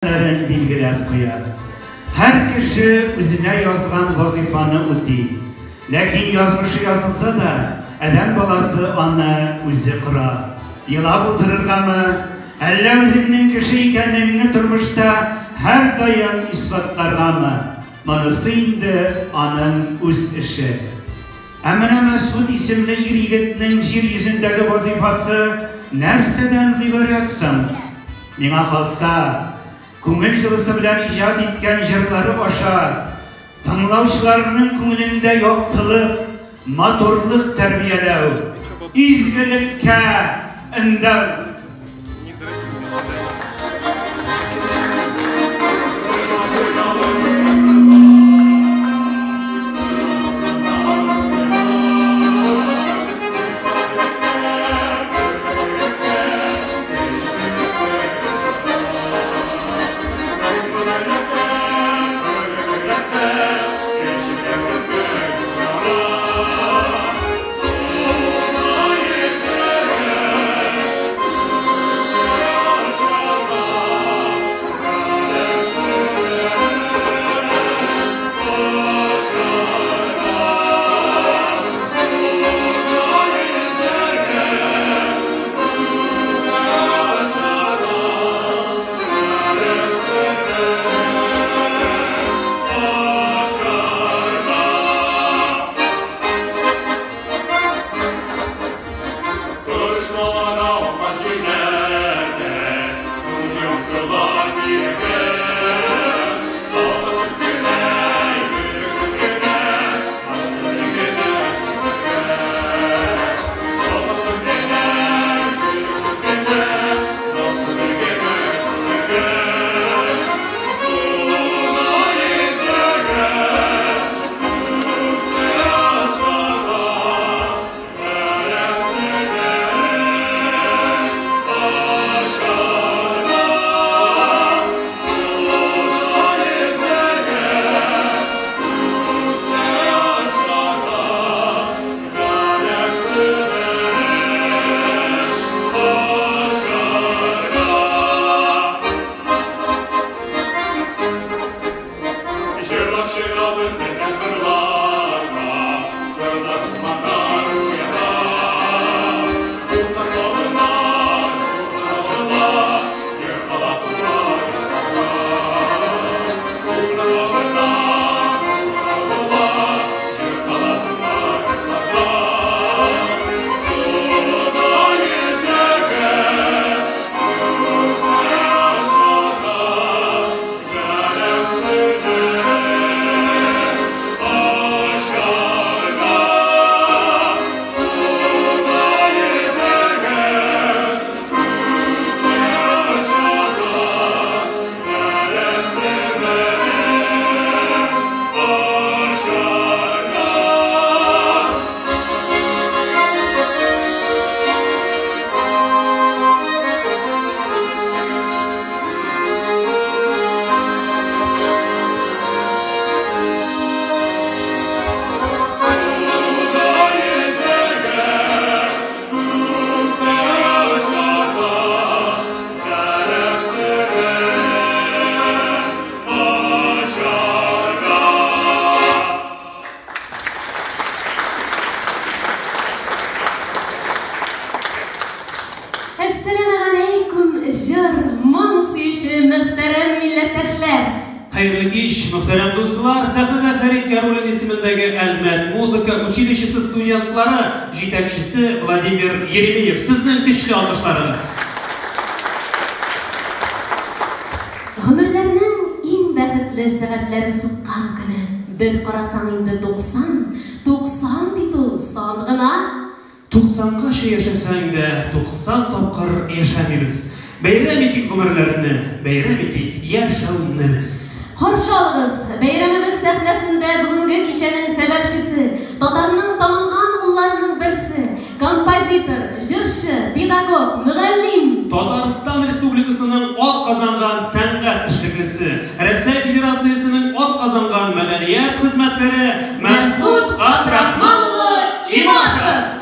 Ләрен билгеләп куя. Һәр кеше үзенә язган вазыйфаны үти. Ләкин язмышы язылса да, адәм баласы аны үзе кора. Елап утырыргамы, әллә үзеңнең кеше икәнеңне тормышта һәрдаим исбатларгамы, монысы инде аның үз эше. Ә менә Мәсгуть исемле ир-егетнең җир йөзендәге вазыйфасы нәрсәдән гыйбарәт соң? Миңа калса, күңел җылысы белән иҗат иткән җырлары аша тыңлаучыларының күңелендә яктылык, матурлык тәрбияләү, изгелеккә өндәү. Әссәламегаләйкүм, җыр, моң сөюче мөхтәрәм милләттәшләр! Хәерле кич, мөхтәрәм дуслар! Сәхнәдә Фәрит Яруллин исемендәге Әлмәт музыка училищесы студентлары, җитәкчесе Владимир Еремеев. Сезнең көчле алкышларыгыз! Гомерләрнең иң бәхетле сәгатьләре суккан көне. Бер карасаң инде 90, 90 бит ул, сан гына. Туксангача яшәсәң дә, 90 тапкыр яшәмибез. Бәйрәм итик гомерләрне, бәйрәм итик яшәүне без. Каршы алыгыз, бәйрәмебез сәхнәсендә бүгенге кичәнең сәбәпчесе, татарның танылган улларының берсе, композитор, җырчы, педагог, мөгаллим. Татарстан Республикасының атказанган сәнгать эшлеклесе, Рәсәй Федерациясенең атказанган мәдәният хезмәткәре Мәсгут Габдрахман улы Имашев!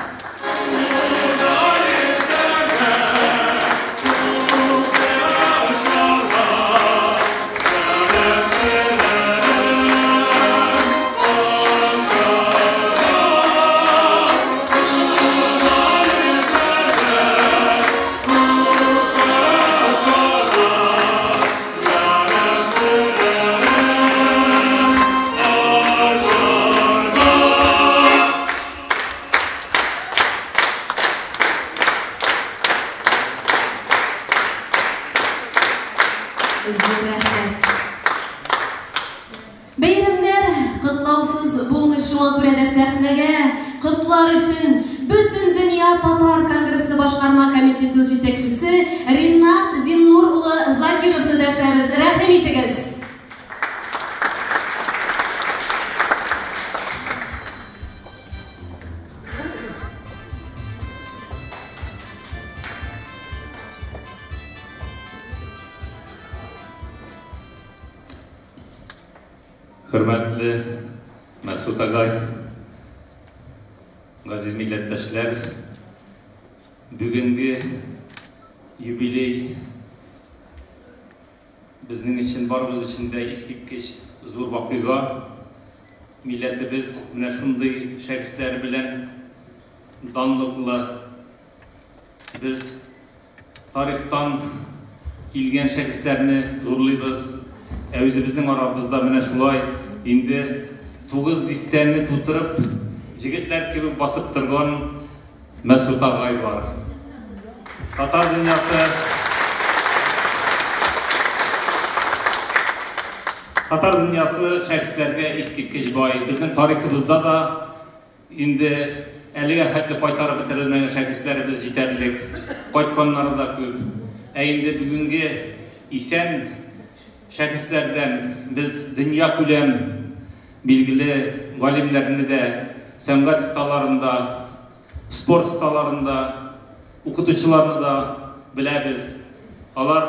Зур рәхмәт. Бәйрәмнәр котлаусыз булмый, шуңа күрә дә сәхнәгә котлар өчен Бөтендөнья татар конгрессы башкарма комитеты җитәкчесе Ринат Зиннур улы Закировны дәшәбез. Рәхим итегез! Хөрмәтле Мәсут агай, газиз милләттәшләр, бүгенге юбилей безнең өчен, барыбыз өчен дә искиткеч зур вакыйга. Милләтебез менә шундый шәхесләр белән данлыклы. Без тарихтан килгән шәхесләрне зурлыйбыз. Ә үзебезнең арабызда менә шулай инде тугыз дистәне тутырып, җегетләр кебек басып торган Мәсут агай бар. Татар дөньясы Татар дөньясы шәхесләргә искиткеч бай. Безнең тарихыбызда да инде әлегә хәтле кайтарып бетерелмәгән шәхесләребез җитәрлек. Кайтканнары да күп. Ә инде бүгенге исән шәхесләрдән без дөньякүләм билгеле галимнәрне дә, сәнгать осталарын да, спорт осталарын да, укытучыларны да беләбез. Алар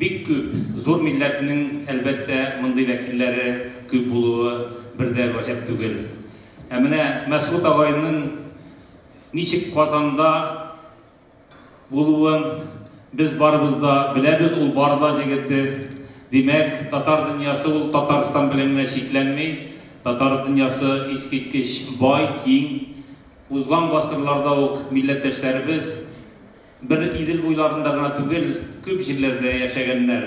бик күп. Зур милләтнең, әлбәттә, мондый вәкилләре күп булуы бер дә гаҗәп түгел. Ә менә Мәсгут агайның ничек Казанда булуын без барыбыз да беләбез, ул Барда җегете. Димәк, татар дөньясы ул Татарстан белән генә чикләнми. Татар дөньясы искиткеч бай, киң. Узган гасырларда ук милләттәшләребез бер Идел буйларында гына түгел, күп җирләрдә яшәгәннәр.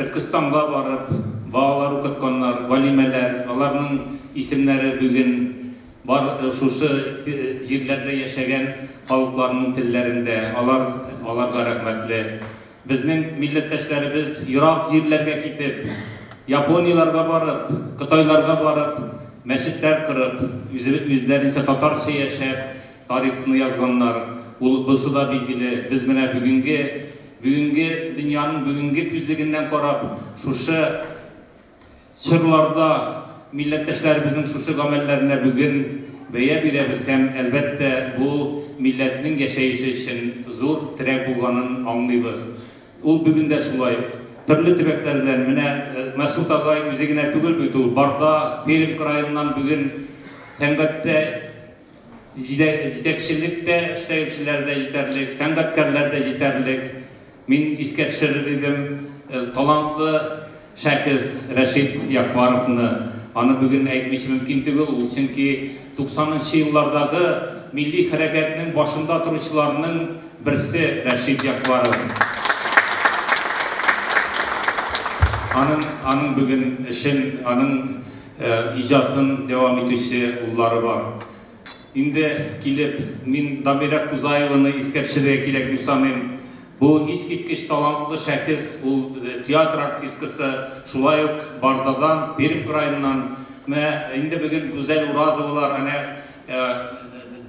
Төркестанга барып, балалар укытканнар, галимәләр, аларның исемнәре бүген бар шушы җирләрдә яшәгән халыкларның телләрендә, алар аларга рәхмәтле. Безнең милләттәшләребез ерак җирләргә китеп, Японияләргә барып, Кытайларга барып, мәчетләр корып, үзләренчә татарча яшәп, тарихны язганнар. Ул бусы да билгеле. Без менә бүгенге бүгенге дөньяның бүгенге күзлегеннән карап, шушы чорларда милләттәшләребезнең шушы гамәлләренә бүген бәя бирәбез һәм, әлбәттә, бу милләтнең яшәеше өчен зур терәк булганын аңлыйбыз. Ул бүген дә шулай. Төрле төбәкләрдән, менә Мәсут агай үзе генә түгел бит ул, Барда, Пермь краеннан бүген сәнгатьтә җитәкчелектә эшләүчеләр дә җитәрлек, сәнгатькәрләр дә җитәрлек. Мин искә төшерер идем талантлы шәхес Рәшит Ягъфәровны. Аны бүген әйтмичә мөмкин түгел, ул чөнки 90 нчы еллардагы милли хәрәкәтнең башында торучыларның берсе Рәшит Ягъфәров. Аның, аның бүген эшен, аның иҗатын дәвам итүче уллары бар. Инде килеп, мин Дамирә Кузаеваны искә төшерергә кирәк дип саныйм. Бу искиткеч талантлы шәхес, ул театр артисткасы, шулай ук Бардадан, Пермь краеннан. Менә инде бүген Гүзәл Уразовалар әнә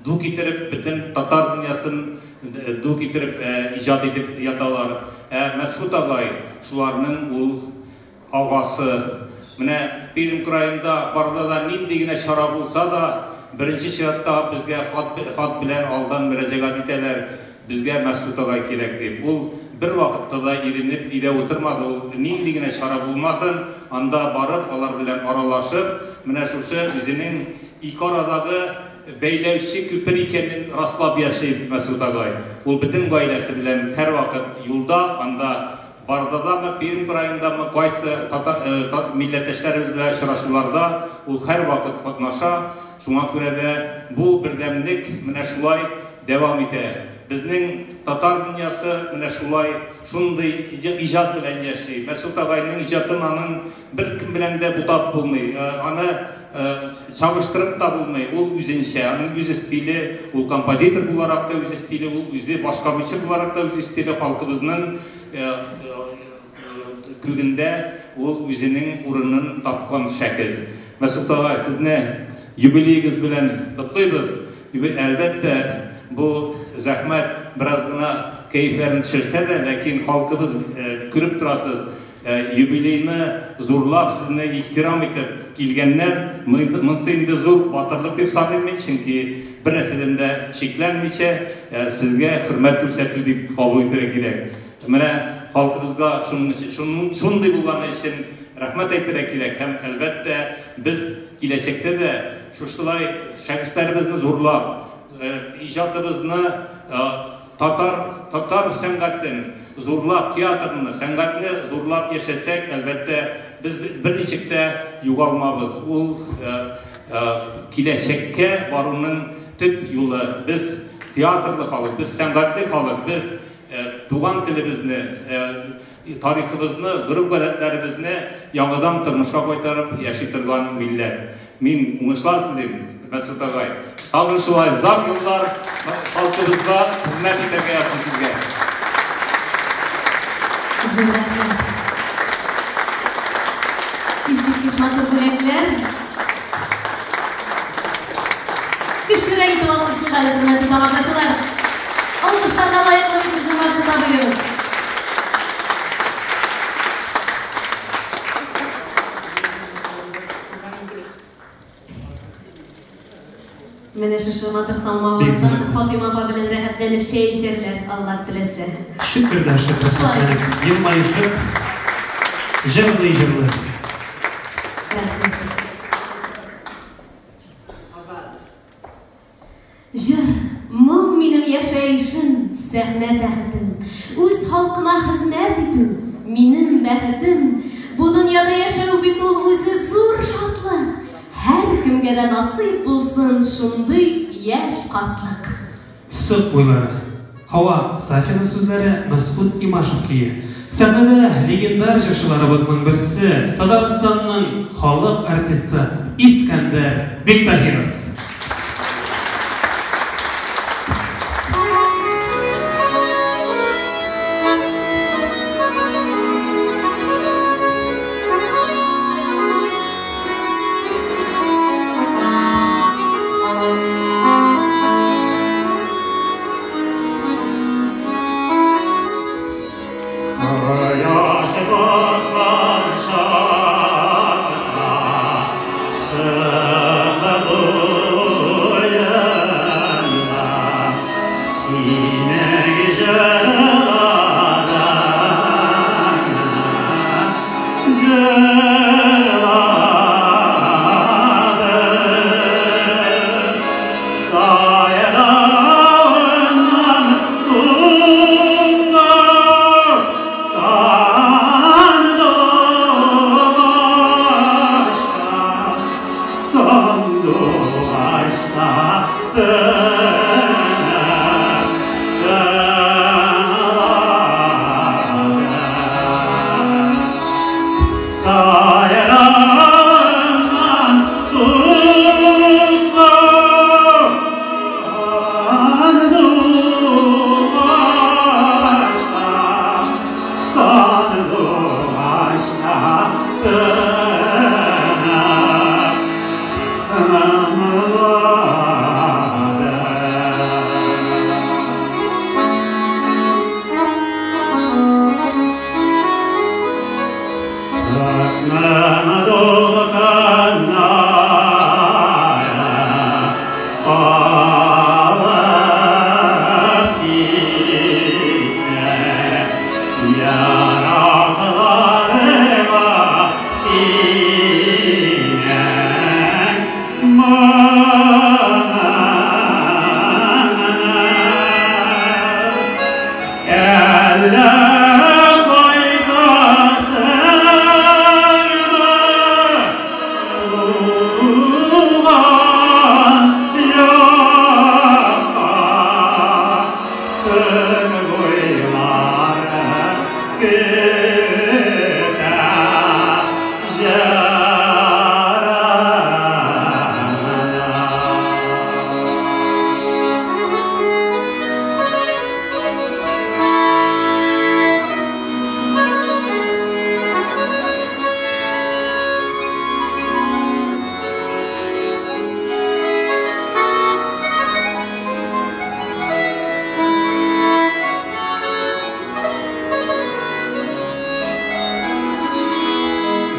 ду китереп, бөтен татар дөньясын ду китереп иҗат итеп яталар. Ә Мәсгут агай шуларның ул агасы. Менә Пермь краенда, Бардада нинди генә чара булса да, беренче чиратта безгә хат, хат белән алдан мөрәҗәгать итәләр, безгә Мәсгут агай кирәк дип. Ул бервакытта да иренеп өйдә утырмады, ул нинди генә чара булмасын, анда барып, алар белән аралашып, менә шушы үзенең ике арадагы бәйләүче күпер икәнен раслап яши Мәсгут агай. Ул бөтен гаиләсе белән һәрвакыт юлда, анда Бардадамы, Пермь краендамы, кайсы милләттәшләребез белән очрашуларда ул һәрвакыт катнаша. Шуңа күрә дә бу бердәмлек менә шулай дәвам итә. Безнең татар дөньясы менә шулай шундый иҗат белән яши. Мәсгут агайның иҗатын аның беркем белән дә бутап булмый. Аны чагыштырып та булмый. Ул үзенчә, аның үз стиле, ул композитор буларак та үз стиле, ул үзе башкаручы буларак та үз стиле, халкыбызның. күгендә ул үзенең урынын тапкан шәхес. Мәсгут агай, сезне юбилеегыз белән котлыйбыз. Әлбәттә, бу зәхмәт бераз гына кәефләрен төшерсә дә, ләкин халкыбыз күреп торасыз, юбилейны зурлап, сезне ихтирам итеп килгәннәр. Монысы инде зур батырлык дип саныйм мин, чөнки бер нәрсәдән дә шикләнмичә сезгә хөрмәт күрсәтү дип кабул итәргә кирәк. Менә халкыбызга шундый булганы өчен рәхмәт әйтергә кирәк һәм әлбәттә без киләчәктә дә шушылай шәхесләребезне зурлап, иҗатыбызны, татар сәнгатен зурлап, театрны, сәнгатьне зурлап яшәсәк, әлбәттә, без берничек тә югалмабыз. Ул киләчәккә баруның төп юлы. Без театрлы халык, без сәнгатьле халык, без туган телебезне, тарихыбызны, гореф-гадәтләребезне яңадан тормышка кайтарып яши торган милләт. Мин уңышлар телим, Мәсгут агай. Тагын шулай озак еллар халкыбызга хезмәт итәргә язсын сезгә. Зур рәхмәт. Искиткеч матур бүләкләр. Көчлерәк итеп алкышлыйк әле, хөрмәтле тамашачылар. Алкышларга лаеклы бит безнең Мәсгут абыебыз. Менә шушы матур самавырдан Фатыйма апа белән рәхәтләнеп чәй эчәрләр, Аллаһ теләсә. Шөкер дә шөкер, рәхәтләнеп, елмаешып, җырлый-җырлый. Рәхмәт. Җыр, моң минем яшәешем, сәхнә тәхетем. Үз халкыма хезмәт итү, минем бәхетем. Бу дөньяда яшәү бит ул үзе зур шатлык. Һәркемгә дә насыйп булсын шундый яшь картлык. Сык буйлары. Һава Сафина сүзләре, Мәсгут Имашев көе. Сәхнәдә легендар җырчыларыбызның берсе, Татарстанның халык артисты Искәндәр Биктаһиров. Кояш баткан чакта Сыкы буенда синең җырларыңны җырладым. Сайравыннан туктап, сандугачта, сандугачта тынып тыңладым. Сайравыннан туктап, сандугачта, сандугачта тынып тыңладым. Сыкның дулкыннары алып китте, еракларга синең моңыңны. Әллә кайтасыңмы?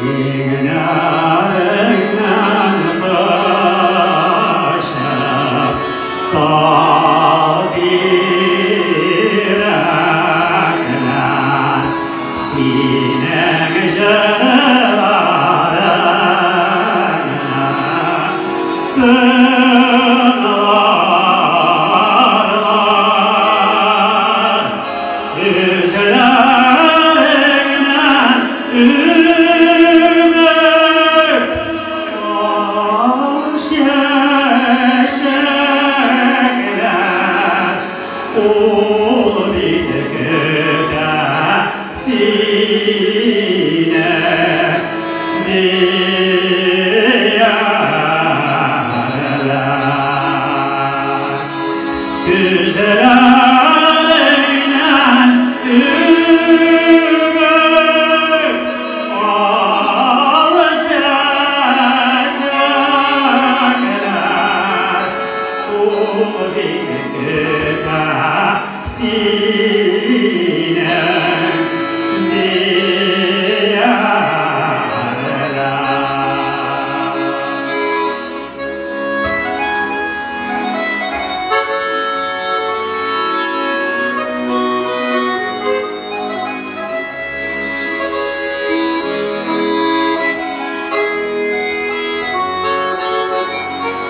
İnlerden kaçıp dal direkler sinen jırlarına tınlarlar üzülerinden ümit al çiçekler ol bitkide sine diyarlar. Güzellerle ümit al çiçekler ol bitkide sine diyarlar.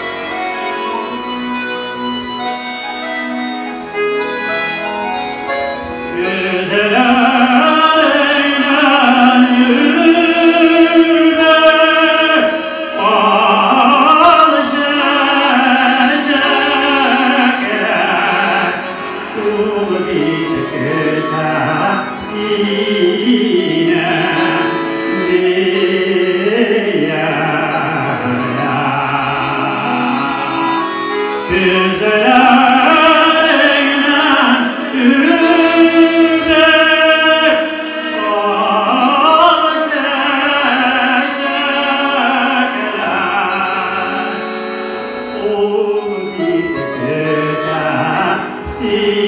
Güzellerle ümit al çiçekler ol bitkide sine diyarlar. Güzellerle ümit al çiçekler ol bitkide sine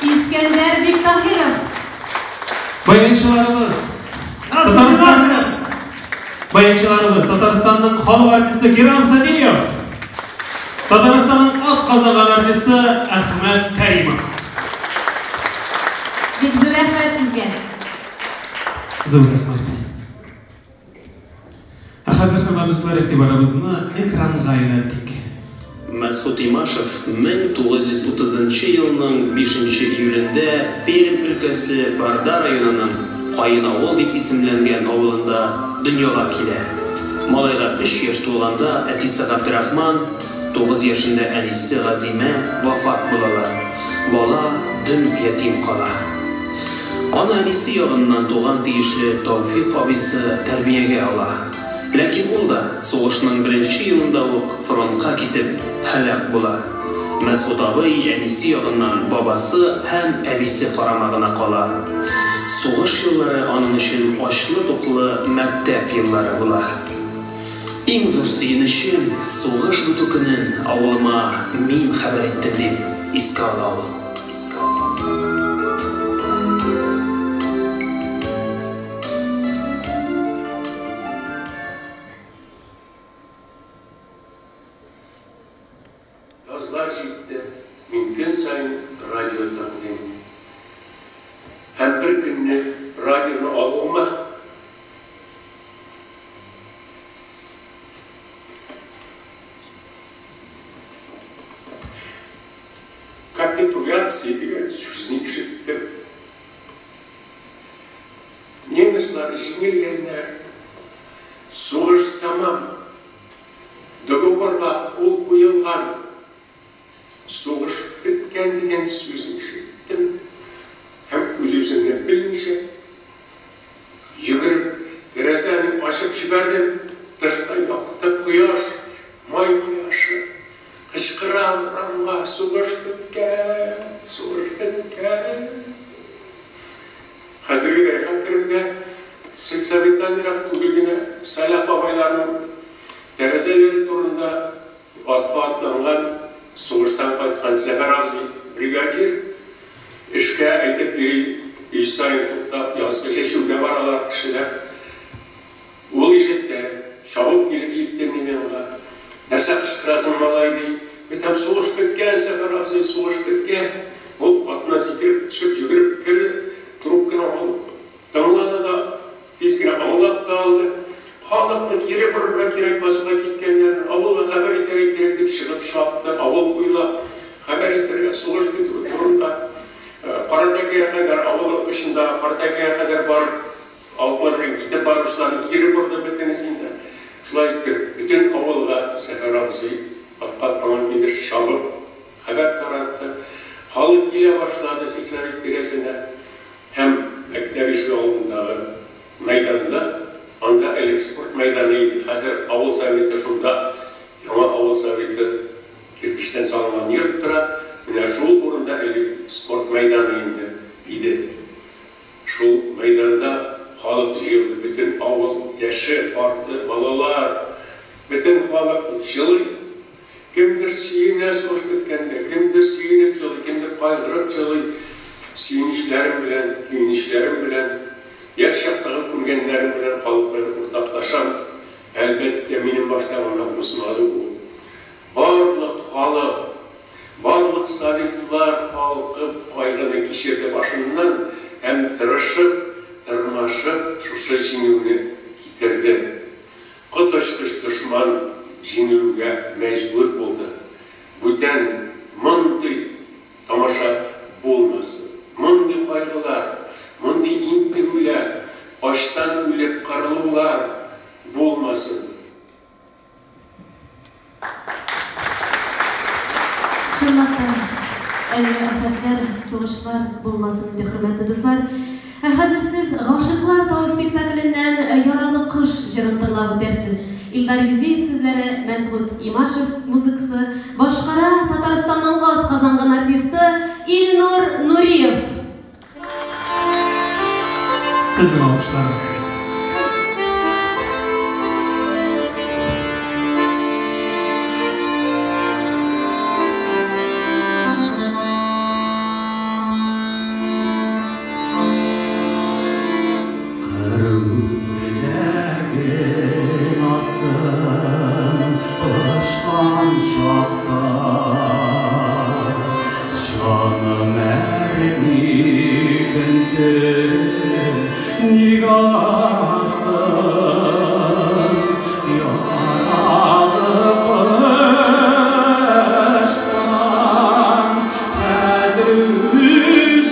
Искәндәр Биктаһиров. Баянчыларыбыз. Татарстанның Баянчыларыбыз Татарстанның халык артисты Кирам Садиев. Татарстанның ат казанган артисты Әхмәт Кәримов. Бик зур рәхмәт сезгә. Зур рәхмәт. Ә хәзер хөрмәтле дуслар, игътибарыбызны экранга юнәлтик. Мәсгут Имашев 1930 елның 5 июлендә Пермь өлкәсе Барда районының Каенавыл дип исемләнгән авылында дөньяга килә. Малайга 3 яшь тулганда әтисе Габдрахман, 9 яшендә әнисе Газимә вафат булалар. Бала дөм ятим кала. Аны әнисе ягыннан туган тиешле Тәүфик абыйсы тәрбиягә ала. Ләкин ул да сугышның беренче елында ук фронтка китеп һәлак була. Мәсгут абый әнисе ягыннан бабасы һәм әбисе карамагына кала. Сугыш еллары аның өчен ачлы-туклы мәктәп еллары була. Иң зур сөенечем сугыш бетү көнен авылыма мин хәбәр иттем дип искә ала ул. Искә ала. Язлар җитте, мин көн саен радио тыңлыйм. Һәм бер көнне радионы алуыма капитуляция дигән сүзне ишеттем. Немецлар җиңелгәннәр. Сугыш тәмам. Договорга кул куелган. Сугыш беткән дигән сүзне ишеттем. Һәм үз-үземне белмичә йөгереп тәрәзәне ачып җибәрдем. Тышта якты кояш, май кояшы. Кычкырам урамга, сугыш беткән, сугыш беткән. кердем дә, сельсоветтан ерак түгел генә Сәлах бабайларның тәрәзәләре турында атка атланган, сугыштан кайткан Сәфәр абзый бригадир эшкә әйтеп йөри, өй саен туктап, язгы чәчүгә баралар кешеләр. Ул ишетте, чабып килеп җитте минем янга. Нәрсә кычкырасың, малай, ди. Әйтәм, сугыш беткән, Сәфәр абзый, сугыш беткән. Ул атына сикереп төшеп, йөгереп керде, трубканы алып тыңлады да, тиз генә аңлап та алды. Халыкны кире борырга кирәк, басуга киткәннәрен, авылга хәбәр итәргә кирәк дип чыгып чапты, авыл буйлап хәбәр итәргә, сугыш бетүе турында. Каратәкәгә кадәр, авыл очында Каратәкәгә кадәр барып, алып белән китеп баручыларны кире борды бөтенесен дә. Шулай итеп, бөтен авылга Сәфәр абзый атка атланган килеш чабып хәбәр таратты. Халык килә башлады сельсовет тирәсенә һәм мәктәп ишеге алдындагы мәйданда, анда элек спорт мәйданы иде, хәзер авыл советы шунда, яңа авыл советы кирпечтән салынган йорт тора, менә шул урында элек спорт мәйданы инде иде. Шул мәйданда халык җыелды, бөтен авыл, яше, карты, балалар, бөтен халык җылый. Кемдер сөенә сугыш беткәнгә, кемдер сөенеп җылый, кемдер кайгырып җылый. Сөенечләрем белән, көенечләрем белән, яшь чактагы күргәннәрем белән халык белән уртаклашам. Әлбәттә, минем баштан гына узмады ул. Барлык халык, барлык советлар халкы кайгыны кичерде башыннан һәм тырышып, тырмашып шушы җиңүне китерде. Коточкыч дошман җиңелүгә мәҗбүр булды. Бүтән мондый тамаша булмасын. Мондый кайгылар, мондый интегүләр, ачтан үлеп кырылулар булмасын. Чынлап та, әлеге афәтләр, сугышлар булмасын инде, хөрмәтле дуслар. Ә хәзер сез Гашыйклар тавы спектакленнән Яралы кош җырын тыңлап үтәрсез. Илдар Юзеев сүзләре, Мәсгут Имашев музыкасы, башкара Татарстанның ат казанган артисты Илнур Нуриев. Сезнең алкышларыгыз. Кыр аттым очкан чакта, җаным әрни көнтөн, ник аттым яралы кош сыман, хәзер үзем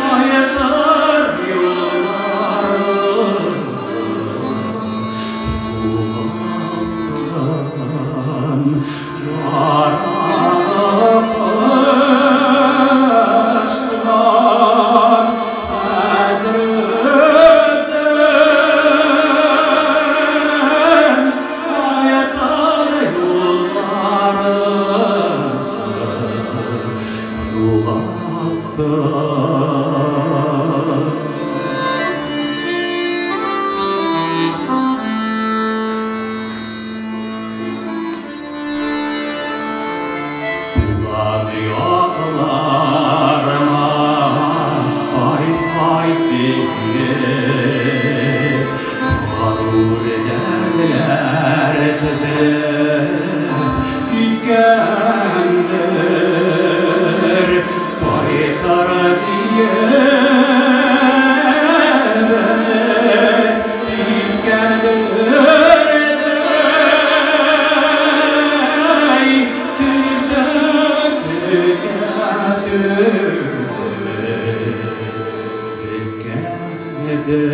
кайтыр юлларым югалттым, яралы кош сыман, хәзер үзем кайтыр юлларым югалттым. Туган якларыма кайт, кайт диеп, горур дәртләр тезелеп киткәндер. Кайтыр диеп өмет иткәндер дәй, төндә көтә түзеп беткәндер.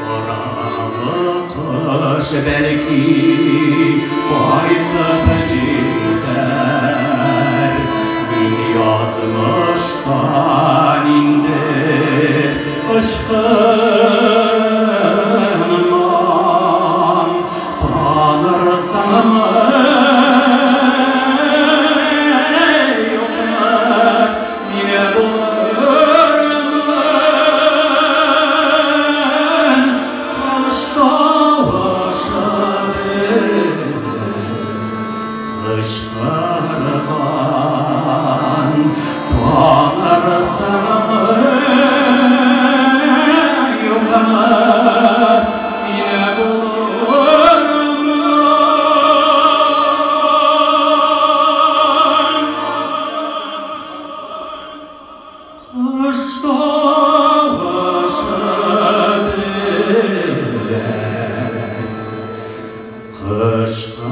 Яралы кош бәлки кайтып җитәр. Ычкынмам, танырсыңмы, юкмы, мине булырмын, Кыш тавышы кычкырган, танырсыңмы, юкмы, мине булырмын, Кыш тавышы белән кычкырган.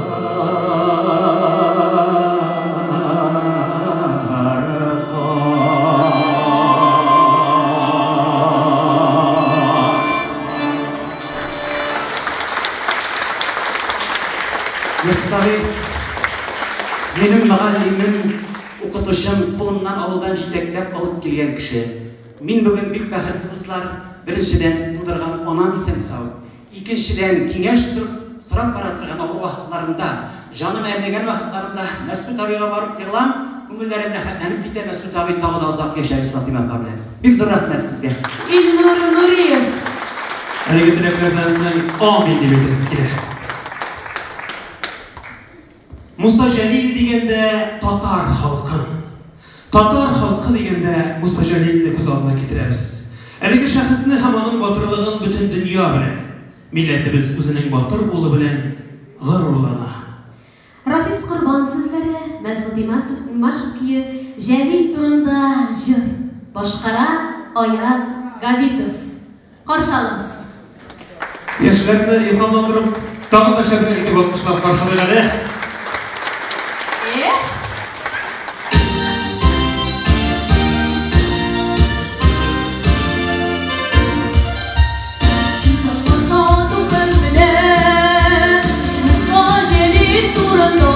Мәсгут абый, минем мөгаллимем, укытучым, кулымнан авылдан җитәкләп алып килгән кеше. Мин бүген бик бәхетле, дуслар. Беренчедән, тудырган анам исән-сау. Икенчедән, киңәш сорап бара торган авыр вакытларымда, җаным әрнегән вакытларымда Мәсгут абыйга барып егылам, күңелләрем рәхәтләнеп китә. Мәсгут абый, тагы да озак яшәгез Фатыйма апа белән. Бик зур рәхмәт сезгә. Илнур Нуриев. Әлеге теләкләрдән соң амин дип әйтәсе килә. Муса Җәлил дигәндә татар халкын, татар халкы дигәндә Муса Җәлилне күз алдына китерәбез. Әлеге шәхесне һәм аның батырлыгын бөтен дөнья белә. Милләтебез үзенең батыр улы белән горурлана. Рафис Корбан сүзләре, Мәсгут Имашев көе, Җәлил турында җыр. Башкара Аяз Габитов. Каршы алыгыз. Яшьләрне илһамландырып, тагын да шәбрәк итеп алкышлап каршылыйк әле. Эх! Китапларда түгел беләм Муса Җәлил турында.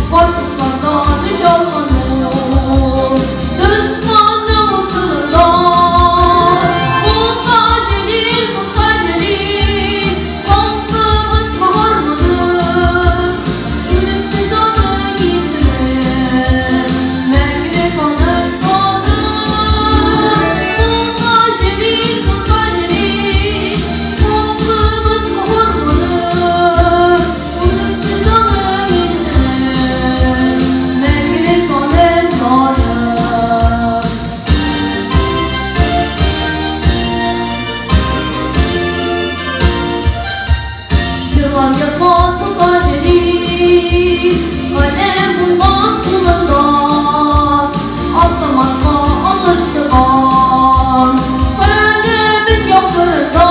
Фашистлардан үч алган ул дошманның усылында. Муса Җәлил, Муса Җәлил, халкыбыз каһарманы. Үлемсез аның исеме, мәңгелек аның даны. Муса Җәлил, Муса Җәлил, халкыбыз каһарманы. Үлемсез аның исеме, мәңгелек аның даны. Җырлар язган Муса Җәлил, каләм булган кулында, автоматка алыштырган каләмен яңгырында.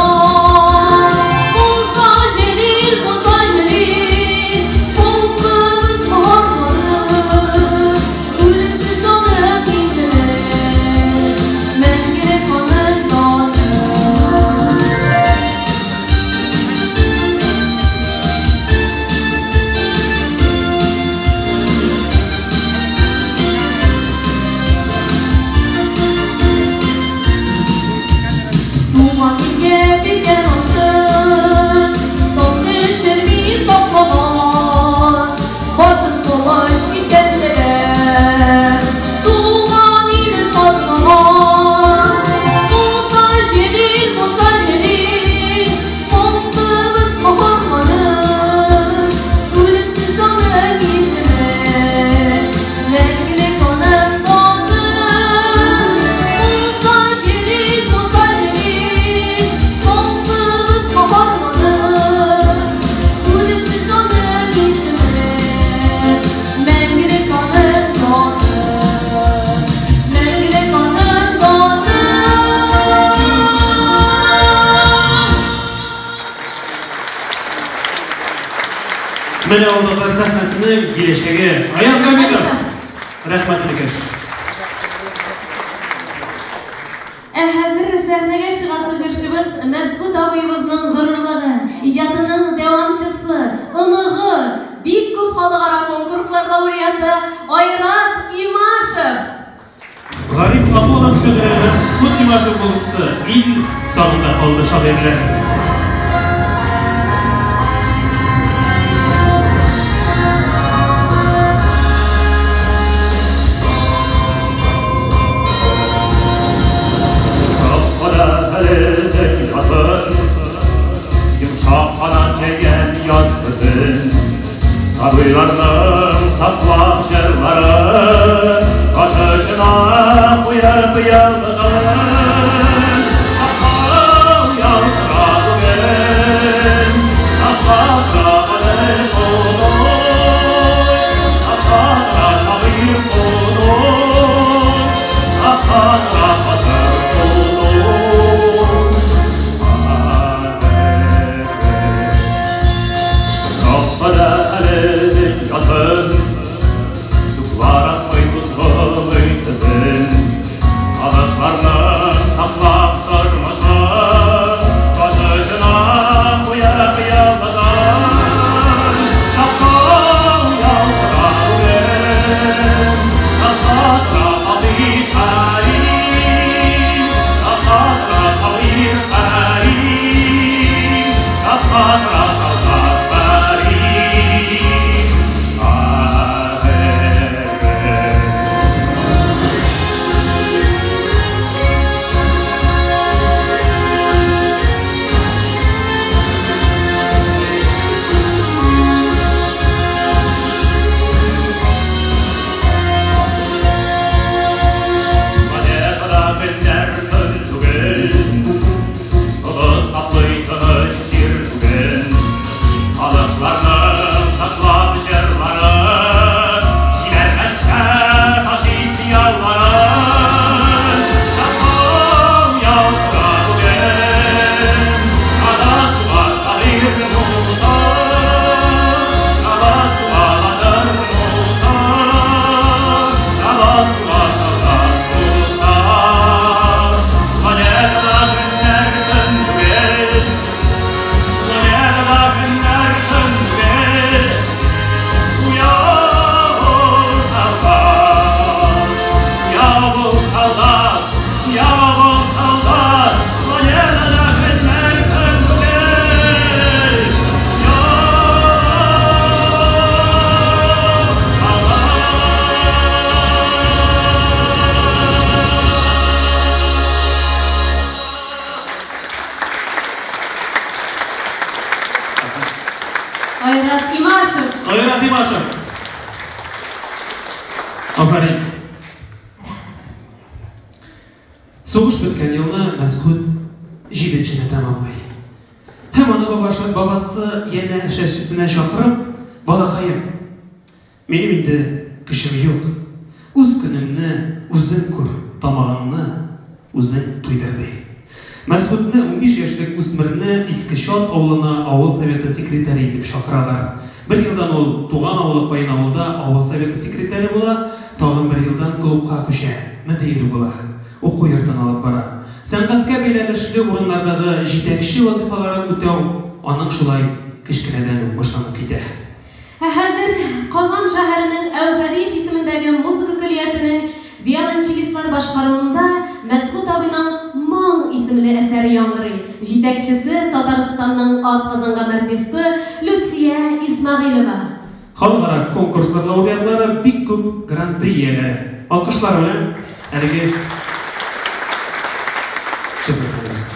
Муса Җәлил, Муса Җәлил, халкыбыз каһарманы. Үлемсез аның исеме, мәңгелек аның даны. Туган илгә биргән антын, тау төшерми саклаган, башын кылыч кискәнләгә, туган илен сатмаган. Муса Җәлил, Муса Җәлил, халкыбыз каһарманы. Үлемсез аның исеме, мәңгелек аның даны. Муса Җәлил, Муса Җәлил, халкыбыз каһарманы. Үлемсез аның исеме, мәңгелек аның даны. Мәңгелек аның даны. Менә ул татар сәхнәсенең киләчәге. Аяз Габитов. Рәхмәт, энекәш. Ә хәзер сәхнәгә чыгасы җырчыбыз Мәсгут абыебызның горурлыгы, иҗатының дәвамчысы, оныгы, бик күп халыкара конкурслар лауреаты Айрат Имашев. Гариф Ахунов. шигыре, Мәсхүт Имашев музыкасы, ил сагында калды шагыйрьләр. Yumşak kanan җәйгән яз бөтен, Сабыйларның саклап җырлары, Баш очына куеп йолдызын. Саклау ялтыра бүген, Саклап тора аның кулын, Саклап тора шагыйрь кулын, Саклап тора батыр кулын. Капкада әле дөньятын, Туплар атмый, тузгымый төтен. Халыкларның саклап тормышын, Баш очына куеп йолдызын. Саклау ялтыра бүген, Саклап тора Фатих Кәрим, Саклап тора шагыйрь Кәрим, Саклап тора солдат Кәрим. Кәрим. Планетада көннәр көн түгел, Болыт каплый тыныч җир түгел. Халыкларның саклап җырларын, Җибәрмәскә фашист ялларын. Саклау ялтыра бүген, Канат суга шагыйрь Муса, Канат суга батыр Муса, Канат суга солдат Муса. Планетада көннәр көн түгел, Планетада көннәр көн түгел. Уяу бул, солдат, уяу бул, солдат, уяу бул, солдат. Планетада көннәр көн түгел. Уяу, солдат. Айрат Имашев. Айрат Имашев. Афәрин. Сугыш беткән елны Мәсхүт җиденчене тәмамлый. Һәм аны бабашы, бабасы янәшәсенә чакырып, балакаем, минем инде көчем юк. Үз көнеңне үзең күр, тамагыңны үзең туйдыр, ди. Мәсхүтне 15 яшьлек үсмерне Иске Чат авылына авыл советы секретаре итеп чакыралар. Бер елдан ул туган авылы Каенавылда авыл советы секретаре була, тагын бер елдан клубка күчә, мөдир була. Уку йортын алып бара. Сәнгатькә бәйләнешле урыннардагы җитәкче вазифаларын үтәү аның шулай кечкенәдән үк башланып китә. Ә хәзер Казан шәһәренең Әүхәдиев исемендәге музыка көллиятенең виолончелистлар башкаруында Мәсхүт абыйның Моң исемле әсәре яңгырый. Җитәкчесе Татарстанның атказанган артисты Люция Исмәгыйлева. Халыкара конкурслар лауреатлары, бик күп гран-при ияләре. Алкышлар белән әлеге чыгып калабыз.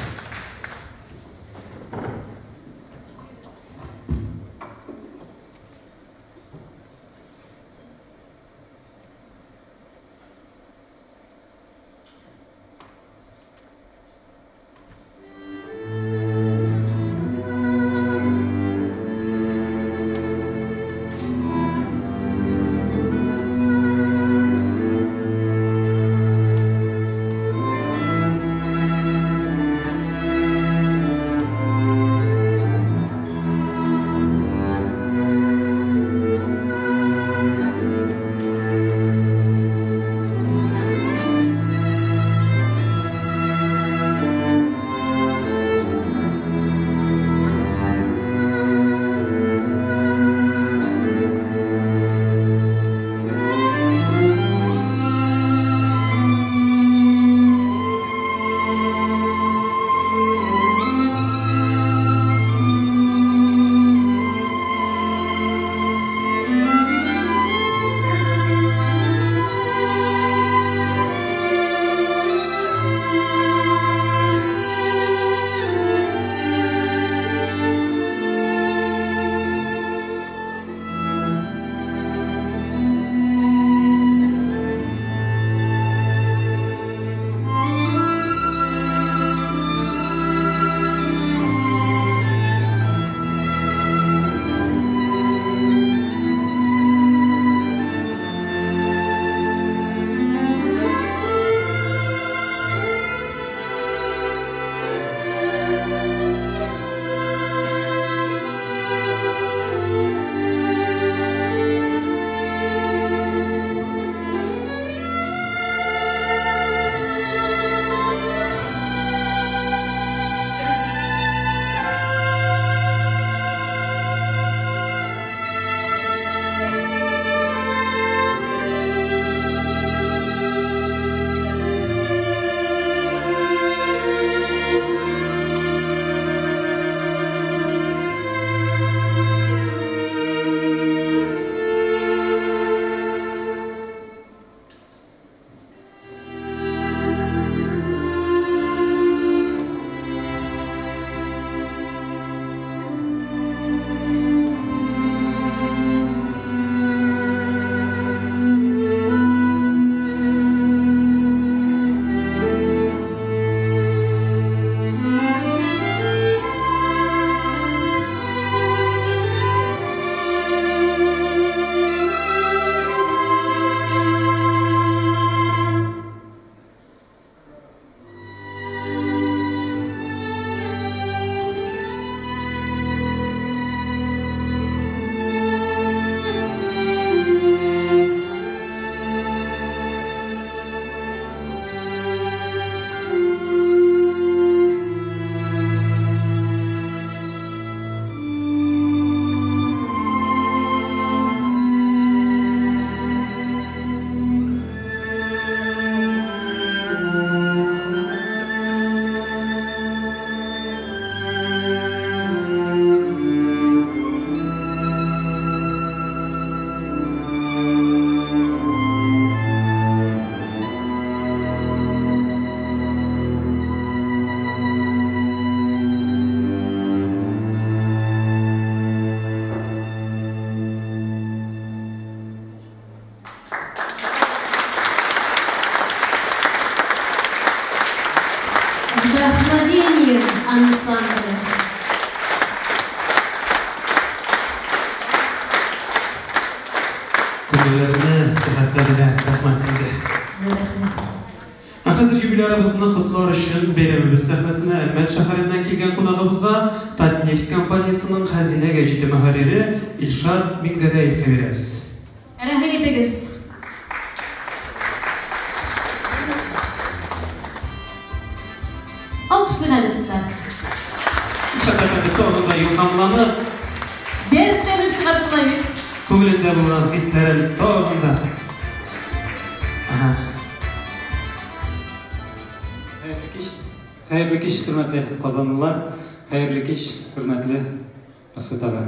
Күңелләрне сихәтләделәр. Рәхмәт сезгә. Зур рәхмәт. Ә хәзер юбилярыбызны котлар өчен бәйрәмебез сәхнәсенә Әлмәт шәһәреннән килгән кунагыбызга Татнефть компаниясенең Хәзинә гәҗите мөхәррире Илшат Мингәрәевка бирәбез. Рәхим итегез. Алкышлыйк әле, дуслар. Илшат әфәнде тагын да илһамланып, Дәртләнеп чыгар шулай бит. Күңелендә булган хисләрен тагын да. Ага. Хәерле кич. Хәерле кич, хөрмәтле казанлылар. Хәерле кич, хөрмәтле Мәсгуть ага.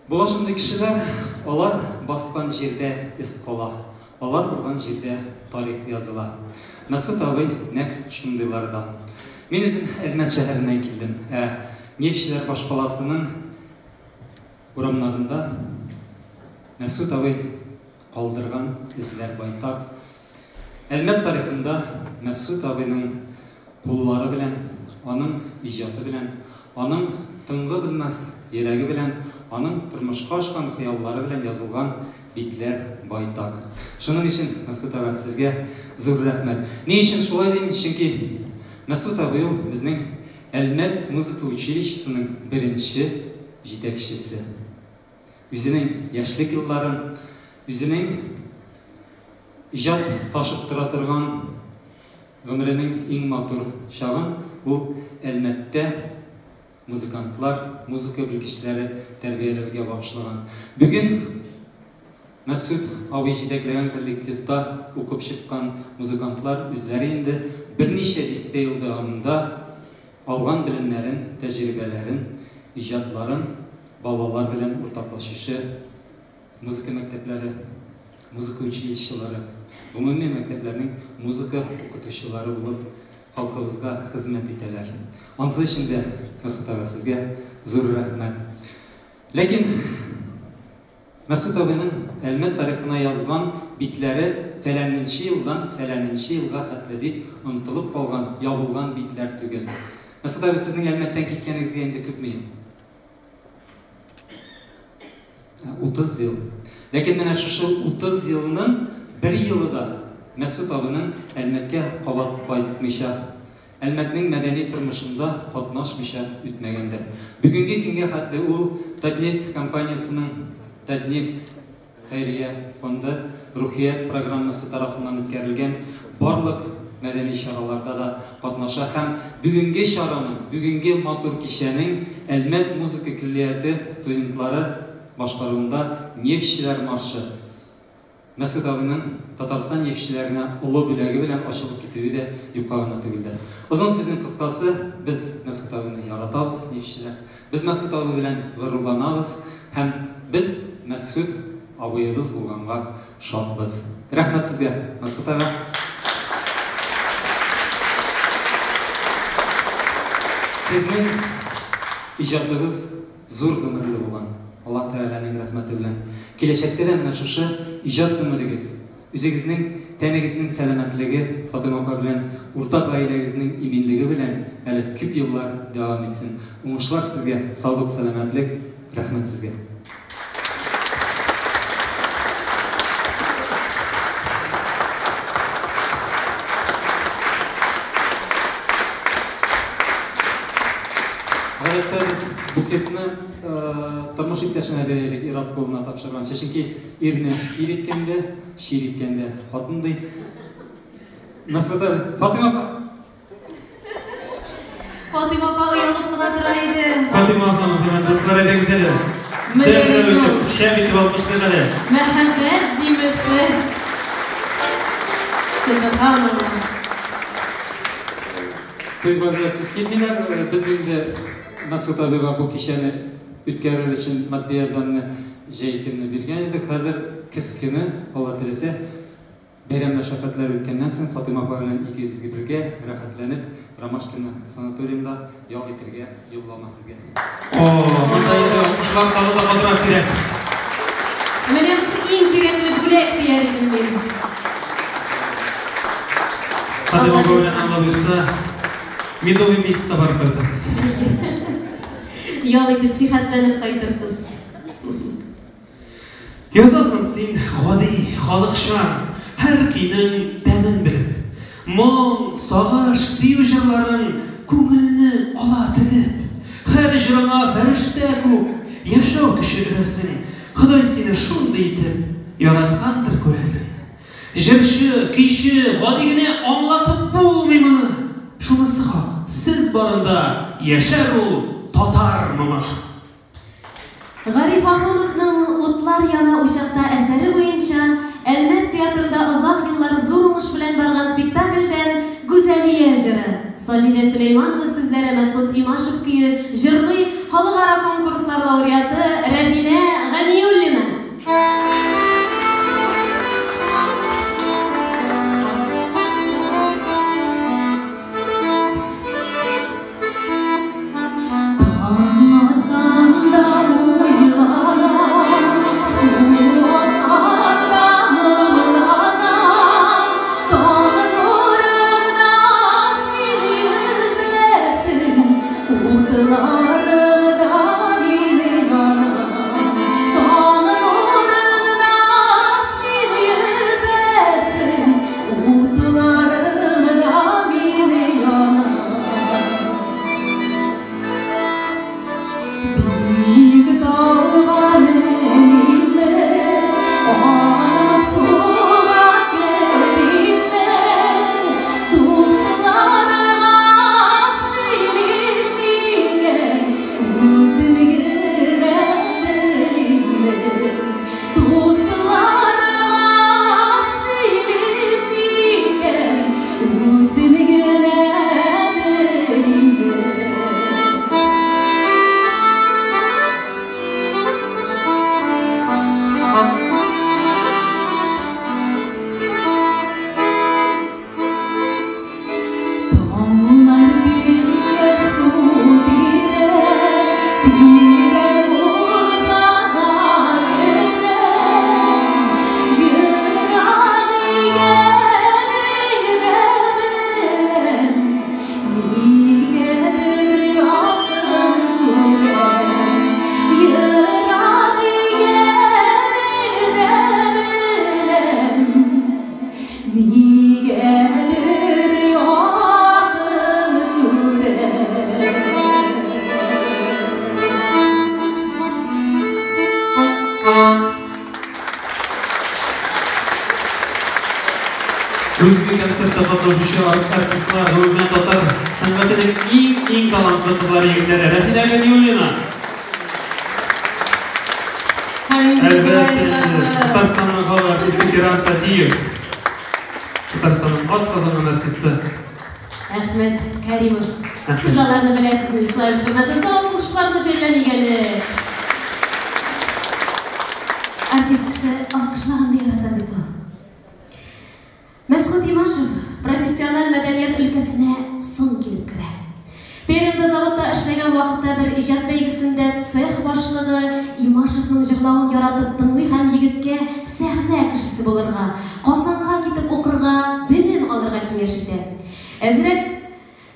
Була шундый кешеләр, алар баскан җирдә эз кала, алар булган җирдә тарих языла. Мәсгуть абый нәкъ шундыйлардан. Мин үзем Әлмәт шәһәреннән килдем, ә нефтьчеләр башкаласының урамнарында Мәсгуть абый калдырган эзләр байтак. Әлмәт тарихында Мәсгуть абыйның куллары белән, аның иҗаты белән, аның тынгы белмәс йөрәге белән, аның тормышка ашкан хыяллары белән язылган битләр байтак. Шуның өчен, Мәсгуть ага, сезгә зур рәхмәт. Ни өчен шулай дим? Чөнки Мәсгуть абый ул безнең Әлмәт музыка училищесының беренче җитәкчесе. Үзенең яшьлек елларын, үзенең иҗат ташып тора торган гомеренең иң матур чагын ул Әлмәттә музыкантлар, музыка белгечләре тәрбияләүгә багышлаган. Бүген Мәсгуть абый җитәкләгән коллективта укып чыккан музыкантлар үзләре инде берничә дистә ел дәвамында алган белемнәрен, тәҗрибәләрен, иҗатларын балалар белән уртаклашучы музыка мәктәпләре, музыка училищелары, гомуми мәктәпләрнең музыка укытучылары булып халкыбызга хезмәт итәләр. Ансы өчен дә, Мәсгуть ага, сезгә зур рәхмәт. Ләкин Мәсгуть абыйның Әлмәт тарихына язган битләре фәләненче елдан фәләненче елга хәтле дип онытылып калган, ябылган битләр түгел. Мәсгуть абый, сезнең Әлмәттән киткәнегезгә инде күпме ел? 30 ел. Ләкин менә шушы 30 елның бер елы да Мәсгуть абыйның Әлмәткә кабат кайтмыйча, Әлмәтнең мәдәни тормышында катнашмыйча үтмәгәндер. Бүгенге көнгә хәтле ул Татнефть компаниясенең Татнефть хәйрия фонды Рухият программасы тарафыннан үткәрелгән барлык мәдәни чараларда да катнаша һәм бүгенге чараның, бүгенге матур кичәнең Әлмәт музыка көллияте студентлары башкаруында Нефтьчеләр маршы, Мәсгуть абыйның Татарстан нефтьчеләренә олы бүләге белән ачылып китүе дә юкка гына түгелдер. Озын сүзнең кыскасы, без Мәсгуть абыйны яратабыз, нефтьчеләр. Без Мәсгуть абый белән горурланабыз һәм без Мәсгуть абыебыз булганга шатбыз. Рәхмәт сезгә, Мәсгуть ага. Сезнең иҗатыгыз зур гомерле булган. Аллаһ Тәгаләнең рәхмәте белән. Киләчәктә дә менә шушы иҗат гомерегез, үзегезнең тәнегезнең сәламәтлеге, Фатыйма апа белән уртак гаиләгезнең иминлеге белән әле күп еллар дәвам итсен. Уңышлар сезгә, саулык, сәламәтлек, рәхмәт сезгә. Гадәттә без букетны Тормыш иптәшенә бирә идек, ир-ат кулына тапшырганчы. Чөнки ирне ир иткән дә, чир иткән дә хатын ди. Мәсгутә, Фатыйма апа! Фатыйма апа оялып кына тора иде. Фатыйма ханым, хөрмәтле дуслар, әйдәгез әле. Менә Дәррәү бит ул. итеп, шәп итеп алкышлыйк әле. Мәхәббәт җимеше. Сөбханалла. Туйга бүләксез килмиләр. Без инде Мәсгут абыйга бу кичәне үткәрер өчен матди ярдәмне җәй көнне биргән идек. Хәзер көз көне, Алла теләсә, бәйрәм мәшәкатьләре үткәннән соң, Фатыйма апа белән икегез бергә рәхәтләнеп Ромашкино санаториенда ял итергә юллама сезгә. О, монда инде алкышлар тагы да катырак кирәк. Менә бусы иң кирәкле бүләк дияр идем мин. Фатыйма Алла апа белән бирса. Алла боерса, Медовый месяцка барып кайтасыз. Ял итеп, сихәтләнеп кайтырсыз. Язасың син гади, халыкчан, һәр көйнең тәмен белеп. Моң, сагыш, сөю җырларың күңелне ала телеп. Һәр җырыңа фәрештә күк, яшәү көче өрәсең. Ходай сине шундый итеп яраткандыр, күрәсең. Җырчы, көйче, гади генә аңлатып булмый моны. Шунысы хак, сез барында яшәр ул татар моңы. Гариф Ахуновның Утлар яна учакта әсәре буенча Әлмәт театрында озак еллар зур уңыш белән барган спектакльдән Гүзәлия җыры. Саҗидә Сөләйманова сүзләре, Мәсгут Имашев көе, җырлый халыкара конкурслар лауреаты Рәфинә Ганиуллина. Таң атканда уйланам, су атканда моңланам, таң нурында син йөзәсең, утларыңда мин янам. Таң нурында син йөзәсең, утларыңда мин янам. Биек тауга менимме, аның суга керимме, дусларыма сөйлим микән, үзем генә телимме? Дусларыма сөйлим микән, үзем генә телимме? Таулар бирә, су бирә, тирән булса да керә. Ерак икәнен дә беләм, нигәдер якын күрәм. Ерак икәнен дә беләм, нигәдер якын күрәм. Бүгенге концертта катнашучы артистлар, гомумән татар сәнгатенең иң-иң талантлы кызлары, егетләре. Рәфинә Ганиуллина. Һәм инде Әлбәттә, сыйлаучыларыбыз. Татарстанның халык артисты Кирам Сатиев. Татарстанның атказанган артисты. Әхмәт Кәримов. Сез аларны беләсез, шулай бит, хөрмәтле дуслар, алкышларны жәлләмик әле. Артист кеше алкышлаганны ярата бит ул. Мәсгут Имашев профессиональ мәдәният өлкәсенә соң килеп керә. Пермьдә заводта эшләгән вакытта бер иҗат бәйгесендә цех башлыгы Имашевның җырлавын яратып тыңлый һәм егеткә сәхнә кешесе булырга, Казанга китеп укырга, белем алырга киңәш итә. Әзрәк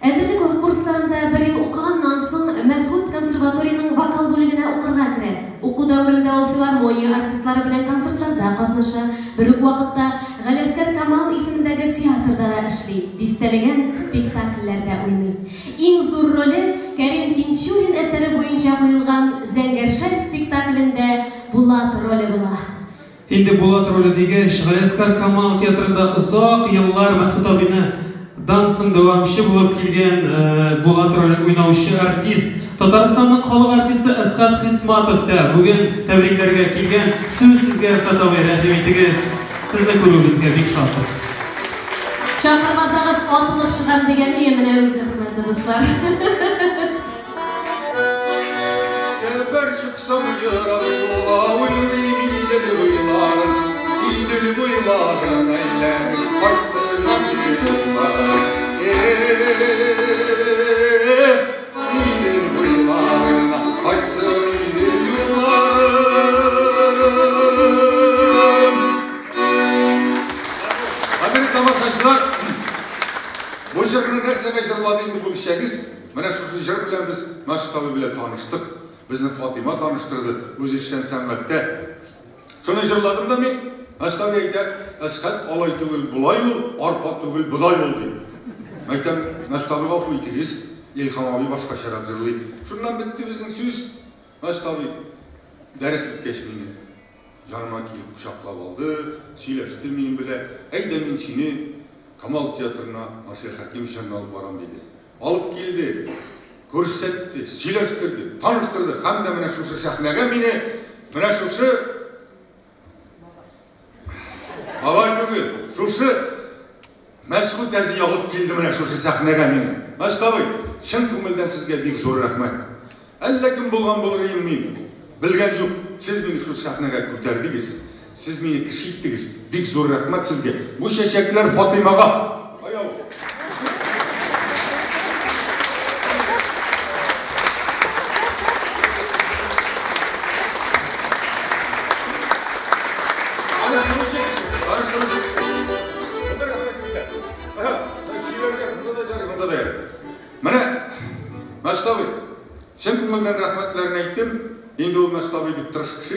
әзерлек курсларында бер ел укыганнан соң Мәсгут консерваториянең вокал бүлегенә укырга керә. Уку дәверендә ул филармония артистлары белән концертларда катнаша, бер үк вакытта Галиәсгар Камал исемендәге театрда да эшли, дистәләгән спектакльләрдә уйный. Иң зур роле Кәрим Тинчурин әсәре буенча куелган Зәңгәр шәл спектаклендә Булат роле була. Инде Булат роле дигәч, Галиәсгар Камал театрында озак еллар Мәсгут абыйны дан соң дәвамчы булып килгән э, Булат ролен уйнаучы артист, Татарстанның халык артисты Әсхәт Хисматов та бүген тәбрикләргә килгән. Сүз сезгә, Әсхәт абый, рәхим итегез. Сезне күрүебезгә бик шатбыз. Чакырмасагыз атылып чыгам дигән ие менә үзе, хөрмәтле дуслар. Сәфәр чыксам ерак юлга, уйлыйм Идел буйларын, Идел буйларын әйләнеп кайтсын юллар. Эх, Идел буйларына кайтсын Идел юлларым. Кадерле тамашачылар, бу җырны нәрсәгә җырлады инде бу кичәгез? Менә шушы җыр белән без Мәсгут абый белән таныштык. Безне Фатыйма таныштырды, үзешчән сәнгатьтә. Шуны җырладым да мин. Мәсхүт абый әйтә, Әсхәт, алай түгел, болай ул, арпа түгел, бодай ул, ди. Әйтәм, Мәсхүт абый, гафу итегез, Илһам абый башкачарак җырлый. Шуннан бетте безнең сүз. Мәсхүт абый дәрес беткәч мине җаныма килеп кочаклап алды, сөйләште минем белән. Әйдә, мин сине Камал театрына Марсель Хәкимов янына алып барам, диде. Алып килде, күрсәтте, сөйләштерде, таныштырды һәм дә менә шушы сәхнәгә мине менә шушы Алай түгел, шушы Мәсхүт әзи алып килде менә шушы сәхнәгә мине. Мәсхүт абый, чын күңелдән сезгә бик зур рәхмәт. Әллә кем булган булыр идем мин, белгән юк, сез мине шушы сәхнәгә күтәрдегез, сез мине кеше иттегез, бик зур рәхмәт сезгә. Бу чәчәкләр Фатыймага. Кая ул? Менә Мәсхүт абый, чын күңелдән рәхмәтләрен әйттем. Инде ул Мәсхүт абый бик тырыш кеше.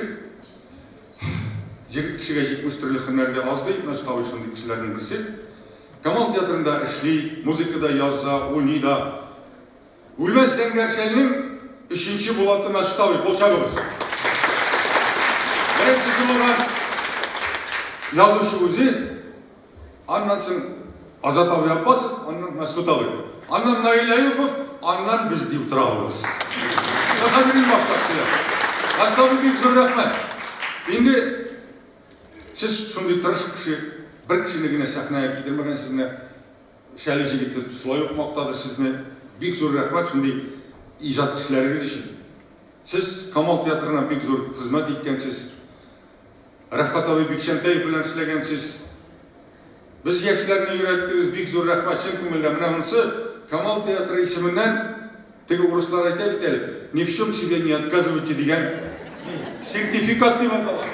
Җегет кешегә 70 төрле һөнәр дә аз ди, Мәсхүт абый шундый кешеләрнең берсе. Камал театрында эшли, музыка да яза, уйный да. Үлмәс Зәңгәр шәлнең өченче Булаты Мәсхүт абый, кул чабыгыз. Беренчесе булган язучы үзе, аннан соң Азат абый Аббасов, аннан Мәсхүт абый. Аннан Наил Әюпов, аннан без дип торабыз. Хәзер иң башта кешеләр. Мәсхүт абый, бик зур рәхмәт. Инде сез шундый тырыш кеше, бер кешене генә сәхнәгә китермәгәнсез менә. Шәле җегете шулай ук мактады сезне. Бик зур рәхмәт шундый иҗат эшләрегез өчен. Сез Камал театрына бик зур хезмәт иткәнсез. Рәфкать абый Бикчәнтәев белән эшләгәнсез. Без яшьләрне өйрәттегез, бик зур рәхмәт чын күңелдән. Менә монысы Камал театры исеменнән, теге урыслар әйтә бит әле, ни в чем себе не отказывайте дигән сертификат дип атала.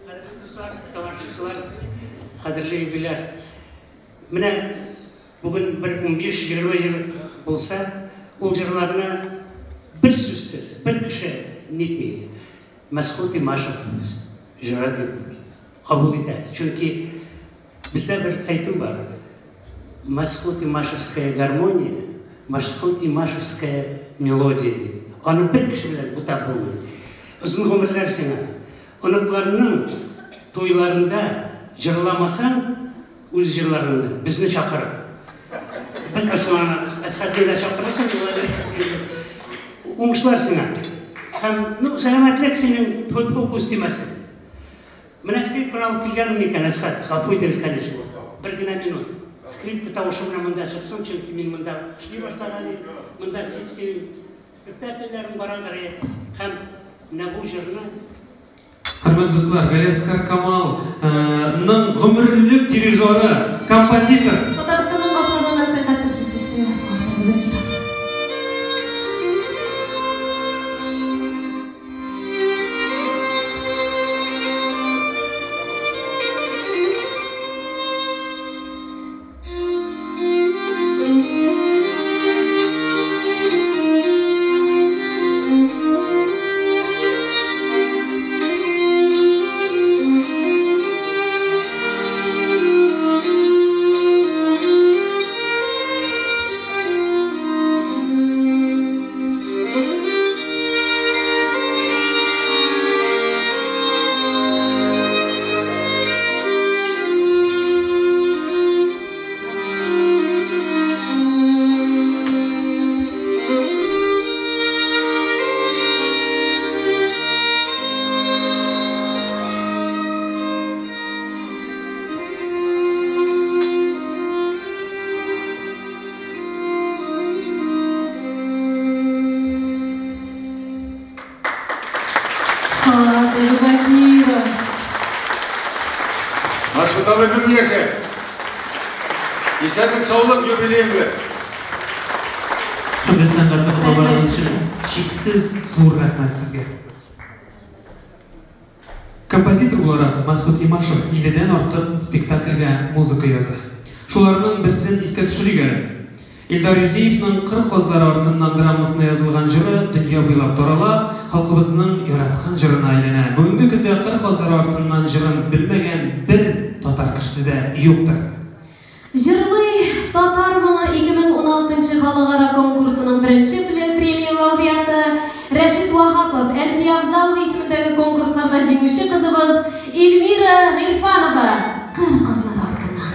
Кадерле дуслар, тамашачылар, кадерле юбиляр. Менә бүген бер 15-20 җыр булса, ул җырларны бер сүзсез, бер кеше нитми. Мәсхүт Имашев җыры дип кабул итә. Чөнки бездә бер әйтем бар. Мәсхүт Имашевская гармония, Мәсхүт Имашевская мелодия ди. Аны бер кеше белән бутап булмый. Озын гомерләр сиңа. Оныкларның туйларында җырламасаң, үз җырларыңны, безне чакырып. Без ачуланабыз. Әсхәтне дә чакырырсың, уңышлар сиңа. Һәм, ну, сәламәтлек синең тьфу күз тимәсен. Менә скрипканы алып килгәнмен микән, Әсхәт? Гафу итегез, конечно. Бер генә минут. Скрипка тавышы менә монда чыксын, чөнки мин монда эшли башлаган идем. Монда синең спектакльләрең барадыр, һәм менә бу җырны. Хөрмәтле дуслар, Галиәсгар Камал ның гомерлек дирижеры, композитор. Татарстанның атказанган сәнгать эшлеклесе Фоат Әбүбәкиров. Фоат Әбүбәкиров. Мәсхүт абый, мең яшә! Исәнлек, саулык, юбилеең белән! Шундый сәнгатьле котлауларыгыз өчен чиксез зур рәхмәт сезгә. Композитор буларак Мәсгут Имашев 50дән артык спектакльгә музыка яза. Шуларның берсен искә төшерик әле. Илдар Юзиевның Кыр казлары артыннан драмасына язылган җыры дөнья буйлап тарала, халкыбызның яраткан җырына әйләнә. Бүгенге көндә Кыр казлары артыннан җырын белмәгән бер татар кешесе дә юктыр. Җырлый татар моңы 2016 нчы халыкара конкурсының беренче премия лауреаты Рәшит Ваһапов, Әлфия Авзалова исемендәге конкурсларда җиңүче кызыбыз Эльмира Гыйльфанова Кыр казлары артыннан.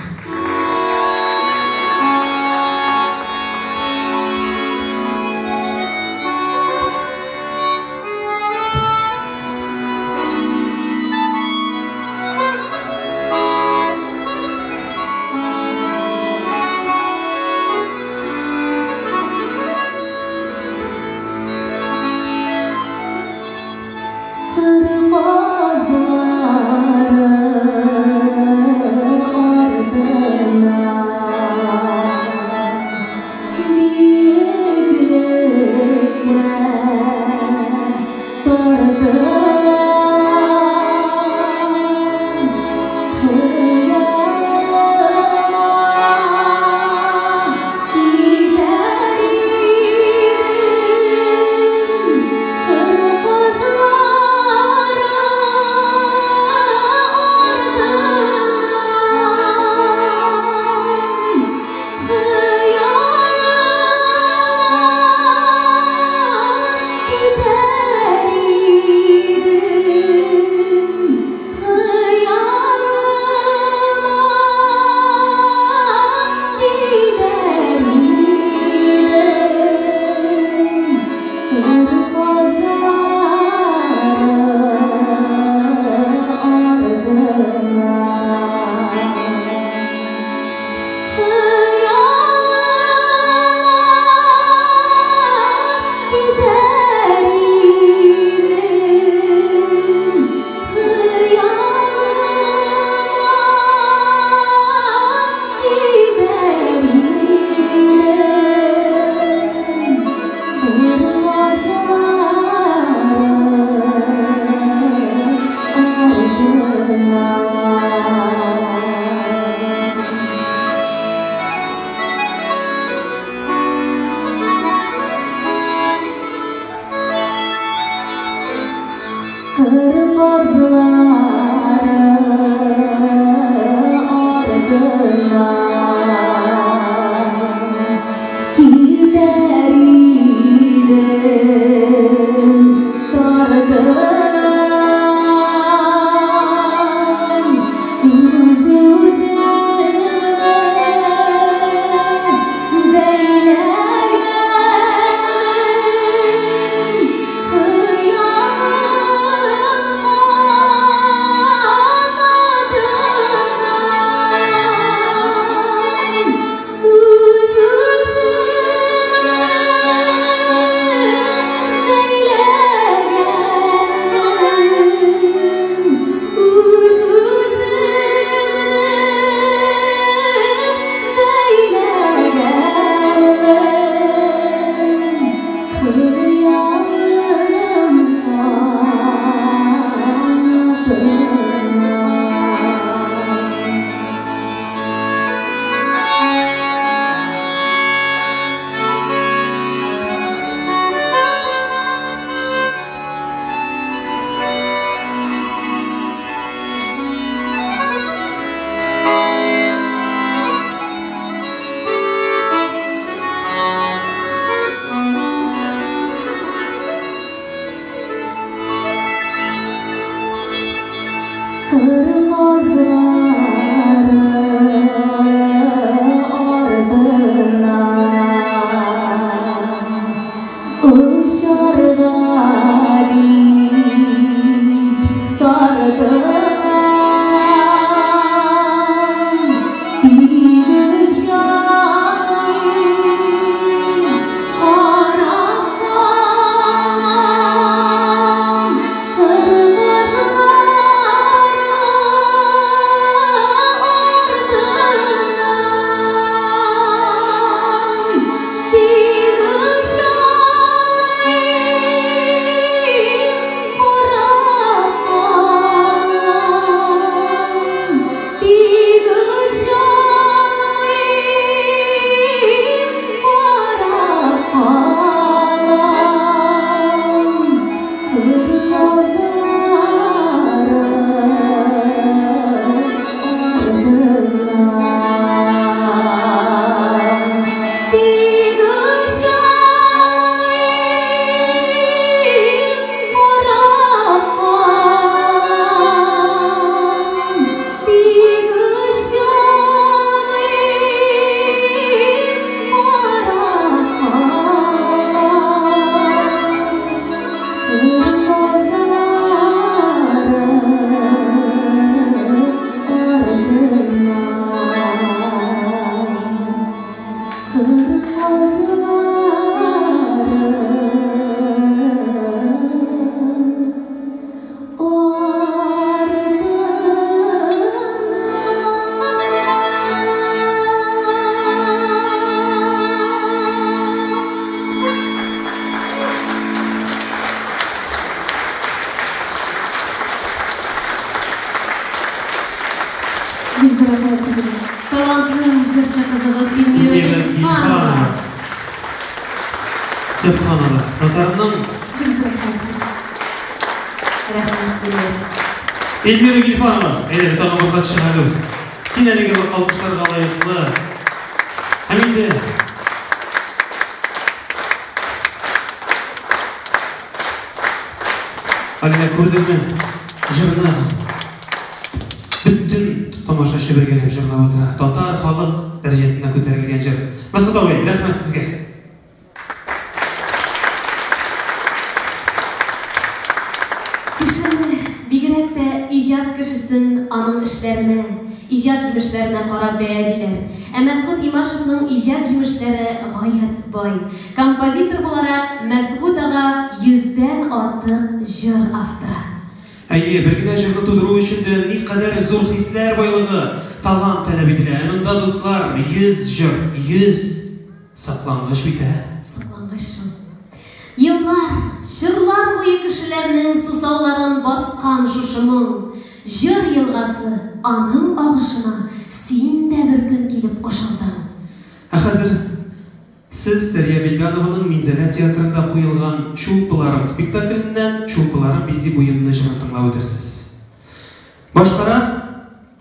Кыр казлары Бик зур рәхмәт сезгә. Талантлы җырчы кызыбыз Эльмира Гильфанова. Сөбханалла. Татарның Бик зур рәхмәт сезгә. Рәхмәт, Эльмира. Эльмира Гильфанова, әйдә, тагын бер кат чыгару. Син әлеге алкышларга лаеклы. Һәм инде Алинә, күрдеңме? Җырны бөтен тамашачы бергәләп җырлап утыра. Татар халык дәрәҗәсенә күтәрелгән җыр. Мәсгут абый, рәхмәт сезгә. Кешене, бигрәк тә иҗат кешесен аның эшләренә, иҗат җимешләренә карап бәялиләр. Ә Мәсгут Имашевның иҗат җимешләре гаять бай. Композитор буларак Мәсгут ага йөздән артык җыр авторы. Әйе, бер генә җырны тудыру өчен дә никадәр зур хисләр байлыгы, талант таләп ителә. Ә монда, дуслар, 100 җыр, 100! Соклангыч бит, ә? Соклангыч шул. Еллар, чорлар буе кешеләрнең сусауларын баскан шушы моң, җыр елгасы, аның агышына син дә бер көн килеп кушылдың. Ә хәзер сез Сәрия Вилданованың Минзәлә театрында куелган Чулпыларым спектакленнән Чулпыларым бизи буемны җырын тыңлап үтерсез. Башкара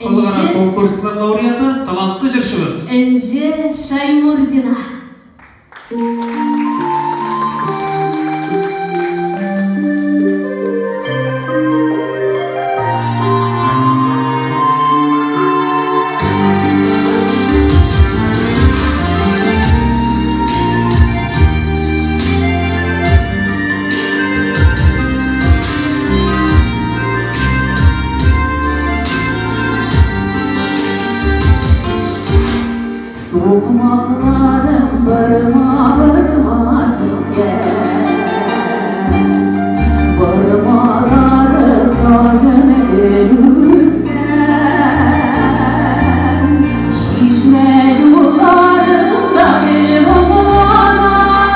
халыкара конкурслар лауреаты, талантлы җырчыбыз. Энҗе Шаймурзина. Сукмакларым бырма-бырма киткән, Бырмалары саен гел үскән. Чишмә юлларында гел моңланам,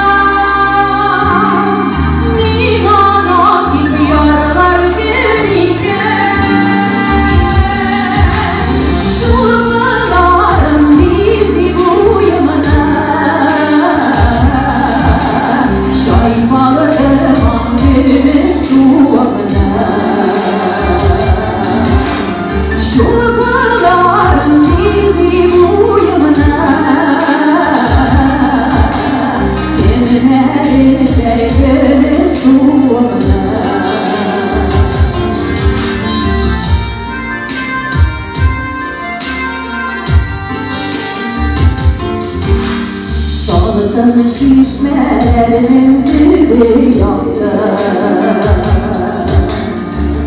Миңа насыйп ярлар кем икән? Чулпыларым бизи буемны, Чайпалдырмам көмеш суыгны. Чулпыларым бизи буемны, Кемнәр эчәр көмеш суыгны? Салкын чишмәләрнең төбе якты,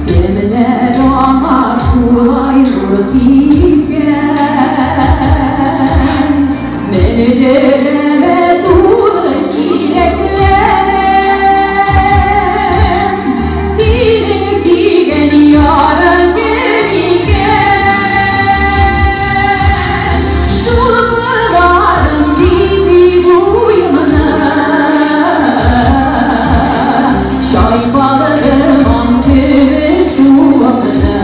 Кемнәр аңа шулай нур сипкән? Мендеремә тулы чиләкләрем, Синең сөйгән ярың кем икән? Чулпыларым бизи буемны, Чайпалдырмам көмеш суыгны.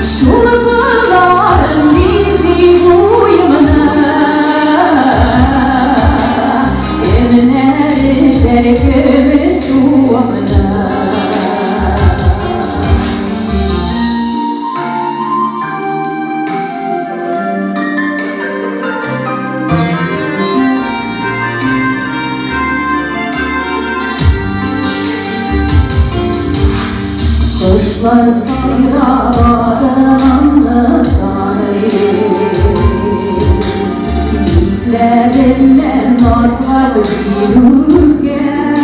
Чулпыларым бизи буемны, Кемнәр эчәр көмеш суыгны? Кошлар сайрап адымымны саный, Битләреннән назлап җил үпкән.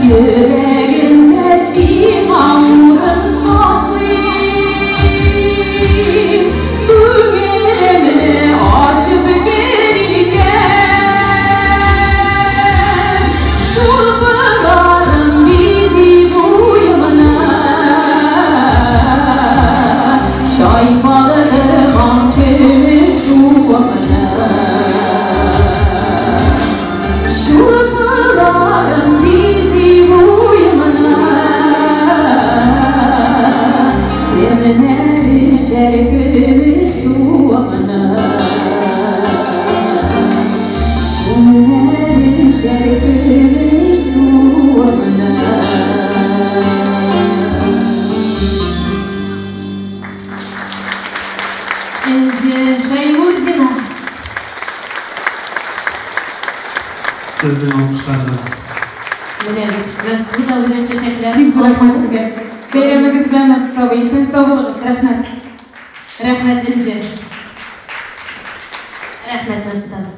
Йөрәгемдә сиңа урын саклыйм, Күңелемне ачып кер илкән. Чулпыларым бизи буемны, Чайпалдырмам көмеш суыгны. чәчәкләр. Бик зур рәхмәт сезгә. Бәйрәмегез белән, Мәсгут абый, исән-сау булыгыз, рәхмәт. Рәхмәт, Энҗе. Рәхмәт, Мәсгут абый.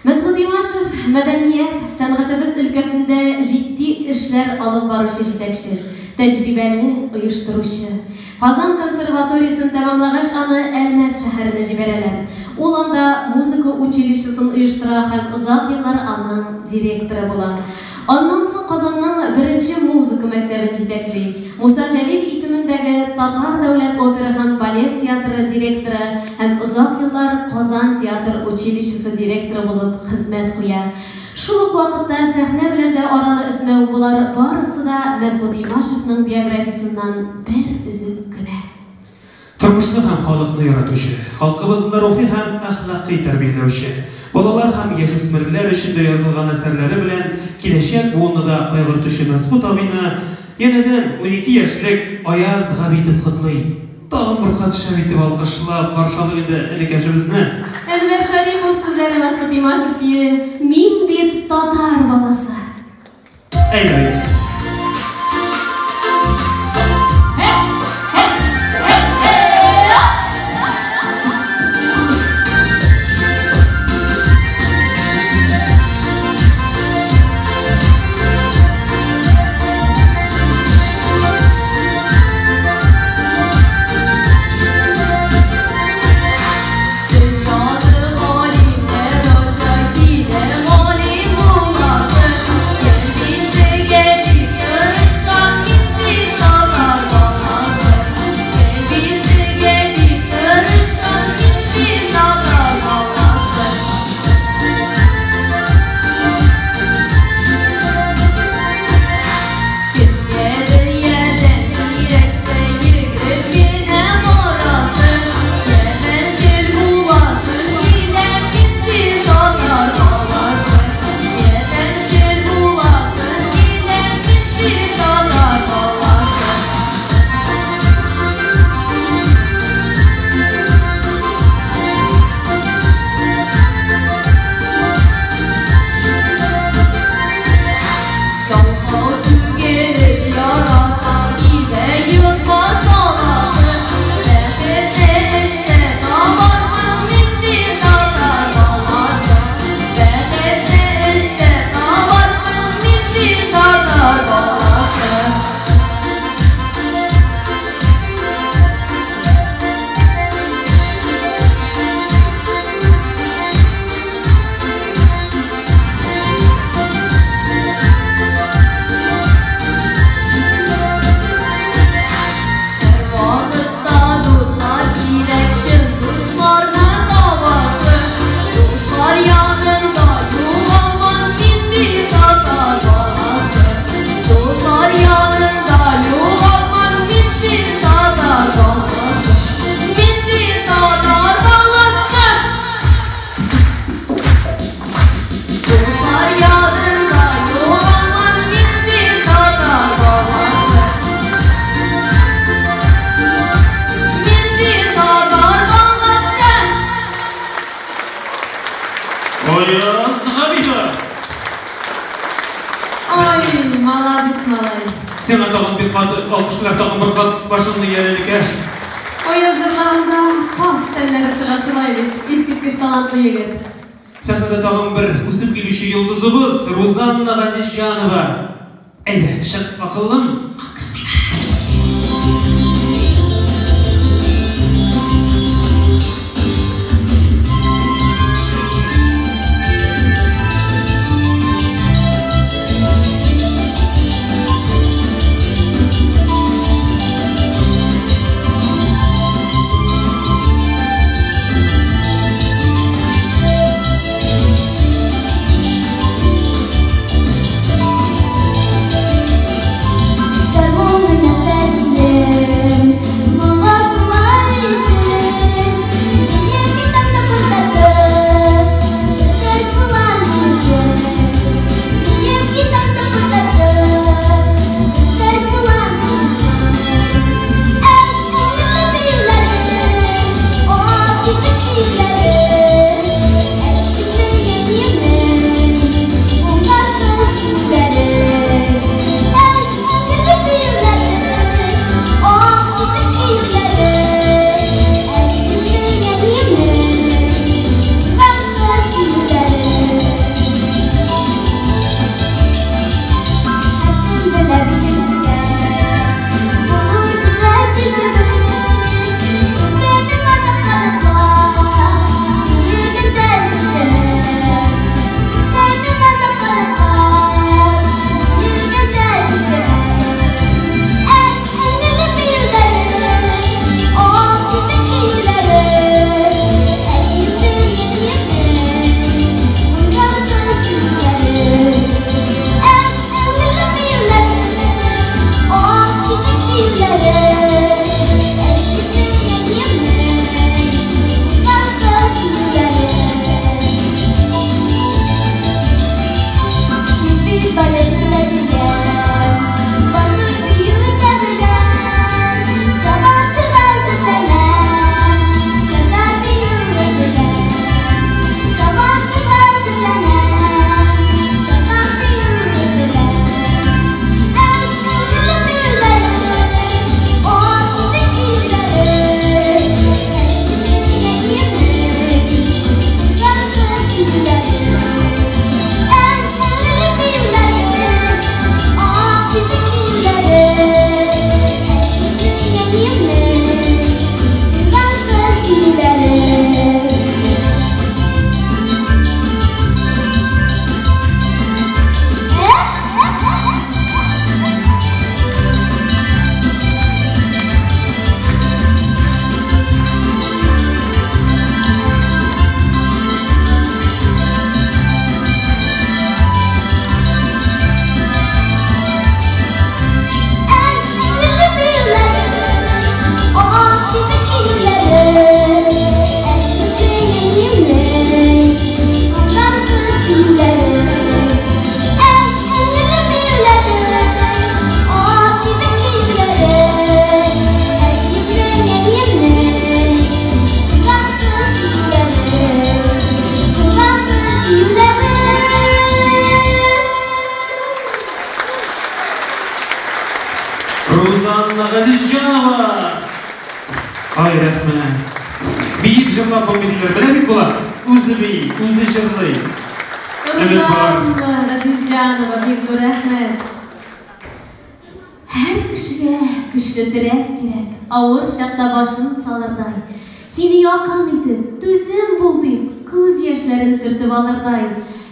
Мәсгут Имашев, мәдәният, сәнгатебез өлкәсендә җитди эшләр алып баручы җитәкче, тәҗрибәле оештыручы. Казан консерваториясен тәмамлагач, аны Әлмәт шәһәренә җибәрәләр. Ул анда музыка училищесын оештыра һәм озак еллар аның директоры була. Аннан соң Казанның беренче музыка мәктәбен җитәкли, Муса Җәлил исемендәге Татар дәүләт опера һәм балет театры директоры һәм озак еллар Казан театр училищесы директоры булып хезмәт куя. Шул ук вакытта сәхнә белән дә араны өзмәү, болар барысы да Мәсгут Имашевның биографиясеннән бер өзек кенә. Тормышны һәм халыкны яратучы, халкыбызны рухи һәм әхлакый тәрбияләүче, балалар һәм яшүсмерләр өчен дә язылган әсәрләре белән киләчәк буынны да кайгыртучы Мәсгут абыйны янәдән 12 яшьлек Аяз Габитов котлый. Тагын бер кат шәп итеп алкышлап каршы алыйк инде энекәшебезне. Әнвәр Шәрипов сүзләре, Мәсгут Имашев көе Мин бит татар баласы. Әйдә, Аяз. Аяз Габитов! Ай, молодец, малай. Сиңа тагын бик каты алкышлар, тагын бер кат башыңны ия, энекәш. Аяз җырлаганда каз тәннәре чыга шулай бит. Искиткеч талантлы егет. Сәхнәдә тагын бер үсеп килүче йолдызыбыз Рузанна Газизҗанова. Әйдә, чык, акыллым. Рузанна Газизҗанова. Ай, рәхмәт. Биеп җырлап булмый диләр. Белә бит болар. Үзе бии, үзе җырлый. Рузанна Газизҗанова, бик зур рәхмәт. Һәр кешегә көчле терәк кирәк, авыр чакта башын салырдай, сине якын итеп, түзем бул дип, күз яшьләрен сөртеп алырдай.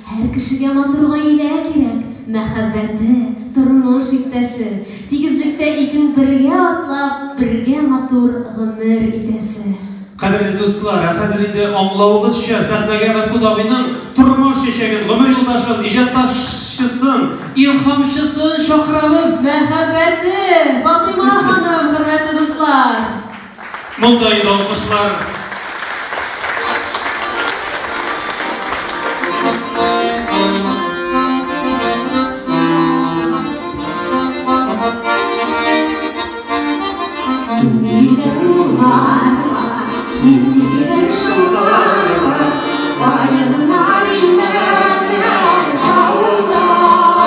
Һәр кешегә матур гаилә кирәк, мәхәббәте, тормыш иптәше, тигезлектә икең бергә атлап, бергә матур гомер итәсе. Кадерле дуслар, ә хәзер инде аңлавыгызча, сәхнәгә Мәсгут абыйның тормыш чәчәген, гомер юлдашын, иҗатташчысын, илһамчысын чакырабыз. Мәхәббәте, Фатыйма ханым, хөрмәтле дуслар. Монда инде алкышлар. Ниндидер моңнар бар, ниндидер шаулар бар, каеннар имәннәр шаулар.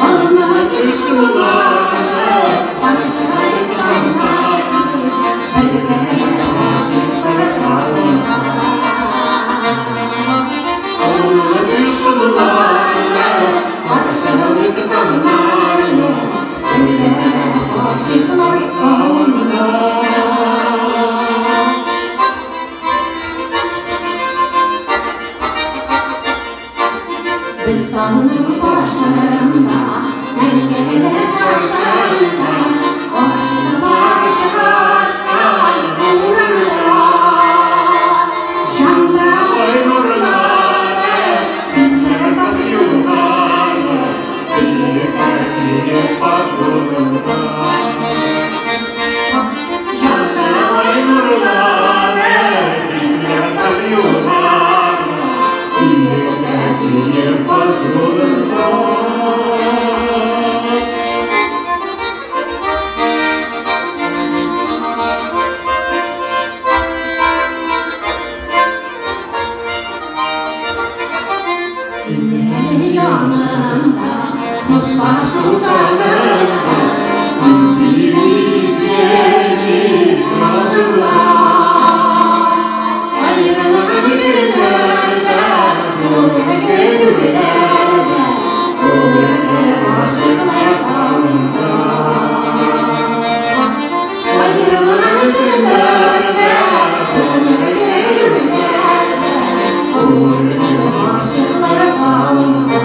Онытышулар, каршылыклар, бергә гашыйклар тавында. Онытышулар, каршылыклар, бергә гашыйклар тавында. Без тауның башында, мәңгелек башында, гашыйклар очрашкан урында. Җанда ай нурлары, күзләр саф юллары, биетәр кире басуында. Җанда ай нурлары, күзләр саф юллары, биетәр кире басуында. Син әле янымда, хушлашу таңында, сүз бирүгә җитмәдеңләр. Аерылган көннәрдә, бүләге гөлләрдә, бүләге гашыйклар таңында. Аерылган көннәрдә, бүләге гөлләрдә, бүләге гашыйклар таңында.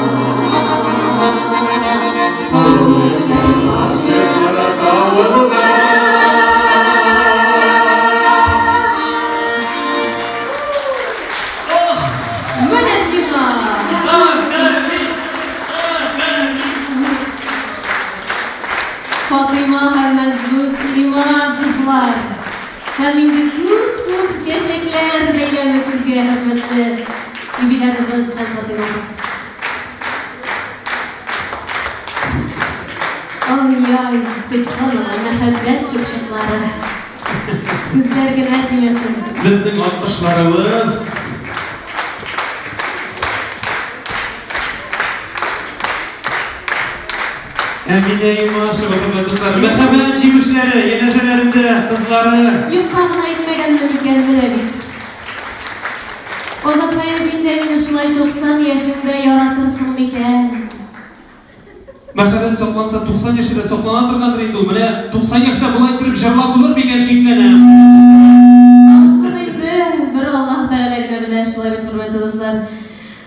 Бүләге гашыйклар таңында. Менә сиңа! Фатыйма һәм Мәсгут Имашевлар. Һәм инде күп-күп чәчәкләр бәйләме сезгә, хөрмәтле юбилярыбыз һәм Фатыйма. Ай-яй, сөбханалла, мәхәббәт чыпчыклары. Күзләр генә тимәсен. Безнең алкышларыбыз. Әминә Имашева, хөрмәтле дуслар, мәхәббәт җимешләре, янәшәләрендә кызлары. Юкка гына әйтмәгәнмен икән менә бит. Азат Хәям, син дә мине шулай 90 яшеңдә яратырсың микән? Мәхәббәт сакланса 90 яшьтә дә саклана торгандыр инде ул. Менә 90 яшьтә болай иттереп җырлап булыр микән шикләнәм. Ансын инде бер Аллаһ Тәгалә генә белә, шулай бит, хөрмәтле дуслар.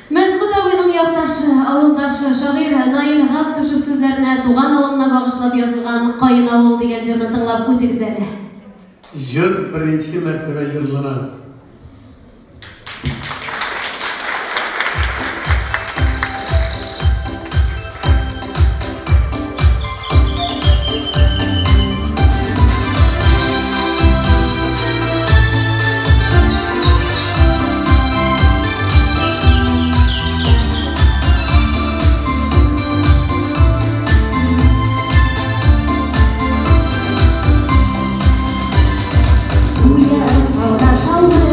Мәсгут абыйның якташы, авылдашы, шагыйрь Наил Габдышев сүзләренә туган авылына багышлап язылган Каен авыл дигән җырны тыңлап үтегез әле. Җыр беренче мәртәбә җырлана. Гүя тауда шаулый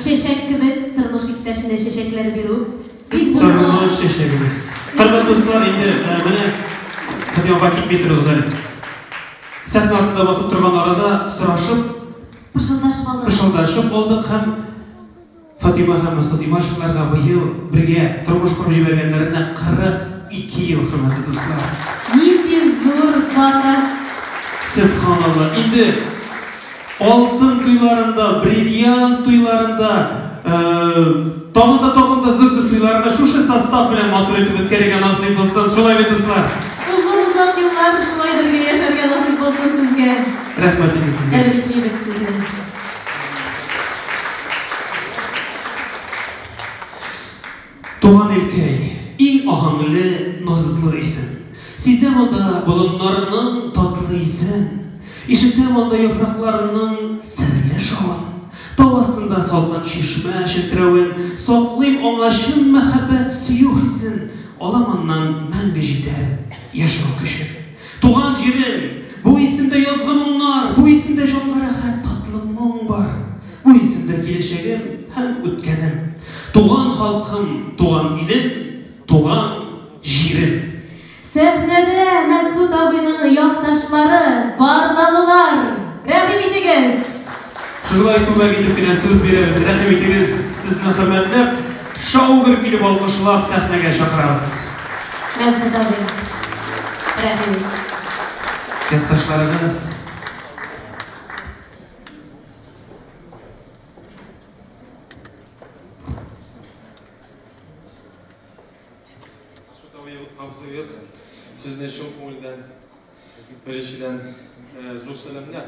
Чәчәк кебек тормыш иптәшенә чәчәкләр бирү бик зур. Тормыш чәчәге. Хөрмәтле дуслар, инде менә Фатима апа китми торыгыз әле. Сәхнә артында басып торган арада сорашып, пышылдашып алдык. Пышылдашып алдык һәм Фатима һәм Мәсгут Имашевларга быел бергә тормыш корып җибәргәннәренә 42 ел, хөрмәтле дуслар. Нинди зур дата! Сөбханалла! Инде алтын туйларында, бриллиант туйларында, тагын да тагын да зур-зур туйларны шушы состав белән матур итеп үткәрергә насыйп булсын. Шулай бит, дуслар? Озын-озак еллар шулай бергә яшәргә насыйп булсын сезгә. Рәхмәт инде сезгә. Тәбриклибез сезне. Туган илкәй, иң аһәңле, назлы исем. Сизәм анда болыннарының татлы исен. Ишетәм анда яфракларының серле шавын. Тау астында салкын чишмә челтерәвен. Саклыйм аңа чын мәхәббәт, сөю хисен. Алам аннан мәңге җитәр яшәү көчен. Туган җирем, бу исемдә язгы моңнар, бу исемдә җанга рәхәт татлы моң бар. Бу исемдә киләчәгем һәм үткәнем. Туган халкым, туган илем, туган җирем. Сәхнәдә Мәсгут абыйның якташлары, бардалылар! Рәхим итегез! Шулай күмәк итеп кенә сүз бирәбез. Рәхим итегез, сезне хөрмәтләп, шау-гөр килеп алкышлап сәхнәгә чакырабыз. Мәсгут абый, рәхим ит. Якташларыгыз. Абзыегыз, сезне чын күңелдән, беренчедән, зур сәламнәр.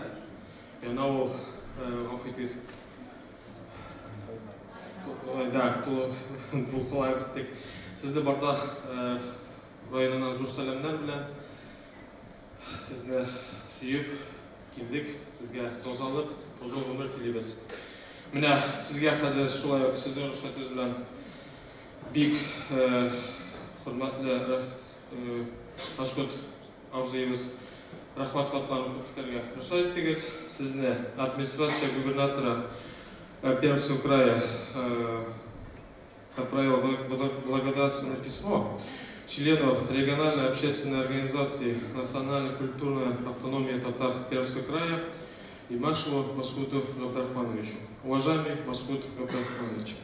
Яна ул, гафу итегез, да, дулкынланып киттек. Сезне барда районыннан зур сәламнәр белән, сезне сөеп килдек, сезгә тазалык, озын гомер телибез. Менә сезгә хәзер шулай ук сезнең рөхсәтегез белән бик хөрмәтле Мәсгут абзыебыз Рәхмәт хатларын укып китәргә рөхсәт итегез. Сезне администрация губернатора Пермского края отправила благодарственное письмо члену региональной общественной организации «Национально-культурная автономия татар Пермского края» Имашеву Масхуту Габдрахмановичу. Уважаемый Масхут Габдрахманович,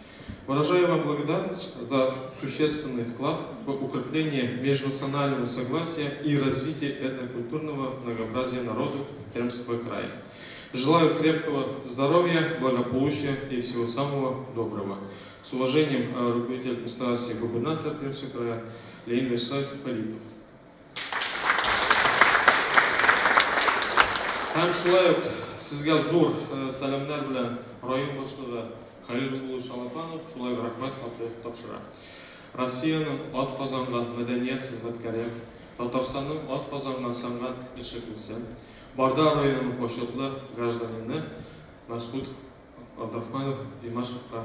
выражаю вам благодарность за существенный вклад в укрепление межнационального согласия и развитие этнокультурного многообразия народов Пермского края. Желаю крепкого здоровья, благополучия и всего самого доброго. С уважением, руководитель администрации губернатора Пермского края Леонид Вячеславович Политов. Һәм шулай ук сезгә зур сәламнәр белән район башлыгы Халил Рузулович Алапанов шулай ук рәхмәт хаты тапшыра. Россиянең ат казанган мәдәният хезмәткәре, Татарстанның ат казанган сәнгать эшлеклесе, Барда районының почетлы гражданины Мәсгут Абдрахманов Имашевка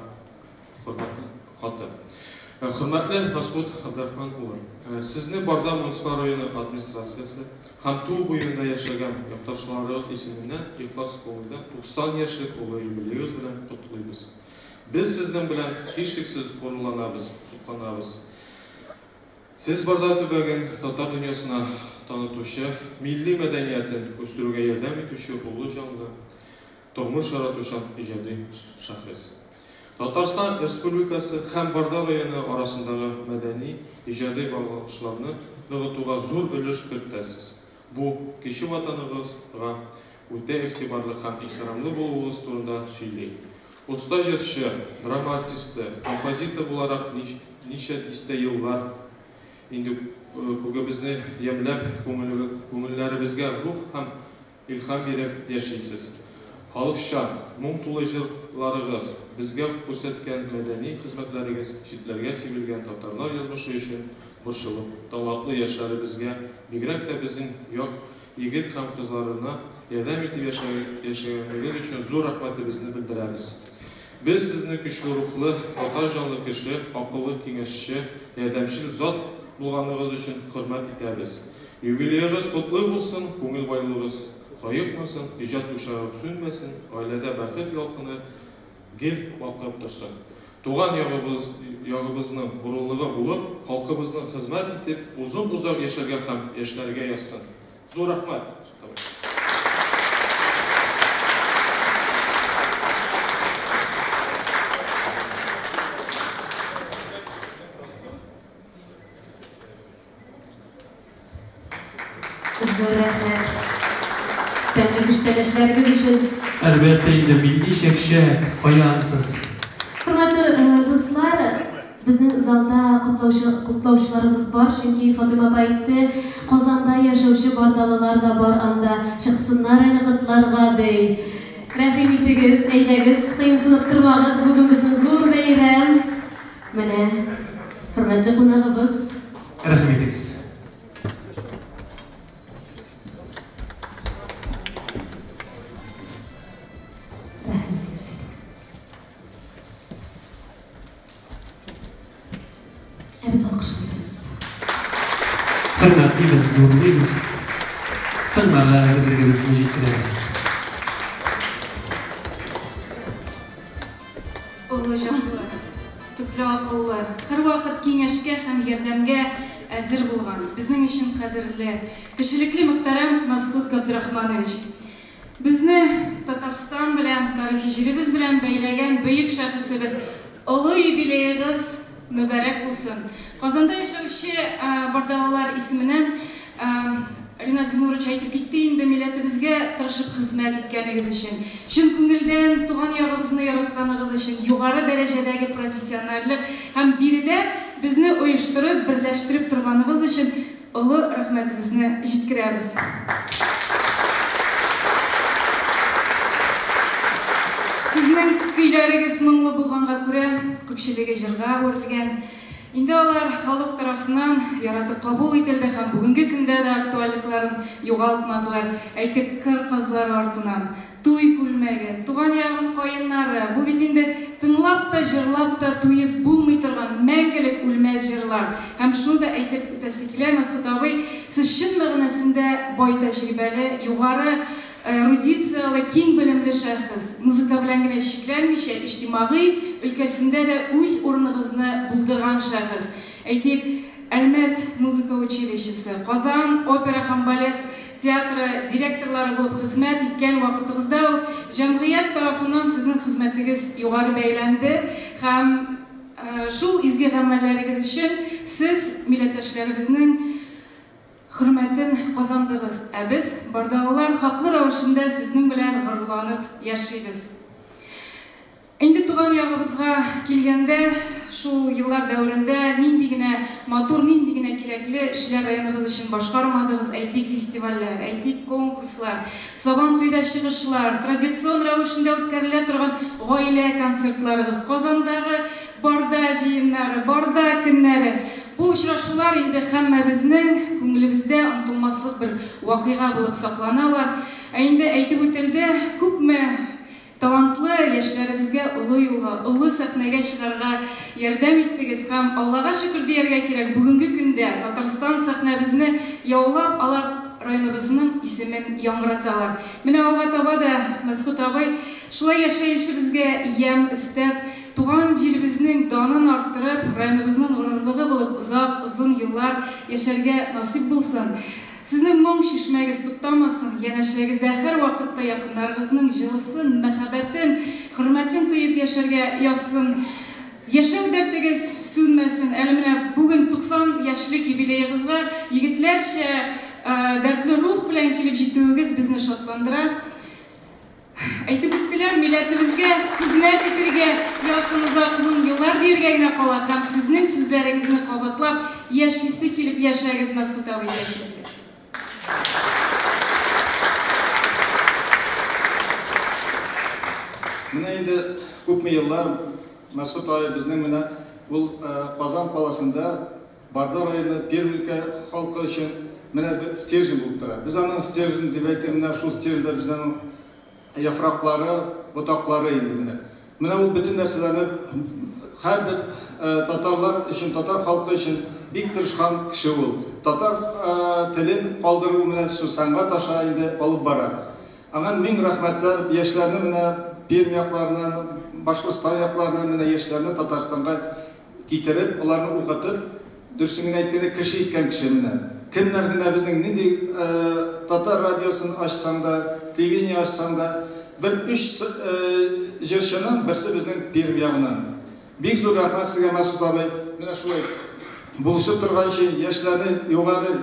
хөрмәтле хаты. Хөрмәтле Мәсгут Абдрахман улы, сезне Барда муниципаль районы администрациясе һәм Тул буенда яшәгән якташларыгыз исеменнән ихлас күңелдән 90 яшьлек олы юбилеегыз белән котлыйбыз. Без сезнең белән һичшиксез горурланабыз, сокланабыз. Сез Барда төбәген татар дөньясына танытучы, милли мәдәниятен үстерүгә ярдәм итүче олы җанлы, тормыш яратучан иҗади шәхес. Татарстан Республикасы һәм Барда районы арасындагы мәдәни, иҗади багланышларны ныгытуга зур өлеш кертәсез. Бу кече ватаныгызга үтә игътибарлы һәм ихтирамлы булуыгыз турында сөйли. Оста җырчы, драма артисты, композитор буларак ничә дистә еллар инде күгебезне ямьләп, күңелләребезгә рух һәм илһам биреп яшисез. Халыкчан, моң тулы җырларыгыз, безгә күрсәткән мәдәни хезмәтләрегез читләргә сибелгән татарлар язмышы өчен борчылып, талантлы яшьләребезгә, бигрәк тә безнең як егет һәм кызларына ярдәм итеп яшәгәнегез өчен зур рәхмәтебезне белдерәбез. Без сезне көчле рухлы, татар җанлы кеше, акыллы киңәшче, ярдәмчел зат булганыгыз өчен хөрмәт итәбез. Юбилеегыз котлы булсын, күңел байлыгыз саекмасын, иҗат учагы сүнмәсен, гаиләдә бәхет ялкыны гел балкып торсын. Туган ягыбыз, ягыбызның горурлыгы булып, халкыбызның хезмәт итеп, озын-озак яшәргә һәм яшьләргә язсын. Зур рәхмәт! Зур рәхмәт. Тәмле күчтәнәчләрегез өчен. Әлбәттә инде, милли чәкчәк, каян сез? Хөрмәтле дуслар, безнең залда котлаучы, котлаучыларыбыз бар, чөнки Фатыйма апа әйтте, Казанда яшәүче бардалылар да бар анда, чыксыннар әле котларга, ди. Рәхим итегез, әйдәгез, кыенсынып тормагыз, бүген безнең зур бәйрәм. Менә, хөрмәтле кунагыбыз. Рәхим итегез. Рәхим итегез, әйдәгез. Ә без алкышлыйбыз. Хөрмәтлибез, зурлыйбыз. Тыңларга әзерлегебезне җиткерәбез. Олы җанлы, төпле акыллы, һәрвакыт киңәшкә һәм ярдәмгә әзер булган, безнең өчен кадерле, кешелекле мөхтәрәм Мәсгут Габдрахманович. Безне Татарстан белән, тарихи җиребез белән бәйләгән бөек шәхесебез. Олы юбилеегыз мөбарәк булсын. Казанда яшәүче бардалылар исеменнән Ринат Зинурович әйтеп китте инде, милләтебезгә тырышып хезмәт иткәнегез өчен, чын күңелдән туган ягыбызны яратканыгыз өчен, югары дәрәҗәдәге профессиональлек һәм биредә безне оештырып, берләштереп торганыгыз өчен олы рәхмәтебезне җиткерәбез. Сезнең көйләрегез моңлы булганга күрә, күпчелеге җырга әверелгән. Инде алар халык тарафыннан яратып кабул ителде һәм бүгенге көндә дә актуальлекларын югалтмадылар. Әйтик, Кыр казлары артыннан, Туй күлмәге, Туган ягым каеннары, бу бит инде тыңлап та, җырлап та туеп булмый торган мәңгелек үлмәс җырлар. Һәм шуны да әйтеп үтәсе килә, Мәсгуть абый, сез чын мәгънәсендә бай тәҗрибәле, югары эрудицияле, киң белемле шәхес. Музыка белән генә чикләнмичә, иҗтимагый өлкәсендә дә үз урыныгызны булдырган шәхес. Әйтик, Әлмәт музыка училищесы, Казан опера һәм балет театры директорлары булып хезмәт иткән вакытыгызда ук җәмгыять тарафыннан сезнең хезмәтегез югары бәяләнде һәм шул изге гамәлләрегез өчен сез милләттәшләребезнең хөрмәтен казандыгыз. Ә без, бардалылар, хаклы рәвешендә сезнең белән горурланып яшибез. Инде туган ягыбызга килгәндә, шул еллар дәверендә нинди генә матур, нинди генә кирәкле эшләр районыбыз өчен башкармадыгыз, әйтик, фестивальләр, әйтик, конкурслар, Сабантуйда чыгышлар, традицион рәвешендә үткәрелә торган гаилә концертларыгыз, Казандагы Барда җыеннары, Барда көннәре. Бу очрашулар инде һәммәбезнең күңелебездә онытылмаслык бер вакыйга булып сакланалар. Ә инде әйтеп үтелде, күпме Талантлы яшьләребезгә олы юлга, олы сәхнәгә чыгарга ярдәм иттегез һәм, Аллага шөкер дияргә кирәк, бүгенге көндә Татарстан сәхнәбезне яулап, алар районыбызның исемен яңгыраталар. Менә алга таба да, Мәсгуть абый, шулай яшәешебезгә ямь өстәп, туган җиребезнең данын арттырып, районыбызның горурлыгы булып озак, озын еллар яшәргә насыйп булсын. Сезнең моң чишмәгез туктамасын, янәшәгездә һәрвакытта якыннарыгызның җылысын, мәхәббәтен, хөрмәтен тоеп яшәргә язсын. Яшәү дәртегез сүнмәсен. Әле менә бүген 90 яшьлек юбилеегызга егетләрчә дәртле рух белән килеп җитүегез безне шатландыра. Әйтеп үттеләр, милләтебезгә хезмәт итергә язсын озак озын еллар дияргә генә кала һәм сезнең сүзләрегезне кабатлап, яшисе килеп яшәгез, Мәсгуть абый диясем килә. Менә инде күпме еллар Мәсгуть абый безнең менә ул Казан каласында Барда районы, Пермь өлкә халкы өчен менә бер стержень булып тора. Без аның стержень дип әйтәм, менә шул стерженьда без аның яфраклары, ботаклары инде менә. Менә ул бөтен нәрсәләрне һәрбер татарлар өчен, татар халкы өчен бик тырышкан кеше ул. Татар телен калдыру менә шул сәнгать аша инде алып бара. Аңа мең рәхмәтләр, яшьләрне менә Пермь якларыннан, Башкортстан якларыннан менә яшьләрне Татарстанга китереп, аларны укытып, дөресен генә әйткәндә, кеше иткән кеше менә. Кемнәр генә безнең нинди татар радиосын ачсаң да, телевидение ачсаң да, бер өч җырчының берсе безнең Пермь ягыннан. Бик зур рәхмәт сезгә, Мәсгут абый, менә шулай булышып торган өчен, яшьләрне югары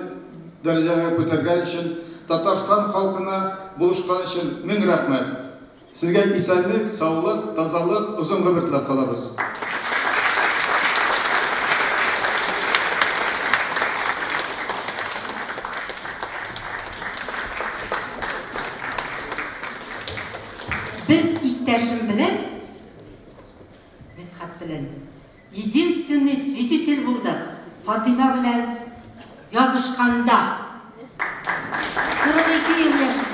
дәрәҗәгә күтәргән өчен, Татарстан халкына булышкан өчен мең рәхмәт. Сезгә исәнлек, саулык, тазалык, озын гомер теләп калабыз. Без иптәшем белән, Мидхәт белән, единственный свидетель булдык, Фатыйма белән язышканда. 42 ел яшәдек.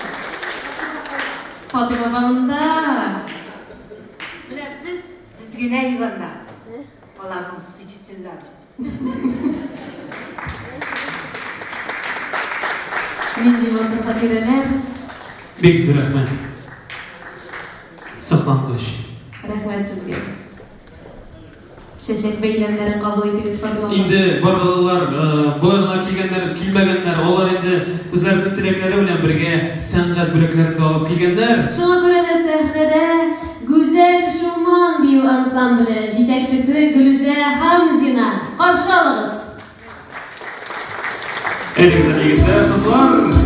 Фатыйма апа монда. Менә без, без генә Иванда, аларның свидетельләре. Нинди матур хатирәләр. Бик зур рәхмәт. Соклангыч. Рәхмәт сезгә. Чәчәк бәйләмнәрен кабул итегез, Фатыйма апа. Инде бардалылар, болай гына килгәннәр, килмәгәннәр, алар инде үзләренең теләкләре белән бергә сәнгать бүләкләрен дә алып килгәннәр. Шуңа күрә дә сәхнәдә Гүзәл Чулман бию ансамбле, җитәкчесе Гөлүзә Хамзина. Каршы алыгыз! Әйдәгез әле, егетләр, кызлар!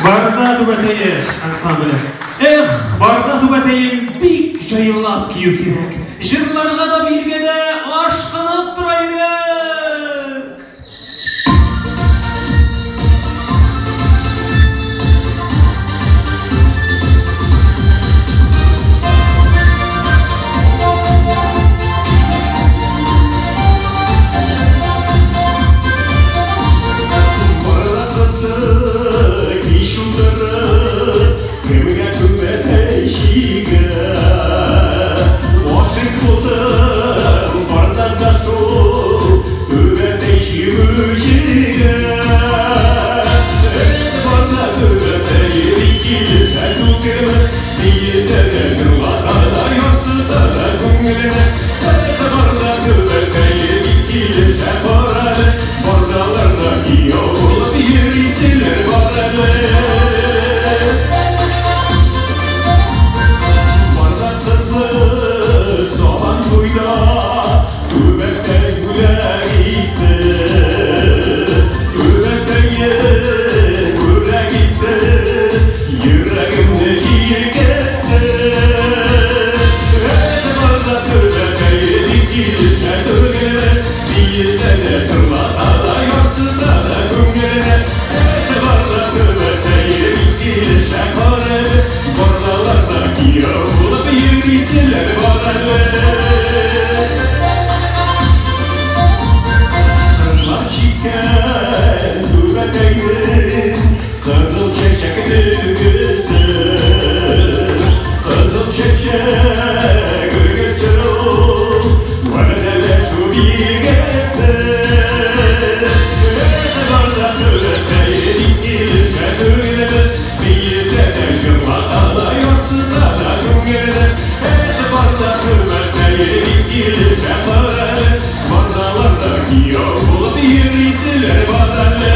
Барда түбәтәе ансамбле. Эх, Барда түбәтәен бик җайлап кию кирәк. Җырларга да биергә дә ашкынып тора йөрәк. Барда кызы кич утырып, кемгә түбәтәй чигә? Гашыйк булдым Бардада шул түбәтәй чигүчегә. Эх, Барда түбәтәе бик килешә түгелме? Биетә дә, җырлата да, ярсыта да күңелне. Эх, Барда түбәтәе бик килешә, карале, Бардаларда кияү булып йөриселәр бар әле. Барда кызы Сабан туйда түбәтәй бүләк итте. Түбәтәе бүләк итте, йөрәгемне җилкетте. Эх, Барда түбәтәе бик килешә түгелме? Биетә дә, җырлата да, ярсыта да күңелне. Эх, Барда түбәтәе бик килешә, карале, Бардаларда кияү булып йөриселәр бар әле. Кызлар чиккән түбәтәйнең кызыл чәчәк өлгесе, кызыл чәчәк өлгесе ул, вәгъдәләшү билгесе. Эх, Барда түбәтәе бик килешә түгелме? Биетә дә, җырлата да, ярсыта да күңелне. Эх, Барда түбәтәе бик килешә, карале, Бардаларда кияү булып йөриселәр бар әле.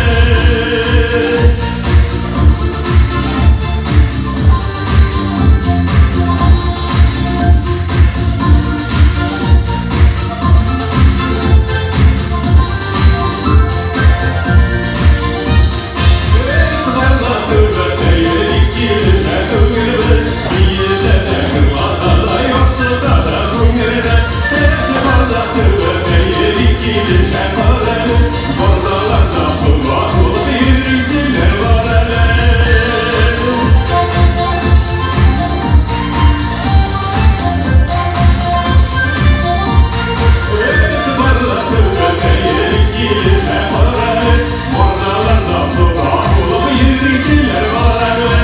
Барда түбәтәе бик килешә түгелме? Биетә дә, җырлата да, ярсыта да күңелне. Эх, Барда түбәтәе бик килешә, карале, Бардаларда кода булып йөриселәр бар әле. Эх, Барда түбәтәе бик килешә, карале, Бардаларда кода булып йөриселәр бар әле.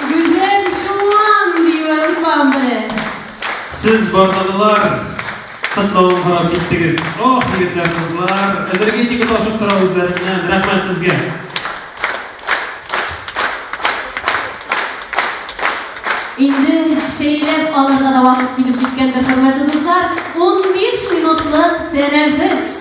Гүзәл Чулман бию ансамбле. Сез бардалылар котлавын карап киттегез. Ох, егетләр, кызлар, энергетика ташып тора үзләреннән. Рәхмәт сезгә. Инде шәйләп алырга да вакыт килеп җиткәндер, хөрмәтле дуслар. 15 минутлык тәнәфес.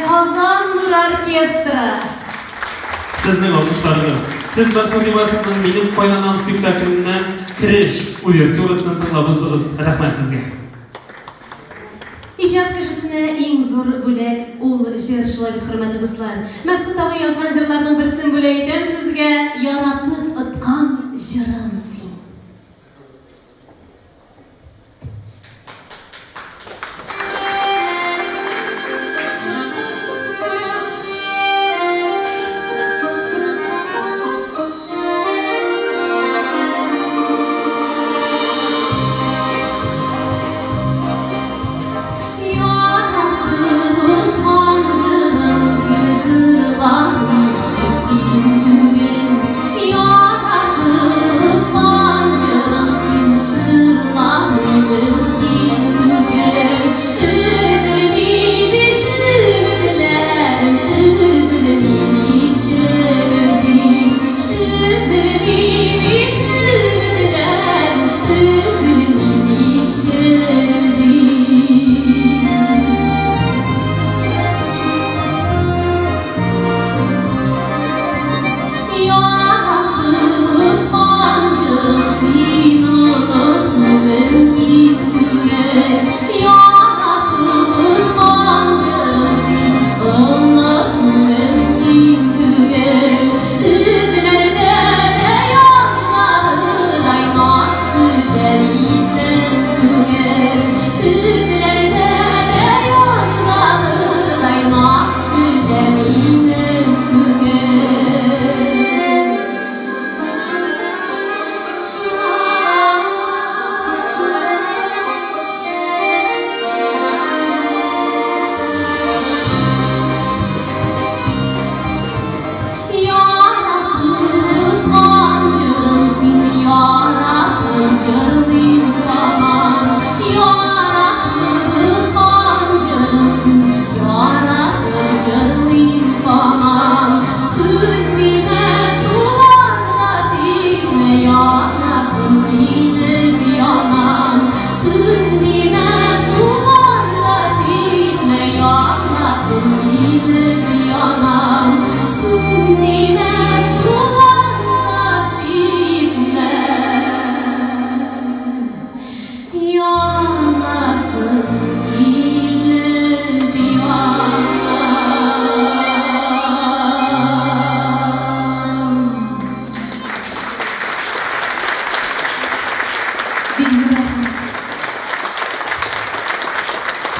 Казан нур оркестры. Сезнең алкышларыгыз. Сез Мәсгут Имашевның Минем кайнанам спектакленнән кереш увертюрасын тыңлап уздыгыз. Рәхмәт сезгә. Иҗат кешесенә иң зур бүләк ул җыр, шулай бит, хөрмәтле дуслар. Мәсгут абый язган җырларның берсен бүләк итәм сезгә, Яратып откан җырым син.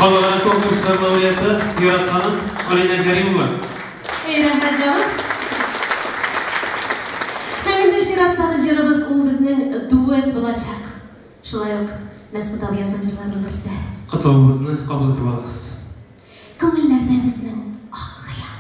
Халыкара конкурслар лауреаты Юрат ханым Алина Каримова. Эй, рәхмәт, җаным. Һәм инде чираттагы җырыбыз ул безнең дуэт булачак. Шулай ук Мәсгут абый язган җырларның берсе. Котлавыбызны кабул итеп алыгыз. Күңелләрдә безнең ак хыял.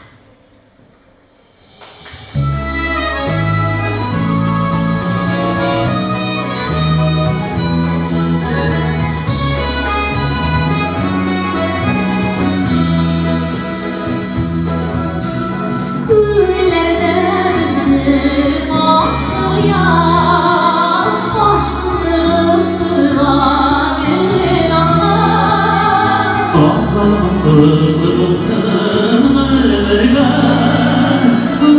Күңелләрдә безнең ак хыял, ашкындырып тора гел алга. Таплармасылы булсын гомергә,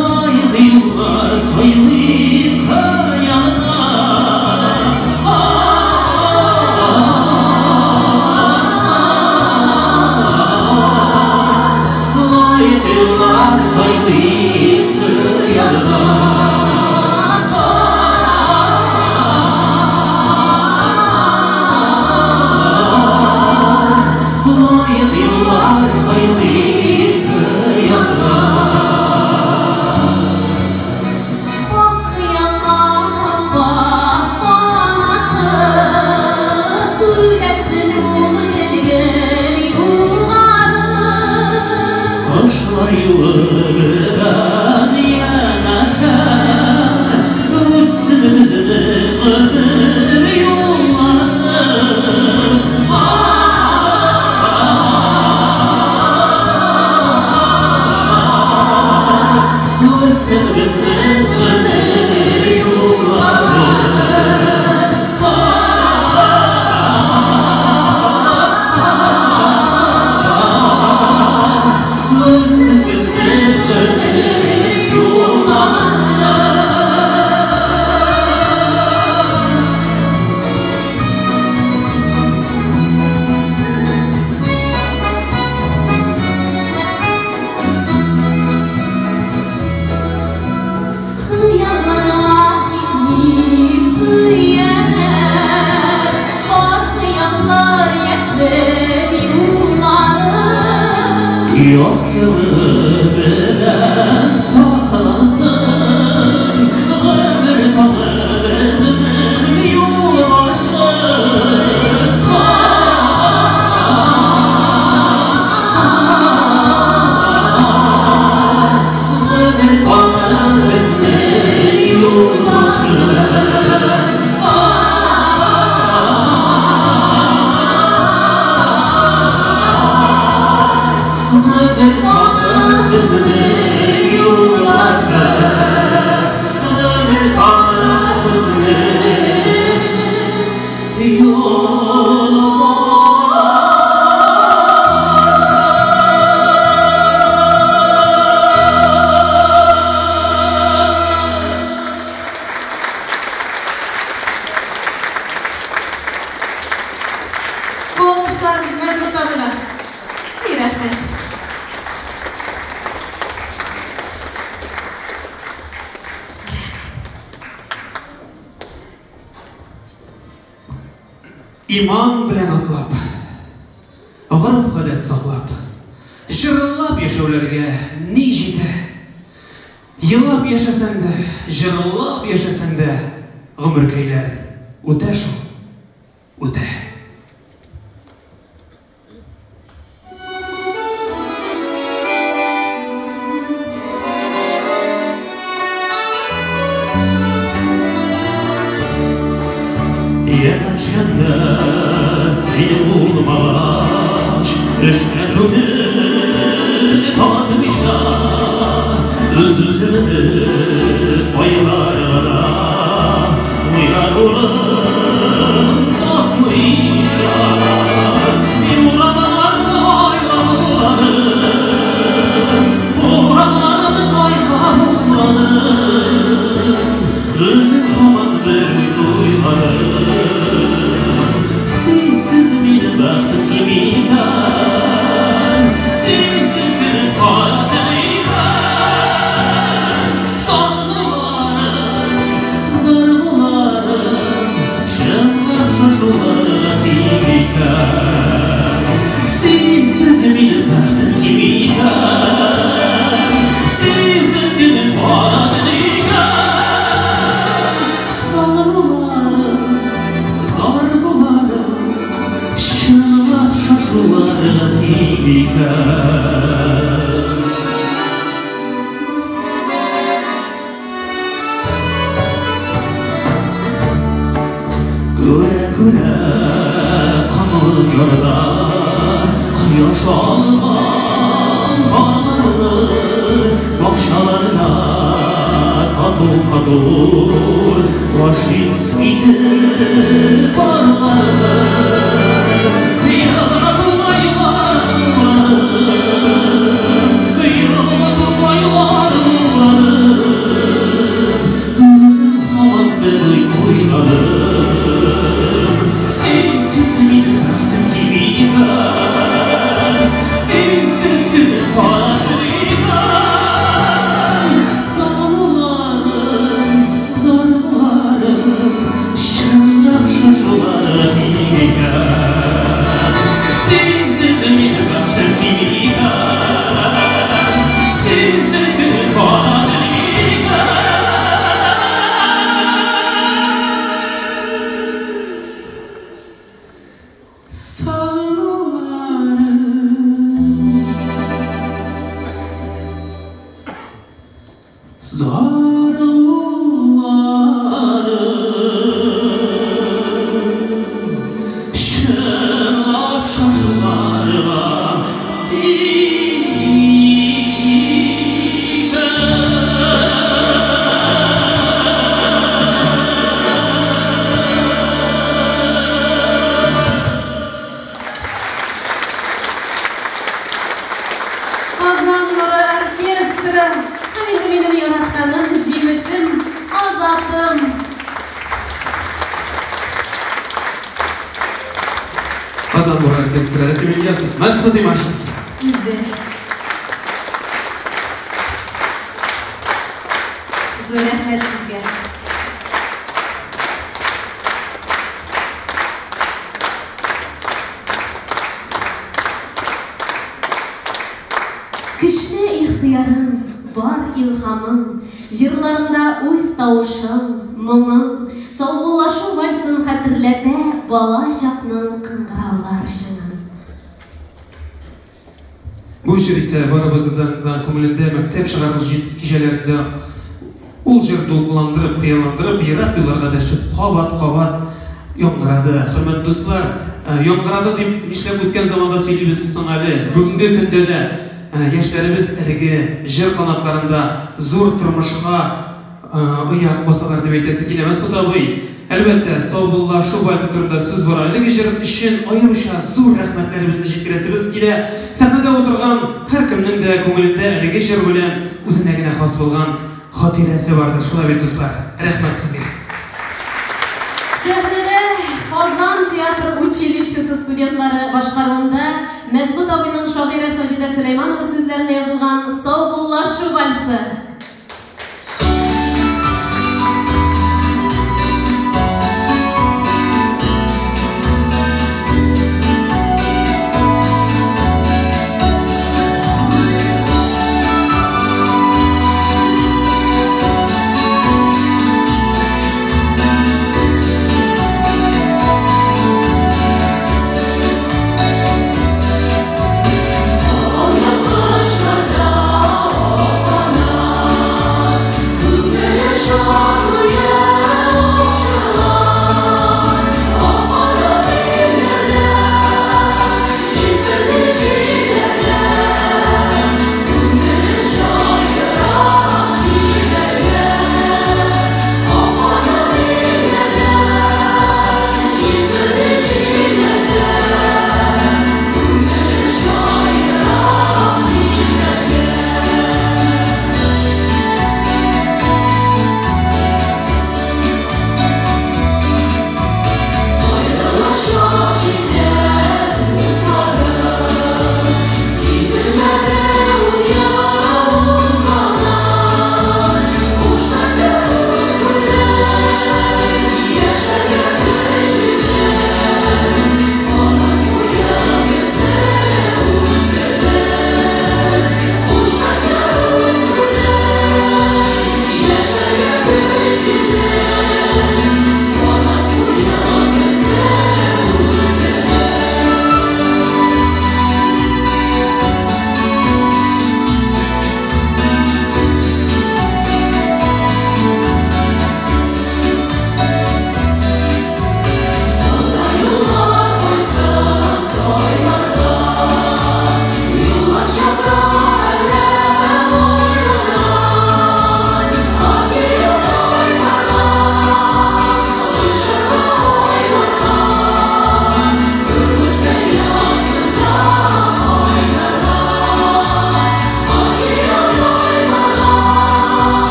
лаек юллар сайлыйк хыялга. Лаек юллар сайлыйк хыялга. Лаек юллар сайлыйк хыялга. Ак хыялга аппак канаты, күтәрсен ул гел-гел югары. Кошлар юлы белән янәшә, үтсен безнең гомер юллары. Үтсен безнең гомер юллары. Яктылыгы белән сакласын, Гомер таңы безнең юл башы. Гомер таңы безнең юл башы. Гомер таңы безнең юл башы. Гомер таңы безнең юл Бу алкышлар Мәсгут абыйга. И рәхмәт. Иман белән атлап, гореф-гадәт саклап, җырлап яшәүләргә ни җитә? Елап яшәсәң дә, җырлап яшәсәң дә, гомеркәйләр үтә шул, үтә. Янәшәмдә сине булмагач, Эшкә күңел тартмыйча, Үз-үземне кайларга да куяр урын тапмыйча, Урамнарны айлап урадым, Урамнарны айлап урадым, Үзем һаман бер уйладым. Синсез минем бәхтем кими икән, Синсез көнем кара төн икән. Сагынуларым, зарыгуларым, Чынлап шашуларга тиң икән. Синсез минем бәхтем кими икән, Синсез көнем кара төн икән. Сагынуларым, зарыгуларым, Чынлап шашуларга тиң икән. Күрә-күрә канлы ярда Кояш алган карларны, Бакчаларда тату матур Гашыйк итеп парларны. Елга тугайлар урадым, Елга тугайлар урадым, Үзем һаман бер уйладым. Синсез минем бәхтем кими икән, Синсез көнем кара төн икән. Сагынуларым, зарыгуларым, Чынлап шашуларга тиң икән. Синсез минем бәхтем кими икән, Синсез көнем кара төн икән. Сагынуларым, зарыгуларым, Чынлап шашуларга тиң икән. Казан нуры оркестры. Һәм инде минем яратканым, җимешем, Азатым. Казан нуры оркестры, Рәсим Ильясов, Мәсгут Имашев. Үзе. Зур рәхмәт сезгә. Көчле ихтыярың, бар илһамың, Җырларыңда үз тавышың, моңың, Саубуллашу вальсын хәтерләтә Бала чакның кыңгыраулар чыңын. Бу җыр исә барыбызның да күңелендә мәктәп чыгарылыш кичәләрендә ул җыр дулкынландырып, хыялландырып, ерак юлларга дәшеп кабат-кабат яңгырады. Хөрмәтле дуслар, яңгырады дип нишләп үткән заманда сөйлибез соң әле? Бүгенге көндә дә яшьләребез әлеге җыр канатларында зур тормышка аяк басалар дип әйтәсе килә. Мәсгут абый, әлбәттә, саубуллашу вальсы турында сүз бара. Әлеге җыр өчен аеруча зур рәхмәтләребезне җиткерәсебез килә. Сәхнәдә утырган һәркемнең дә күңелендә әлеге җыр белән үзенә генә хас булган хатирәсе бардыр. Шулай бит, дуслар? Рәхмәт сезгә. Сәхнәдә Казан театр училищесы студентлары башкаруында Мәсгут абыйның шагыйрә Саҗидә Сөләйманова сүзләренә язылган Саубуллашу вальсы.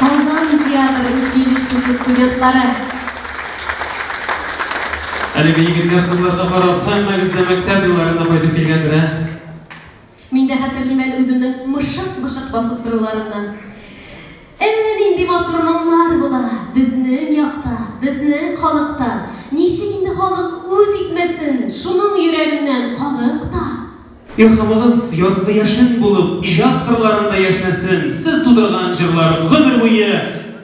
Казан театр училищесы студентлары. Әлеге егетләр кызларга карап, һәммәгез дә мәктәп елларына кайтып килгәндер, ә? Мин дә хәтерлим әле үземнең мышык-мышык басып торуларымны. Әллә нинди матур моңнар була безнең якта, безнең халыкта. Ничек инде халык үз итмәсен, шуның йөрәгеннән калык та. Илһамыгыз язгы яшен булып, иҗат кырларында яшьнәсен, сез тудырган җырлар гомер буе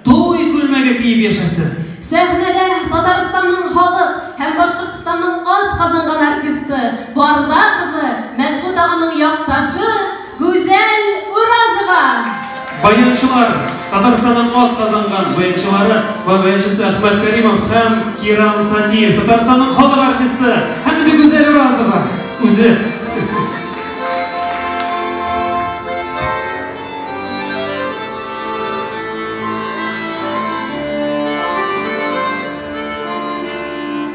туй күлмәге киеп яшәсен. Сәхнәдә Татарстанның халык һәм Башкортстанның ат казанган артисты, Барда кызы, Мәсгут аганың якташы Гүзәл Уразова. Баянчылар, Татарстанның ат казанган баянчылары, баянчысы Әхмәт Каримов һәм Кирам Сатиев, Татарстанның халык артисты һәм инде Гүзәл Уразова үзе.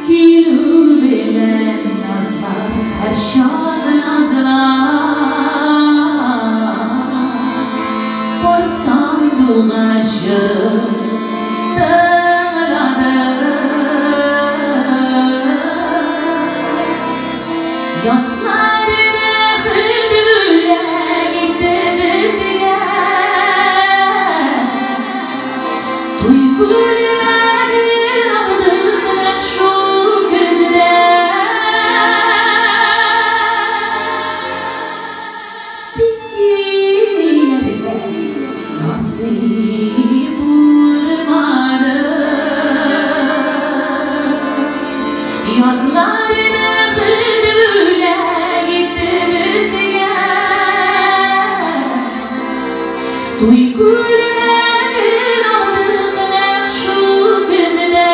Килү белән назлар, һәрчак назлар. Пар сандугач җырын тыңлады. Язлар бәхет бүләк итте безгә. Туй күлмәген алдык нәкъ шул көздә. Тик кияргә насыйп булмады. Язлар бәхет бүләк итте безгә. Туй күлмәген алдык нәкъ шул көздә.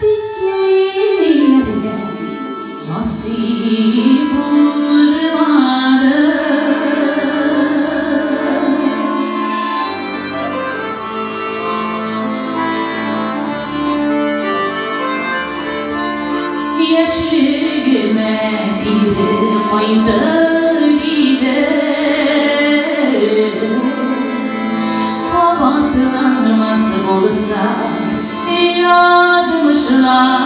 Тик кияргә насыйп булмады. Яшьлегемә кире кайтыр идем. Кабатланмас булса язмышлар.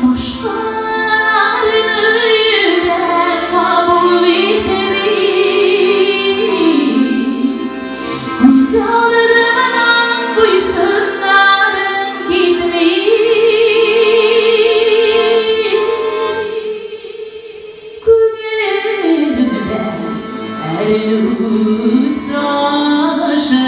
Башкаларны йөрәк кабул итми. Күз алдымнан буйсыннарың китми. Күңелемдә әрнү сагышлар.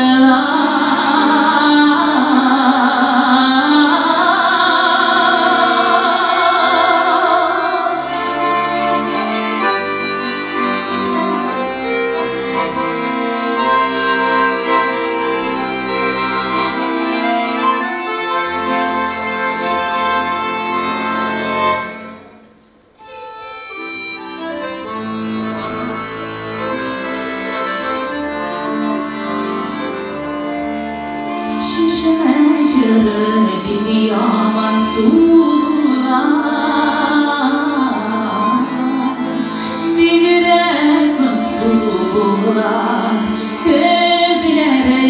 Чишмә җыры бик яман су була. Бигрәк моңсу була көзләре.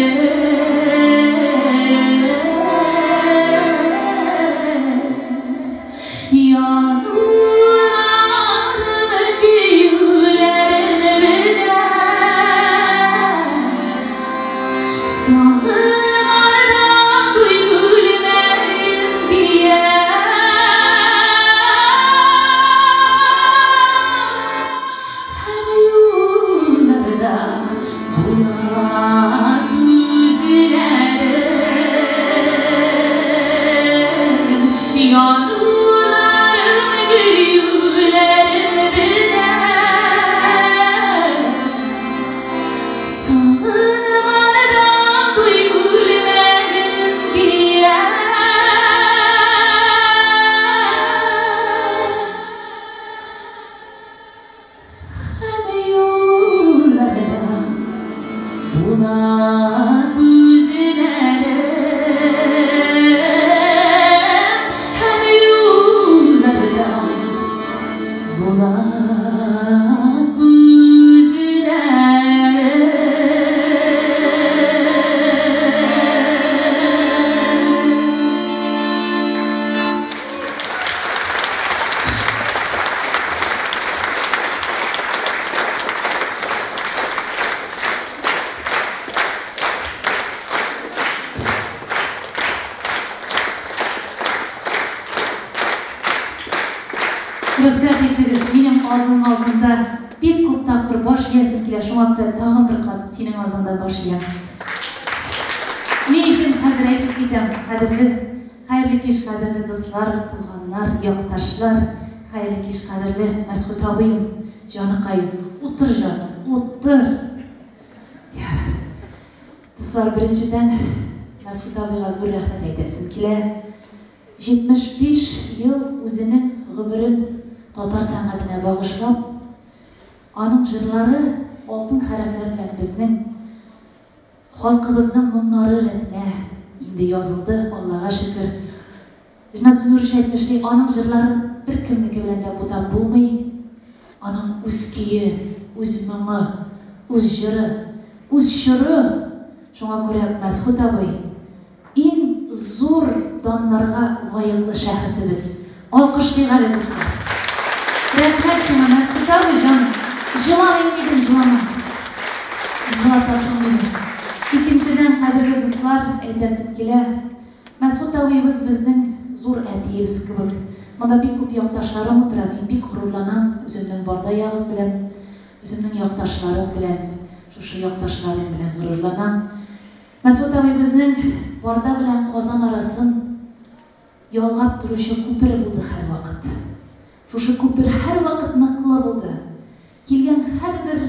Януларым, көюләрем белән. Сагынганда туй күлмәген кия. Һәм юлларда була күзләрем. Януларым, көюләрем белән. Сагынганда туй күлмәген кия. Һәм юлларда була күзләрем. Һәм Рөхсәт итегез, минем алның алдында бик күп тапкыр баш иясем килә, шуңа күрә тагын бер кат синең алдыңда баш иям. Ни өчен хәзер әйтеп китәм, кадерле, хәерле кич, кадерле дуслар, туганнар, якташлар, хәерле кич, кадерле Мәсгуть абыем, җаныкаем. Утыр, җаным, утыр. Ярар. Дуслар, беренчедән, Мәсгуть абыйга зур рәхмәт әйтәсем килә. 75 ел үзенең гомерен татар сәнгатенә багышлап, аның җырлары алтын хәрефләр белән безнең халкыбызның моңнары рәтенә инде язылды, Аллага шөкер. Ринат Зиннурович әйтмешли, аның җырларын беркемнеке белән дә бутап булмый. Аның үз көе, үз моңы, үз җыры, үз чоры. Шуңа күрә Мәсгуть абый, иң зур даннарга лаеклы шәхесебез. Алкышлыйк әле, дуслар. Рәхмәт сиңа, Мәсгуть абый, җаным. Җыламыйм дидең, җылама. Җылатасың мине. Икенчедән, кадерле дуслар, әйтәсем килә, Мәсгуть абыебыз безнең зур әтиебез кебек. Монда бик күп якташларым утыра, мин бик горурланам үземнең Барда ягым белән, үземнең якташларым белән, шушы якташларым белән горурланам. Мәсгуть абый безнең Барда белән Казан арасын ялгап торучы күпер булды һәрвакыт. Шушы күпер һәрвакыт ныклы булды. Килгән һәрбер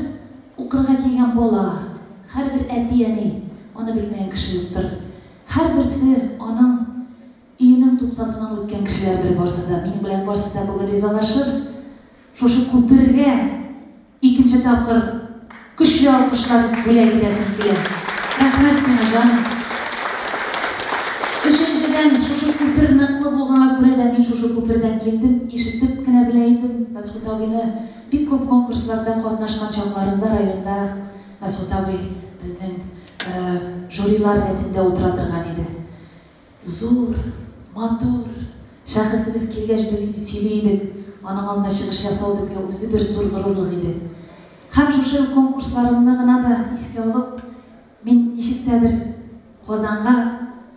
укырга килгән бала, һәрбер әти-әни, аны белмәгән кеше юктыр. Һәрберсе аның өенең тупсасыннан үткән кешеләрдер барсы да. Минем белән барсы да бүген ризалашыр. Шушы күпергә икенче тапкыр көчле алкышлар бүләк итәсем килә. Рәхмәт сиңа, җаным. Өченчедән, шушы күпер ныклы булганга күрә дә мин шушы күпердән килдем, ишетеп кенә белә идем Мәсгуть абыйны. Бик күп конкурсларда катнашкан чакларымда районда Мәсгуть абый безнең жюрилар рәтендә утыра торган иде. Зур, матур шәхесебез килгәч, без инде сөйли идек. Аның алдында чыгыш ясау безгә үзе бер зур горурлык иде. Һәм шушы конкурсларымны гына да искә алып, мин ничектәдер Казанга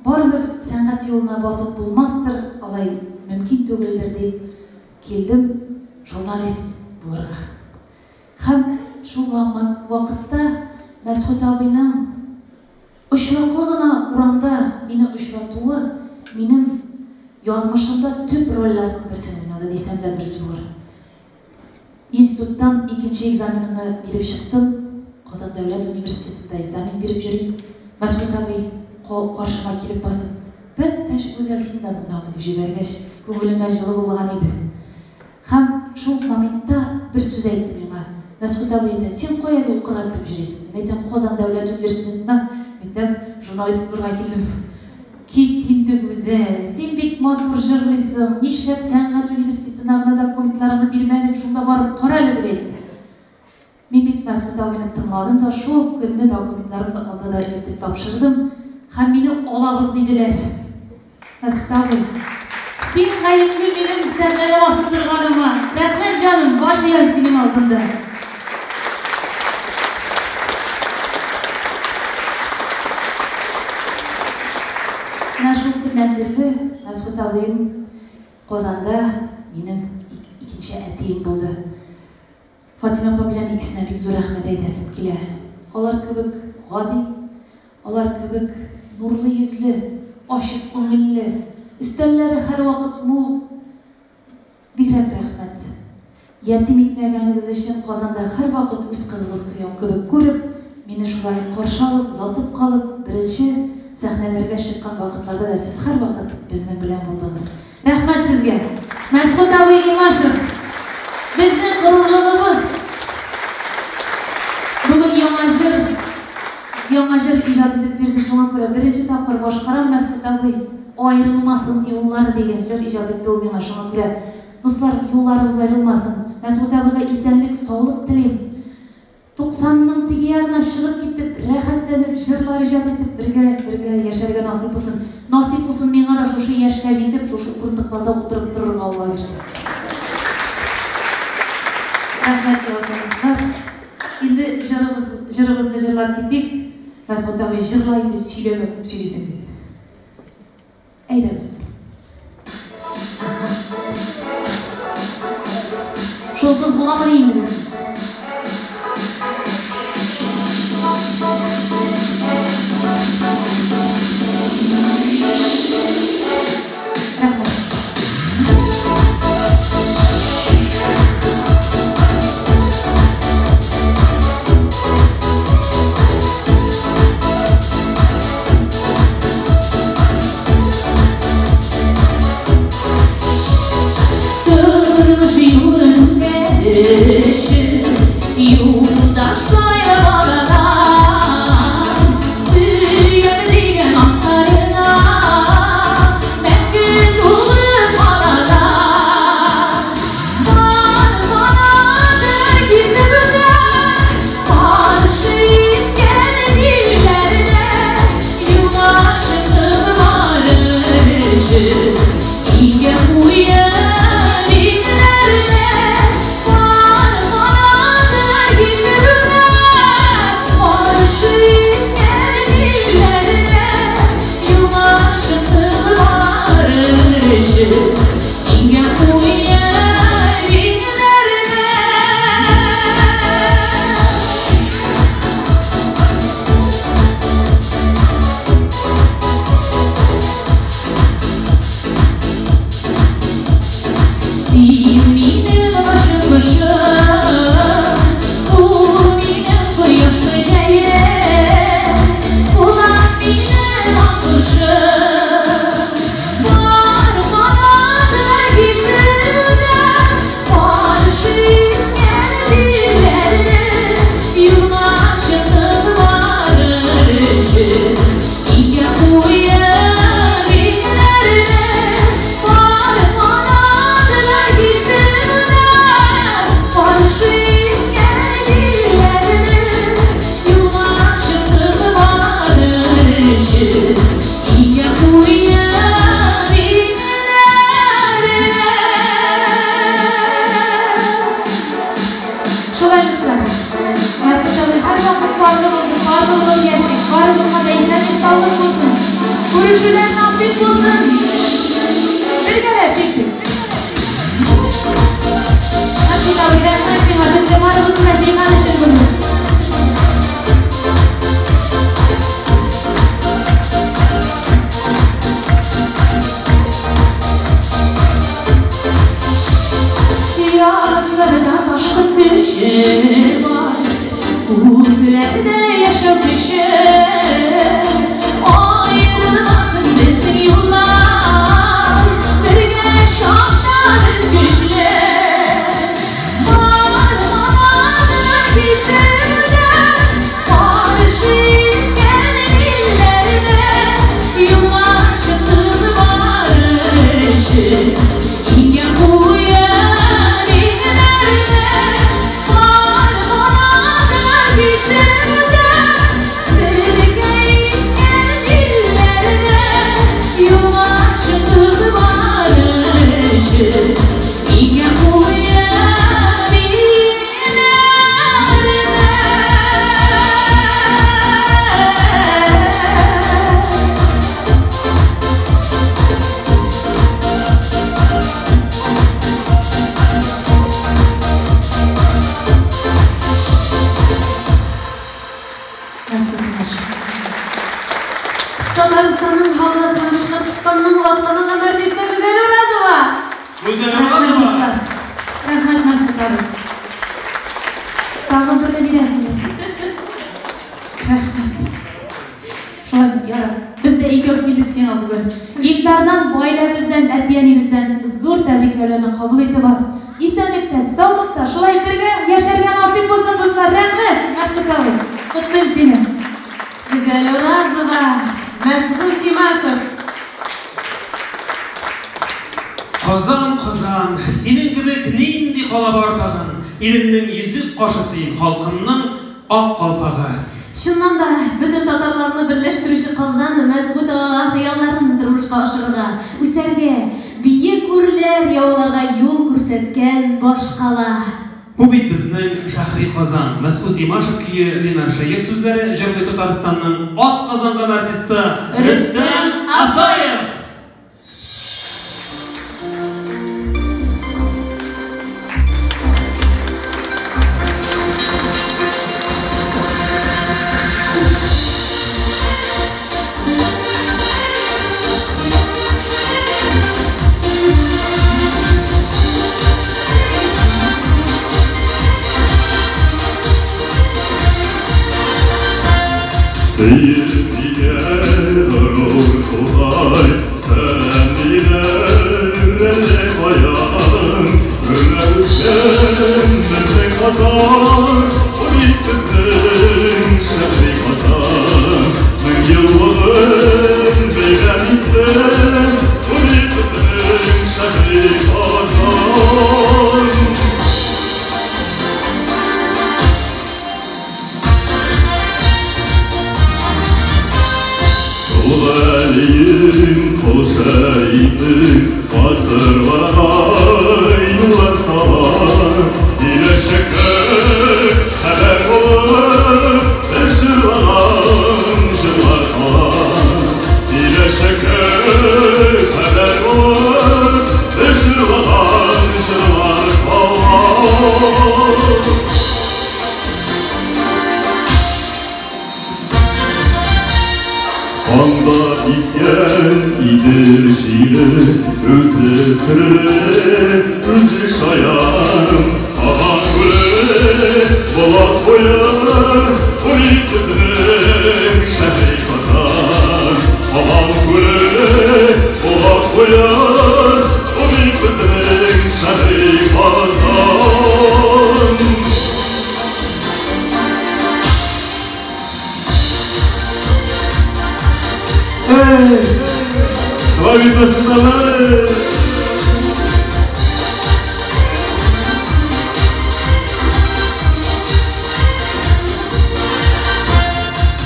барыбер сәнгать юлына басып булмастыр, алай мөмкин түгелдер дип килдем журналист булырга. Һәм шул вакытта Мәсгуть абыйның Очраклы гына урамда мине очратуы минем язмышымда төп рольләрнең берсен уйнады дисәм дә дөрес булыр. Институттан икенче экзаменымны биреп чыктым, Казан дәүләт университетында экзамен биреп йөрим. Мәсгуть абый каршыма килеп басып, Бәттәш, Гүзәл, син дә мондамы? дип җибәргәч, күңелемә җылы булган иде. Һәм шул моментта бер сүз әйтте миңа. Мәсгуть абый әйтә, син кая ди укырга кереп йөрисең? Мин әйтәм, Казан дәүләт университетына, әйтәм, журналист булырга килдем. Кит инде, Гүзәл, син бик матур җырлыйсың, нишләп сәнгать университетына гына документларыңны бирмәдең, шунда барып кара әле, дип әйтте. Мин бит Мәсгуть абыйны тыңладым да, шул ук көнне документларымны алды да илтеп тапшырдым һәм мине алабыз диделәр. Мәсгуть абый, син гаепле минем сәхнәдә басып торганыма. Рәхмәт, җаным, баш иям синең алдында. Менә шул көннән бирле Мәсгуть абыем Казанда минем икенче әтием булды. Фатыйма апа белән икесенә бик зур рәхмәт әйтәсем килә. Алар кебек гади, алар кебек нурлы йөзле, ачык күңелле, өстәлләре һәрвакыт мул. Бигрәк рәхмәт. Ятим итмәгәнегез өчен, Казанда һәрвакыт үз кызыгыз кыям кебек күреп, мине шулай каршы алып, озатып калып, беренче сәхнәләргә чыккан вакытларда да сез һәрвакыт безнең белән булдыгыз. Рәхмәт сезгә! Мәсгуть абый Имашев, безнең горурлыгыбыз! Бүген яңа җыр, яңа җыр иҗат итеп бирде, шуңа күрә беренче тапкыр башкарам, Мәсгуть абый, Аерылмасын юллар дигән җыр иҗат итте ул миңа, шуңа күрә, дуслар, юлларыбыз аерылмасын. Мәсгуть абыйга исәнлек, саулык телим. Туксанның теге ягына чыгып китеп, рәхәтләнеп җырлар иҗат итеп, бергә, бергә яшәргә насыйп булсын. Насыйп булсын миңа да шушы яшькә җитеп, шушы урындыкларда утырып торырга Алла бирсә. Рәхмәт яусын, дуслар. Инде җырыбыз, җырыбызны җырлап китик. Мәсгуть абый, җырла инде, сөйләмә, күп сөйлисең, диде. Әйдә, дустым. Шулсыз буламыни инде безнең? Тормыш юлы түгәреше, юлдаш сайлап алган, сөям дигән атларына мәңге тулы калалар. Бар канаты кисеп үтә, каршы искән җилләрдә, юлга чыгып барыр өчен, иңгә куеп иңнәренә. Бар канаты кисеп үтә, каршы искән җилләрдә, юлга чыгып барыр өчен, иңгә куеп иңнәренә. Син минем ачык кошым, бул минем кояшлы җәем, кунак минем аккошым. Бар канатлар кисеп үтә, каршы искән җилләрне, юлга чыгып барыр өчен, иңгә куеп иңнәренә. Бар канатлар кисеп үтә, каршы искән җилләрне, юлга чыгып барыр өчен, иңгә куеп иңнәренә. Шулай дуслар. Мәсгут абый һәрвакыт парлы булды, парлы булып яшик. Барыбызга да исәнлек, саулык булсын. Күрешүләр насыйп булсын. Бергәләп киттек. Мәсгут абый, рәхмәт сиңа, безне барыбызны да җыйган өчен бүген. Язларда ташкын көче бар, күкләрдә яшәү көче. Аерылмасын безнең юллар, бергә чакта без көчле. Бар канатлар кисеп үтә, каршы искән илләрдә, юлга чыгып барыр өчен, иңгә куеп иңнәренә. Бар канатлар кисеп үтә, бергә искән җилләрдә, юлга чыгып барыр өчен, иңгә куеп иңнәренә. Мәсгут Имашев. Татарстанның халык һәм Башкортстанның атказанган артисты Гүзәл Уразова. Гүзәл Рәхмәт, Уразова! дуслар. Рәхмәт, Мәсгут абый. Тагын берне бирәсеңме? Рәхмәт. Шулай, ярар. Без дә икәү килдек сиңа бүген. Гектардан, гаиләбездән, әти-әнибездән зур тәбрикләүләрне кабул итеп ал. Исәнлектә, саулыкта, шулай бергә яшәргә насыйп булсын, дуслар. Рәхмәт, Мәсгут абый. Котлыйм сине. Гүзәл Уразова, Мәсгут Имашев. Казан, Казан, синең кебек нинди кала бар тагын? Илемнең йөзек кашы син, халкымның ак калфагы. Чыннан да, бөтен татарларны берләштерүче Казан Мәсгут агага хыялларын тормышка ашырырга, үсәргә, бөек үрләр яуларга юл күрсәткән башкала. Бу бит безнең Шәһри Казан. Мәсгут Имашев көе, Ленар Шәех сүзләре, җырлый Татарстанның ат казанган артисты Рөстәм Асаев. Сөеп дигән горур Тукай, сәлам диләр әллә каян. Гөрләп безнең Казан, бу бит безнең шәһри Казан. Мең еллыгын бәйрәм итте, бу бит безнең шәһри Казан. Кол Галиең, Кол Шәрифең, гасырларга юллар сала. Киләчәккә хәбәр булып, без җырлаган җырлар кала. Киләчәккә хәбәр булып, без җырлаган җырлар кала. Анда искән Идел җиле, үзе серле, үзе шаян. Кабан күле, Болак буе, бу бит безнең шәһри Казан. Кабан күле, Болак буе, бу бит безнең шәһри Казан. Шулай бит, Мәсгут абый?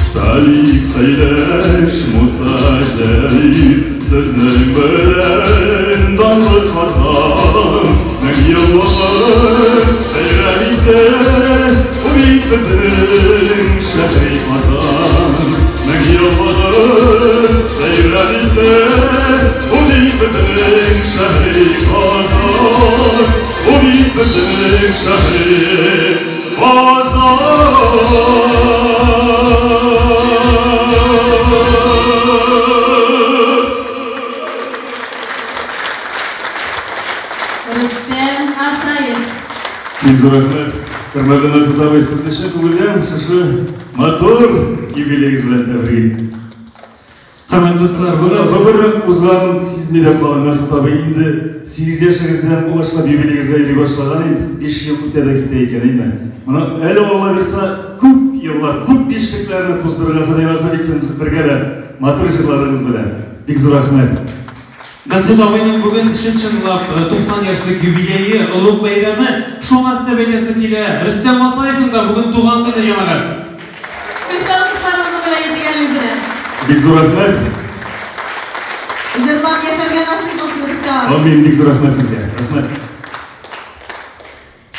Салих Сәйдәш, Муса Җәлил, сезнең белән данлы Казан. Мең еллыгын бәйрәм итте, бу бит безнең шәһри Казан. Мең еллыгын бәйрәм итте, бу бит безнең шәһри Казан. Бу бит безнең шәһри Казан. Рөстәм Асаев. Бик зур рәхмәт. Хөрмәтле Мәсгут абый, сезне чын күңелдән шушы матур юбилеегез белән тәбрик. Хөрмәтле дуслар, Менә гомер узганын сизми дә калам, Мәсгут абый. Инде 8 яшегездән башлап юбилеегезгә йөри башлаган идек. 5 ел үтә дә китә икән, әйме? Моны әле Алла бирсә, күп еллар, күп бишлекләрне туздырырга Ходай насыйп итсен без бергәләп, матур җырларыгыз белән. Бик зур рәхмәт. Мәсгут абыйның бүген чын-чынлап 90 яшьлек юбилее, олуг бәйрәме. Шуңа өстәп әйтәсе килә, Рөстәм Асаевның да бүген туган көне, җәмәгать. Көчле алкышларыбызны бүләк итик әле үзенә. Бик зур рәхмәт. Җырлап яшәргә насыйп булсын, Рөстәм абый. Амин, бик зур рәхмәт сезгә. Рәхмәт.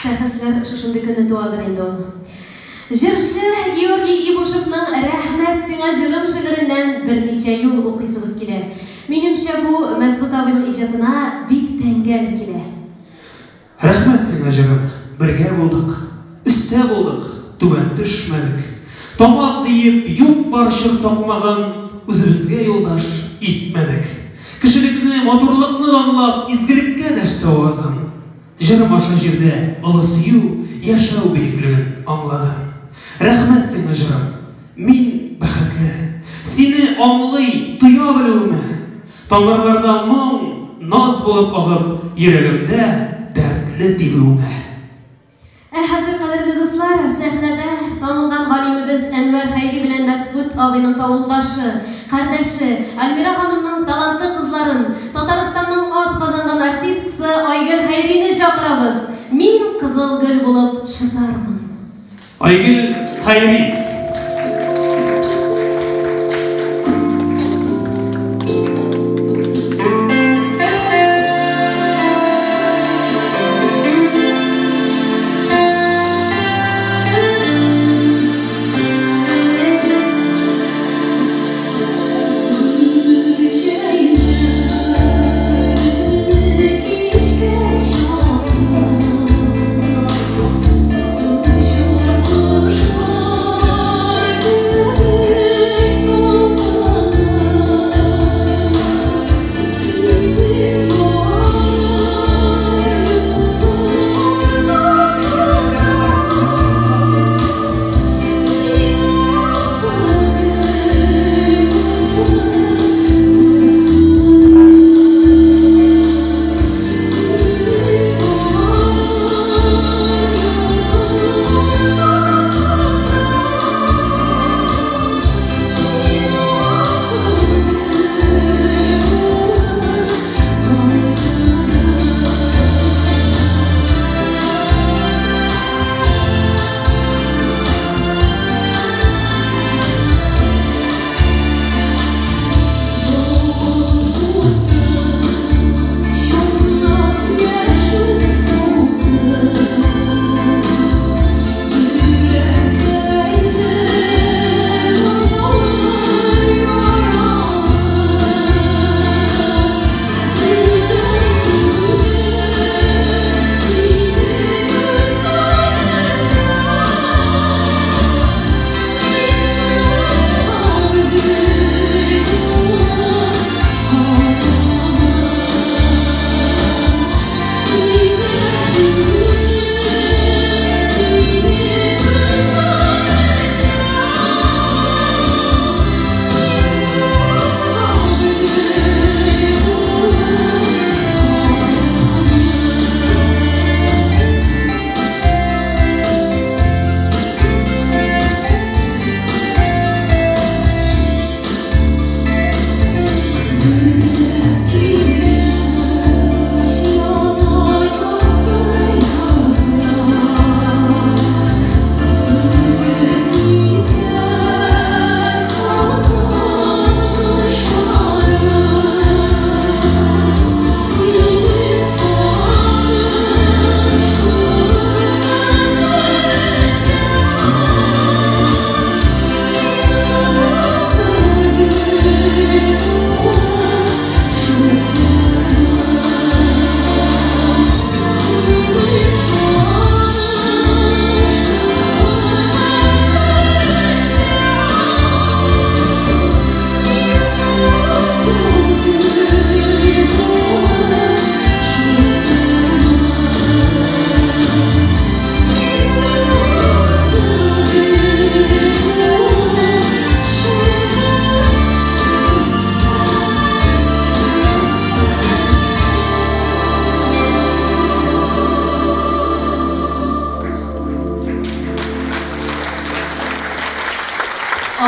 Шәхесләр шушындый көнне туадыр инде ул. Җырчы Георгий Ибушевның Рәхмәт сиңа җырым шигыреннән берничә юл укыйсыбыз килә. Минемчә, бу Мәсгут абыйның иҗатына бик тәңгәл килә. Рәхмәт сиңа, җырым, бергә булдык, өстә булдык, түбән төшмәдек. Тамак диеп, юк-бар чыр такмагын үзебезгә юлдаш итмәдек. Кешелекне, матурлыкны данлап, изгелеккә дәште авазың. Җырым аша җирдә олы сөю, яшәү бөеклеген аңладым. Рәхмәт сиңа, җырым, мин бәхетле. Сине аңлый, тоя белүемә. Тамырларда моң, наз булып агып, йөрәгемдә дәртле тибүеңә. Ә хәзер, кадерле дуслар, сәхнәдә танылган галимебез Әнвәр Хәйри белән Мәсгут абыйның тавылдашы, кардәше, Альмира ханымның талантлы кызларын, Татарстанның ат казанган артисткасы Айгөл Хәйрине чакырабыз. Мин кызыл гөл булып шытармын. Айгөл Хәйри. Кичкә чакта,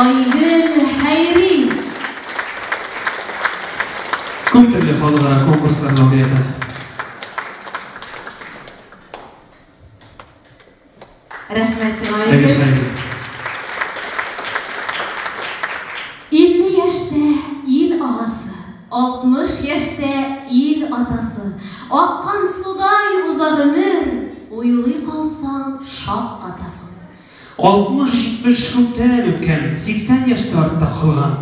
Айгөл Хәйри. Күп төрле халыкара конкурслар лауреаты. Рәхмәт сиңа, Айгөл. 50 яшьтә ил агасы, 60 яшьтә ил атасы. Аккан судай уза гомер, уйлый калсаң, шаккатасың. 60-70 күптән үткән, 80 яшь тә артта калган.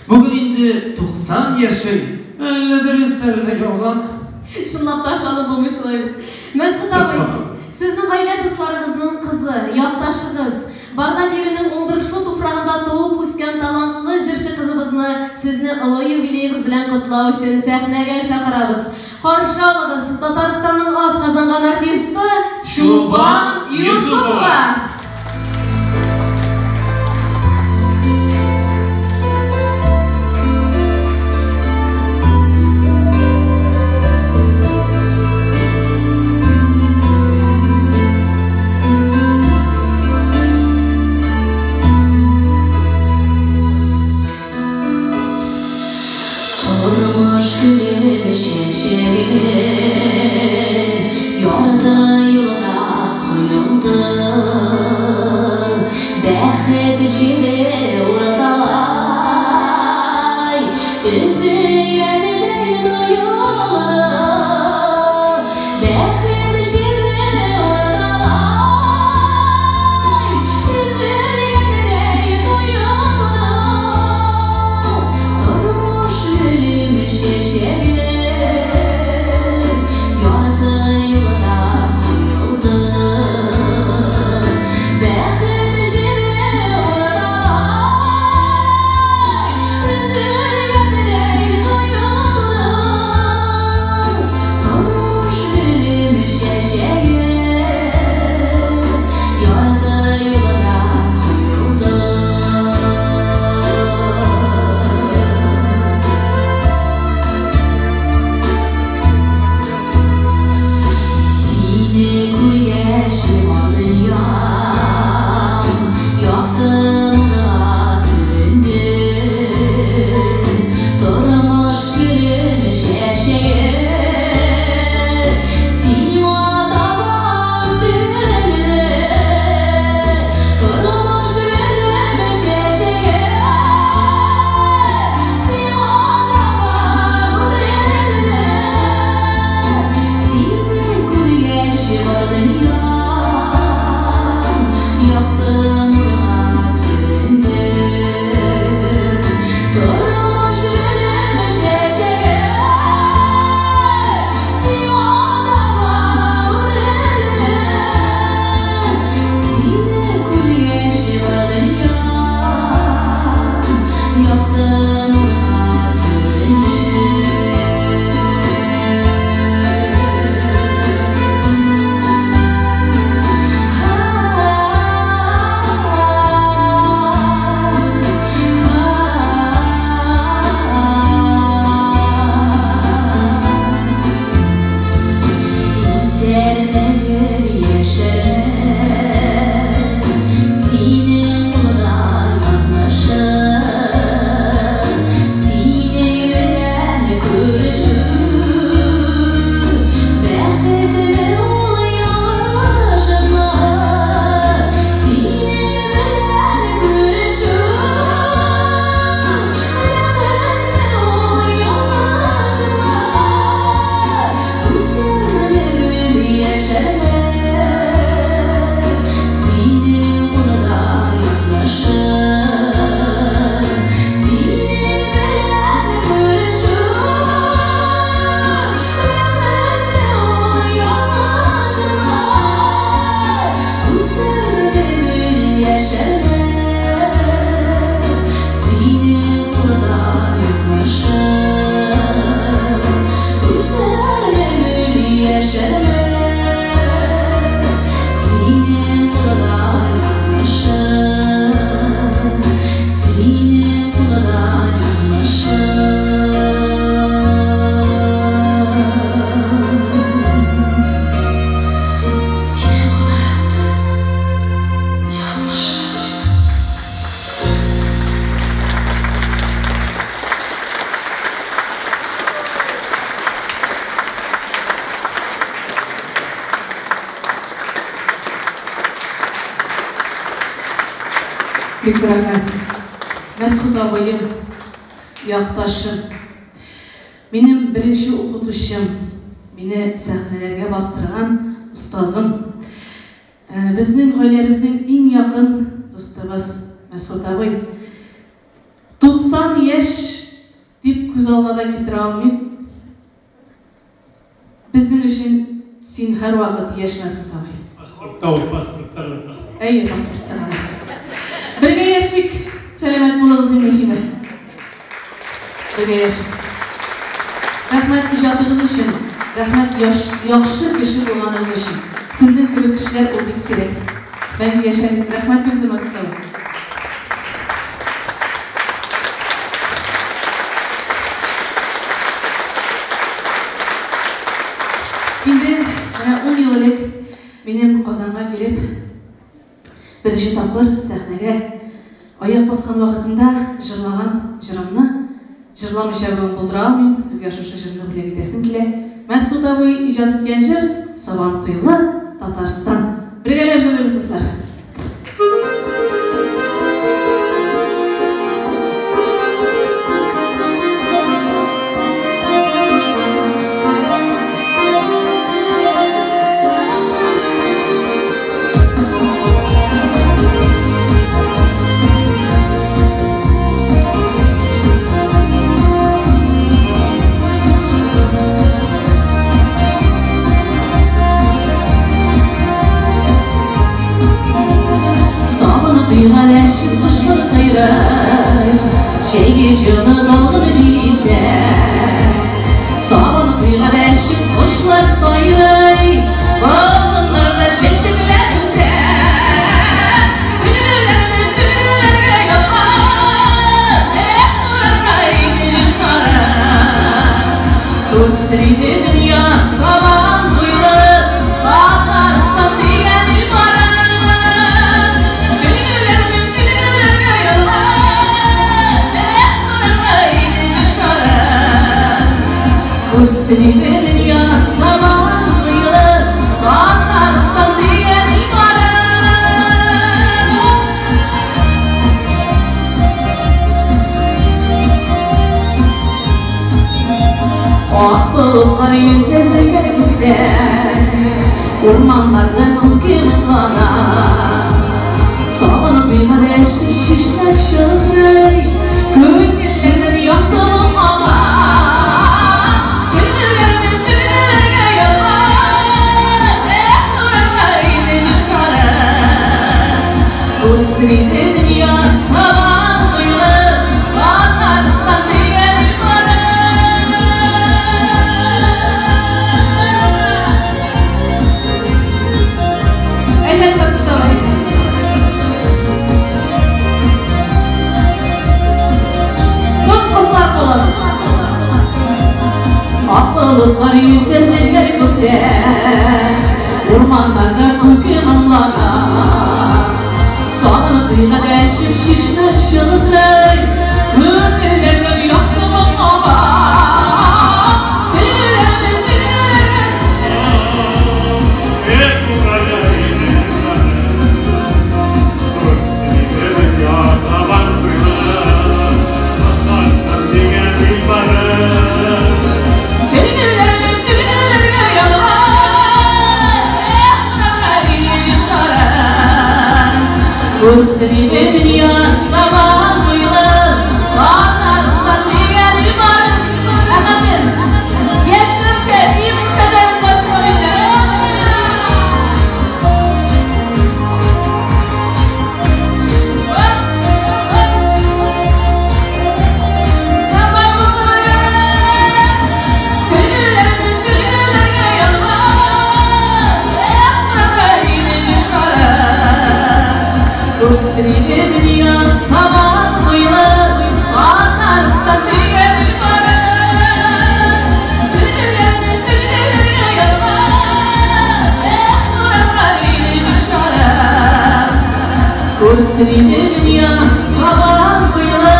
Бүген инде 90 яшең, әллә дөрес, әллә ялган. Чынлап та ышанып булмый шулай бит. Мәсгуть абый, сезнең гаилә дусларыгызның кызы, якташыгыз, Барда җиренең уңдырышлы туфрагында туып үскән талантлы җырчы кызыбызны сезне олы юбилеегыз белән котлау өчен сәхнәгә чакырабыз. Каршы алыгыз, Татарстанның атказанган артисты Чулпан Юсупова! Тормыш гөлем чәчәге Ярты юлда коелды. Бәхет җебе урталай Өзелгәндәй тоелды. Бәхет җебе урталай Өзелгәндәй тоелды. Тормыш гөлем чәчәге. Бик зур рәхмәт. Мәсхүт абыем, якташым, минем беренче укытучым, мине сәхнәләргә бастырган остазым, безнең гаиләбезнең иң якын дустыбыз Мәсхүт абый. 90 яшь дип күз алга да китерә алмыйм. Безнең өчен син һәрвакыт яшь, Мәсхүт абый. Паспортта ул, паспортта гына, паспорт. Әйе, паспортта гына. Бергә яшик, сәламәт булыгыз, иң мөһиме. Бергә яшик. Рәхмәт иҗатыгыз өчен, рәхмәт яш, яхшы кеше булганыгыз өчен. Сезнең кебек кешеләр ул бик сирәк. Мәңге яшәгез. Рәхмәт бик зур, Мәсхүт абый. Инде менә ун ел элек минем Казанга килеп, беренче тапкыр сәхнәгә аяк баскан вакытымда җырлаган җырымны җырламыйча бүген булдыра алмыйм, сезгә шушы җырны бүләк итәсем килә. Мәсгут абый иҗат иткән җыр Сабантуйлы Татарстан. Бергәләп җырлыйбыз, дуслар. Сабыны туйга дәшеп кошлар сайрый, Җәйге җылы талгын җил исә. Сабыны туйга дәшеп кошлар сайрый, Болыннарда чәчәкләр үсә. Сөлгеләрне сөлгеләргә ялгап, Эх, турарга иде җышлары. Күрсен иде дөнья сабан туйлы, Татарстан дигән ил барын. Сөлгеләрне сөлгеләргә ялгап, Эх, турарга иде җышлары. Күрсен иде дөнья сабан туйлы, Татарстан дигән ил барын. Ак болытлар йөзә зәңгәр күктә, Урманнарда күке моңлана. Сабыны туйга дәшеп чишмә чылтырый, Күңелләрдән якты моң ага. Сөлгеләрне сөлгеләргә ялгап, Эх, турарга иде җышлары. Күрсен иде дөнья сабан туйлы, Татарстан дигән ил барын. Әйдә, Мәсгут абый. Тот кызлар кулын. Ак болытлар йөзә зәңгәр күктә, Урманнарда күке моңлана. Сабыны туйга дәшеп чишмә чылтырый, Күңелләрдән якты моң ага. Сөлгеләрне сөлгеләргә Эх, турарга иде җышлары. Күрсен иде дөнья сабан туйлы, Татарстан дигән ил барын. Сөлгеләрне сөлгеләргә ялгап, Эх, турарга иде җышлары. Күрсен иде дөнья сабан туйлы, Татарстан дигән ил барын. Ә хәзер яшьләрчә биеп күрсәтәбез Мәсгут абый белән. Сөлгеләрне сөлгеләргә ялгап, Эх, турарга иде җышлары. Күрсен иде дөнья сабан туйлы, Татарстан дигән ил барын. Сөлгеләрне сөлгеләргә ялгап, Эх, турарга иде җышлары. Күрсен иде дөнья сабан туйлы,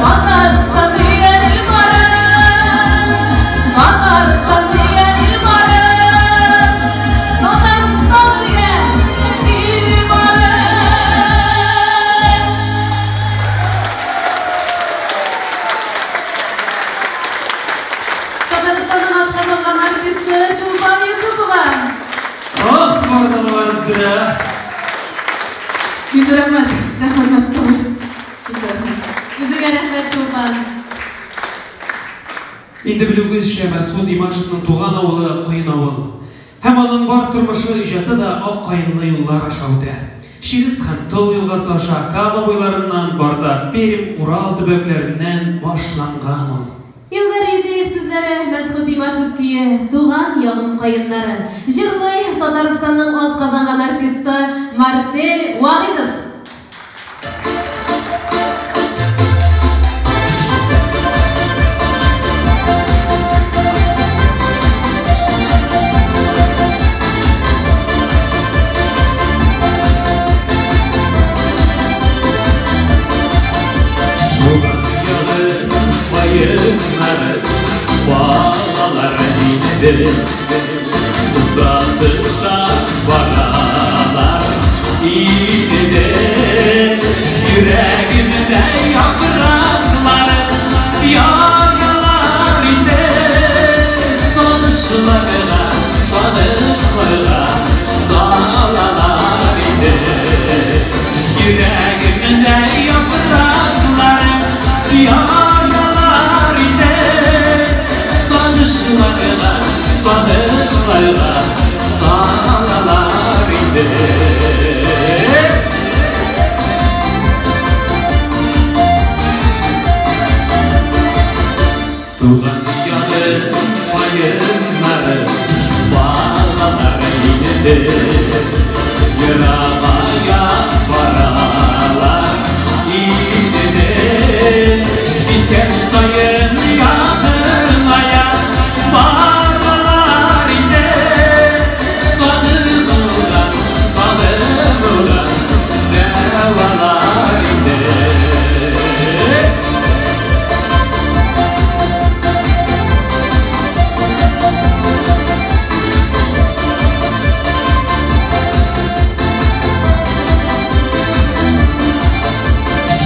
Татарстан дигән ил барын. Татарстан дигән ил барын. Татарстан дигән ил барын. Бик зур рәхмәт. Рәхмәт, Мәсгут абый. Бик зур рәхмәт. Үзеңә рәхмәт, Чулпан. Инде белүегезчә, Мәсгут Имашевның туган авылы Каенавыл. Һәм аның бар тормышы, иҗаты да ак каенлы юллар аша үтә. Чирес һәм Тол елгасы аша, Кама буйларыннан, Барда, Пермь, Урал төбәкләреннән башланган ул. Илдар Юзеев сүзләре, Мәсгут Имашев көе, Туган ягым каеннары. Җырлый Татарстанның атказанган артисты Марсель Вагыйзов. Балалар инде Satışa baralar inide Yüreğimde yaprakları Yaralar indi Sonuçlarına, sonuçlarına Salalar indi Yüreğimde yaprakları Yaralar indi Sonuçlarına, sonuçlarına Salalar indi. Туган ягым каеннары, балалар инде Ерагая баралар инде. Киткән саен якыная баралар инде. Сагынудан, сагынудан дәвалар инде.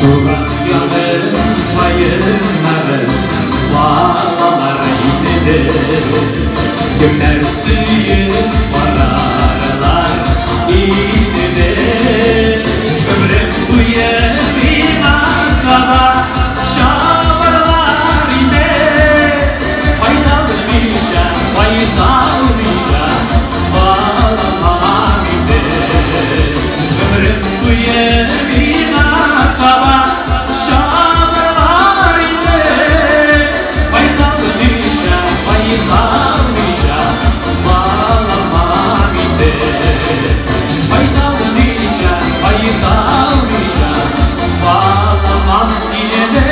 Туган ягым каеннары, балалар инде. Кемнәр сөеп барарлар инде. Гомерем буе миңа таба чабарлар инде. Кайталмыйча, кайталмыйча каламам инде. Гомерем буе миңа таба чабарлар инде. Кайталмыйча, кайталмыйча каламам инде. Кайталмыйча, кайталмыйча каламам инде.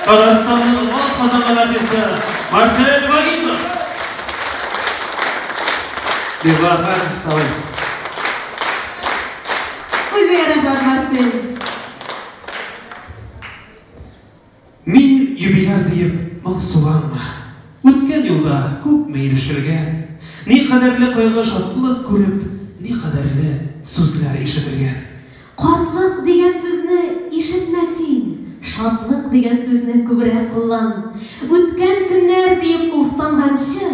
Татарстанның атказанган артисты Марсель Вагизов. Бик зур рәхмәт, Мәсгут абый. Үзеңә рәхмәт, Марсель. Мин юбиляр диеп моңсуланма. Үткән юлда күпме ирешелгән. Ни кадәрле кайгы шатлык күреп, ни кадәрле сүзләр ишетелгән. Картлык дигән сүзне ишетмә син, шатлык дигән сүзне күбрәк куллан. Үткән көннәр диеп уфтанганчы,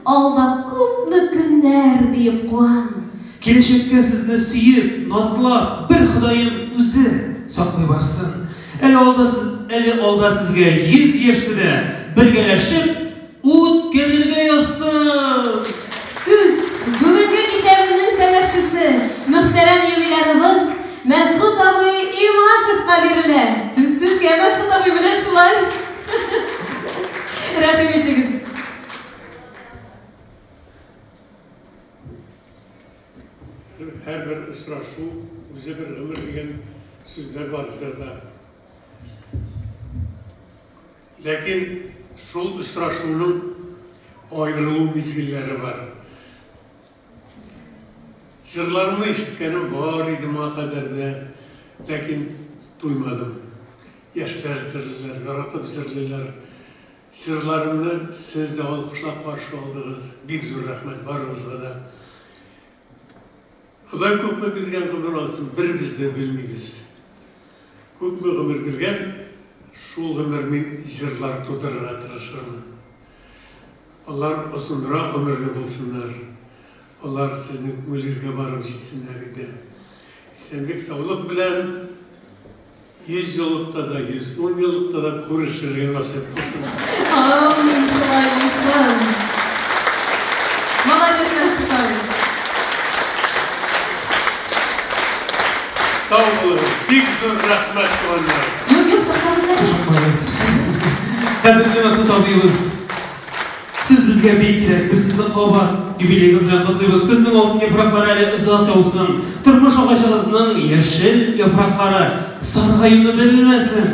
алда күпме көннәр диеп куан. Киләчәккә сезне сөеп, назлап, бер Ходаем үзе саклый барсын. Әле алда, әле алда сезгә 100 яшьне дә бергәләшеп үткәрергә язсын. Сүз бүгенге кичәбезнең сәбәпчесе, мөхтәрәм юбилярыбыз Мәсгут абый Имашевка бирелә. Сүз сезгә, Мәсгут абый, менә шулай. Рәхим итегез. Һәрбер очрашу үзе бер гомер дигән сүзләр бар җырда. Ләкин шул очрашуның аерылу мизгелләре бар. Җырларымны ишеткәнем бар иде моңа кадәр дә, ләкин туймадым. Яшьләр җырлыйлар, яратып җырлыйлар. Җырларымны сез дә алкышлап каршы алдыгыз. Бик зур рәхмәт барыгызга да. Ходай күпме биргән гомер алсын, бер без дә белмибез. Күпме гомер биргән, Шул гомер мин җырлар тудырырга тырышырмын. Алар озынрак гомерле булсыннар. Алар сезнең күңелегезгә барып җитсеннәр иде. Исәнлек, саулык белән 100 еллыкта да, 110 еллыкта да күрешергә насыйп кылсын. Амин, шулай булсын. Молодец, Мәсхүт абый. Сау булыгыз. Бик зур рәхмәт, туганнар. Юк, юк, туктагыз әле. Ашыкмагыз. Кадерле Мәсхүт абыебыз, сез безгә бик кирәк. Без сезне кабат юбилеегыз белән котлыйбыз. Көзнең алтын яфраклары әле озак яусын. Тормыш агачыгызның яшел яфраклары саргаюны белмәсен.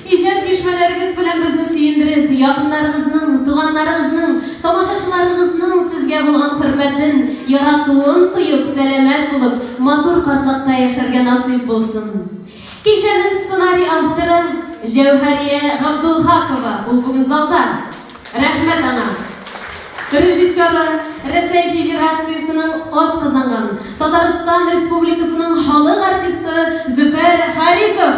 Иҗат чишмәләрегез белән безне сөендереп, якыннарыгызның, туганнарыгызның, тамашачыларыгызның сезгә булган хөрмәтен, яратуын тоеп, сәламәт булып, матур картлыкта яшәргә насыйп булсын. Кичәнең сценарий авторы Җәүһәрия Габдулхакова, ул бүген залда. Рәхмәт аңа. Режиссеры Рәсәй Федерациясенең атказанган, Татарстан Республикасының халык артисты Зөфәр Харисов.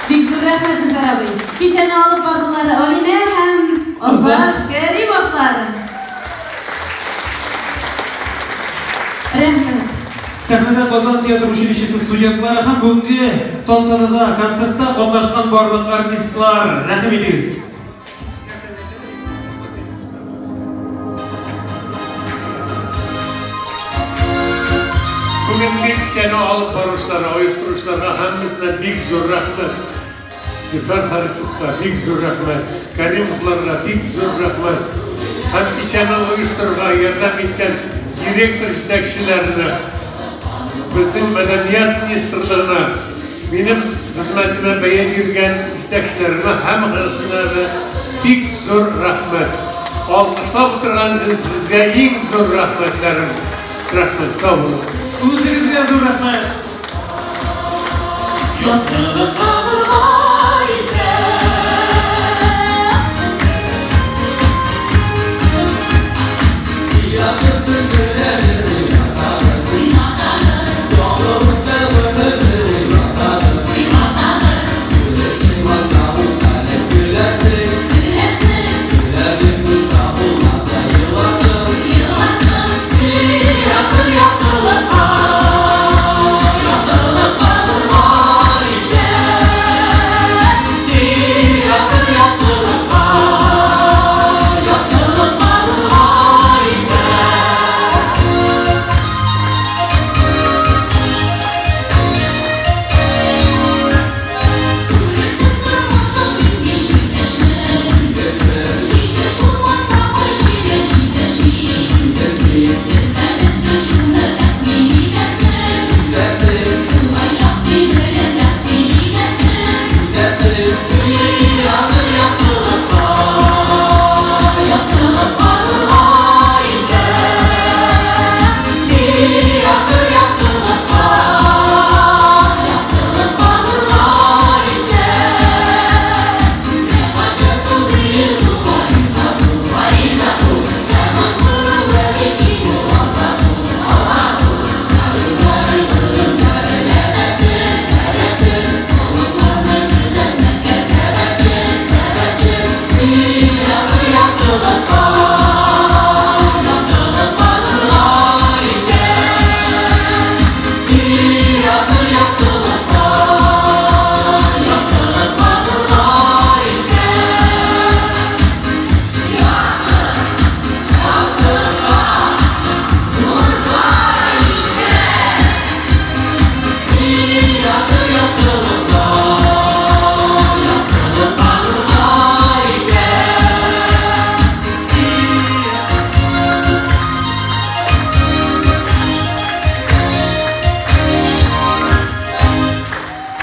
Бик зур рәхмәт, Зөфәр абый. Кичәне алып бардылар Алинә һәм Азат Кәримовлар. Рәхмәт. Сәхнәдә Казан театр училищесы студентлары һәм бүгенге тантанада, концертта катнашкан барлык артистлар. Рәхим итегез. Бүгенге кичәне алып баручыларга, оештыручыларга һәммәсенә бик зур рәхмәт. Зөфәр Харисовка бик зур рәхмәт. Кәримовларга бик зур рәхмәт. Һәм кичәне оештырырга ярдәм иткән директор җитәкчеләренә, безнең мәдәният министрлыгына, минем хезмәтемә бәя биргән җитәкчеләремә һәммәсенә дә бик зур рәхмәт. Алкышлап утырган өчен сезгә иң зур рәхмәтләрем. Рәхмәт, сау булыгыз. Үзегезгә зур рәхмәт. Яктылыкка нурга илтә.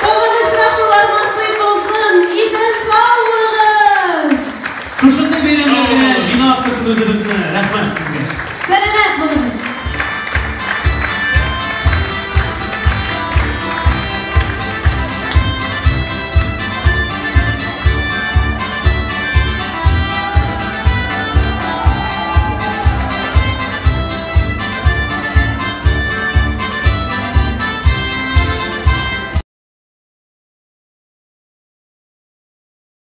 Тагын очрашулар насыйп булсын. Исән-сау булыгыз. Шушындый бәйрәмнәр генә җыйнап торсын үзебезне. Рәхмәт сезгә. Сәламәт булыгыз.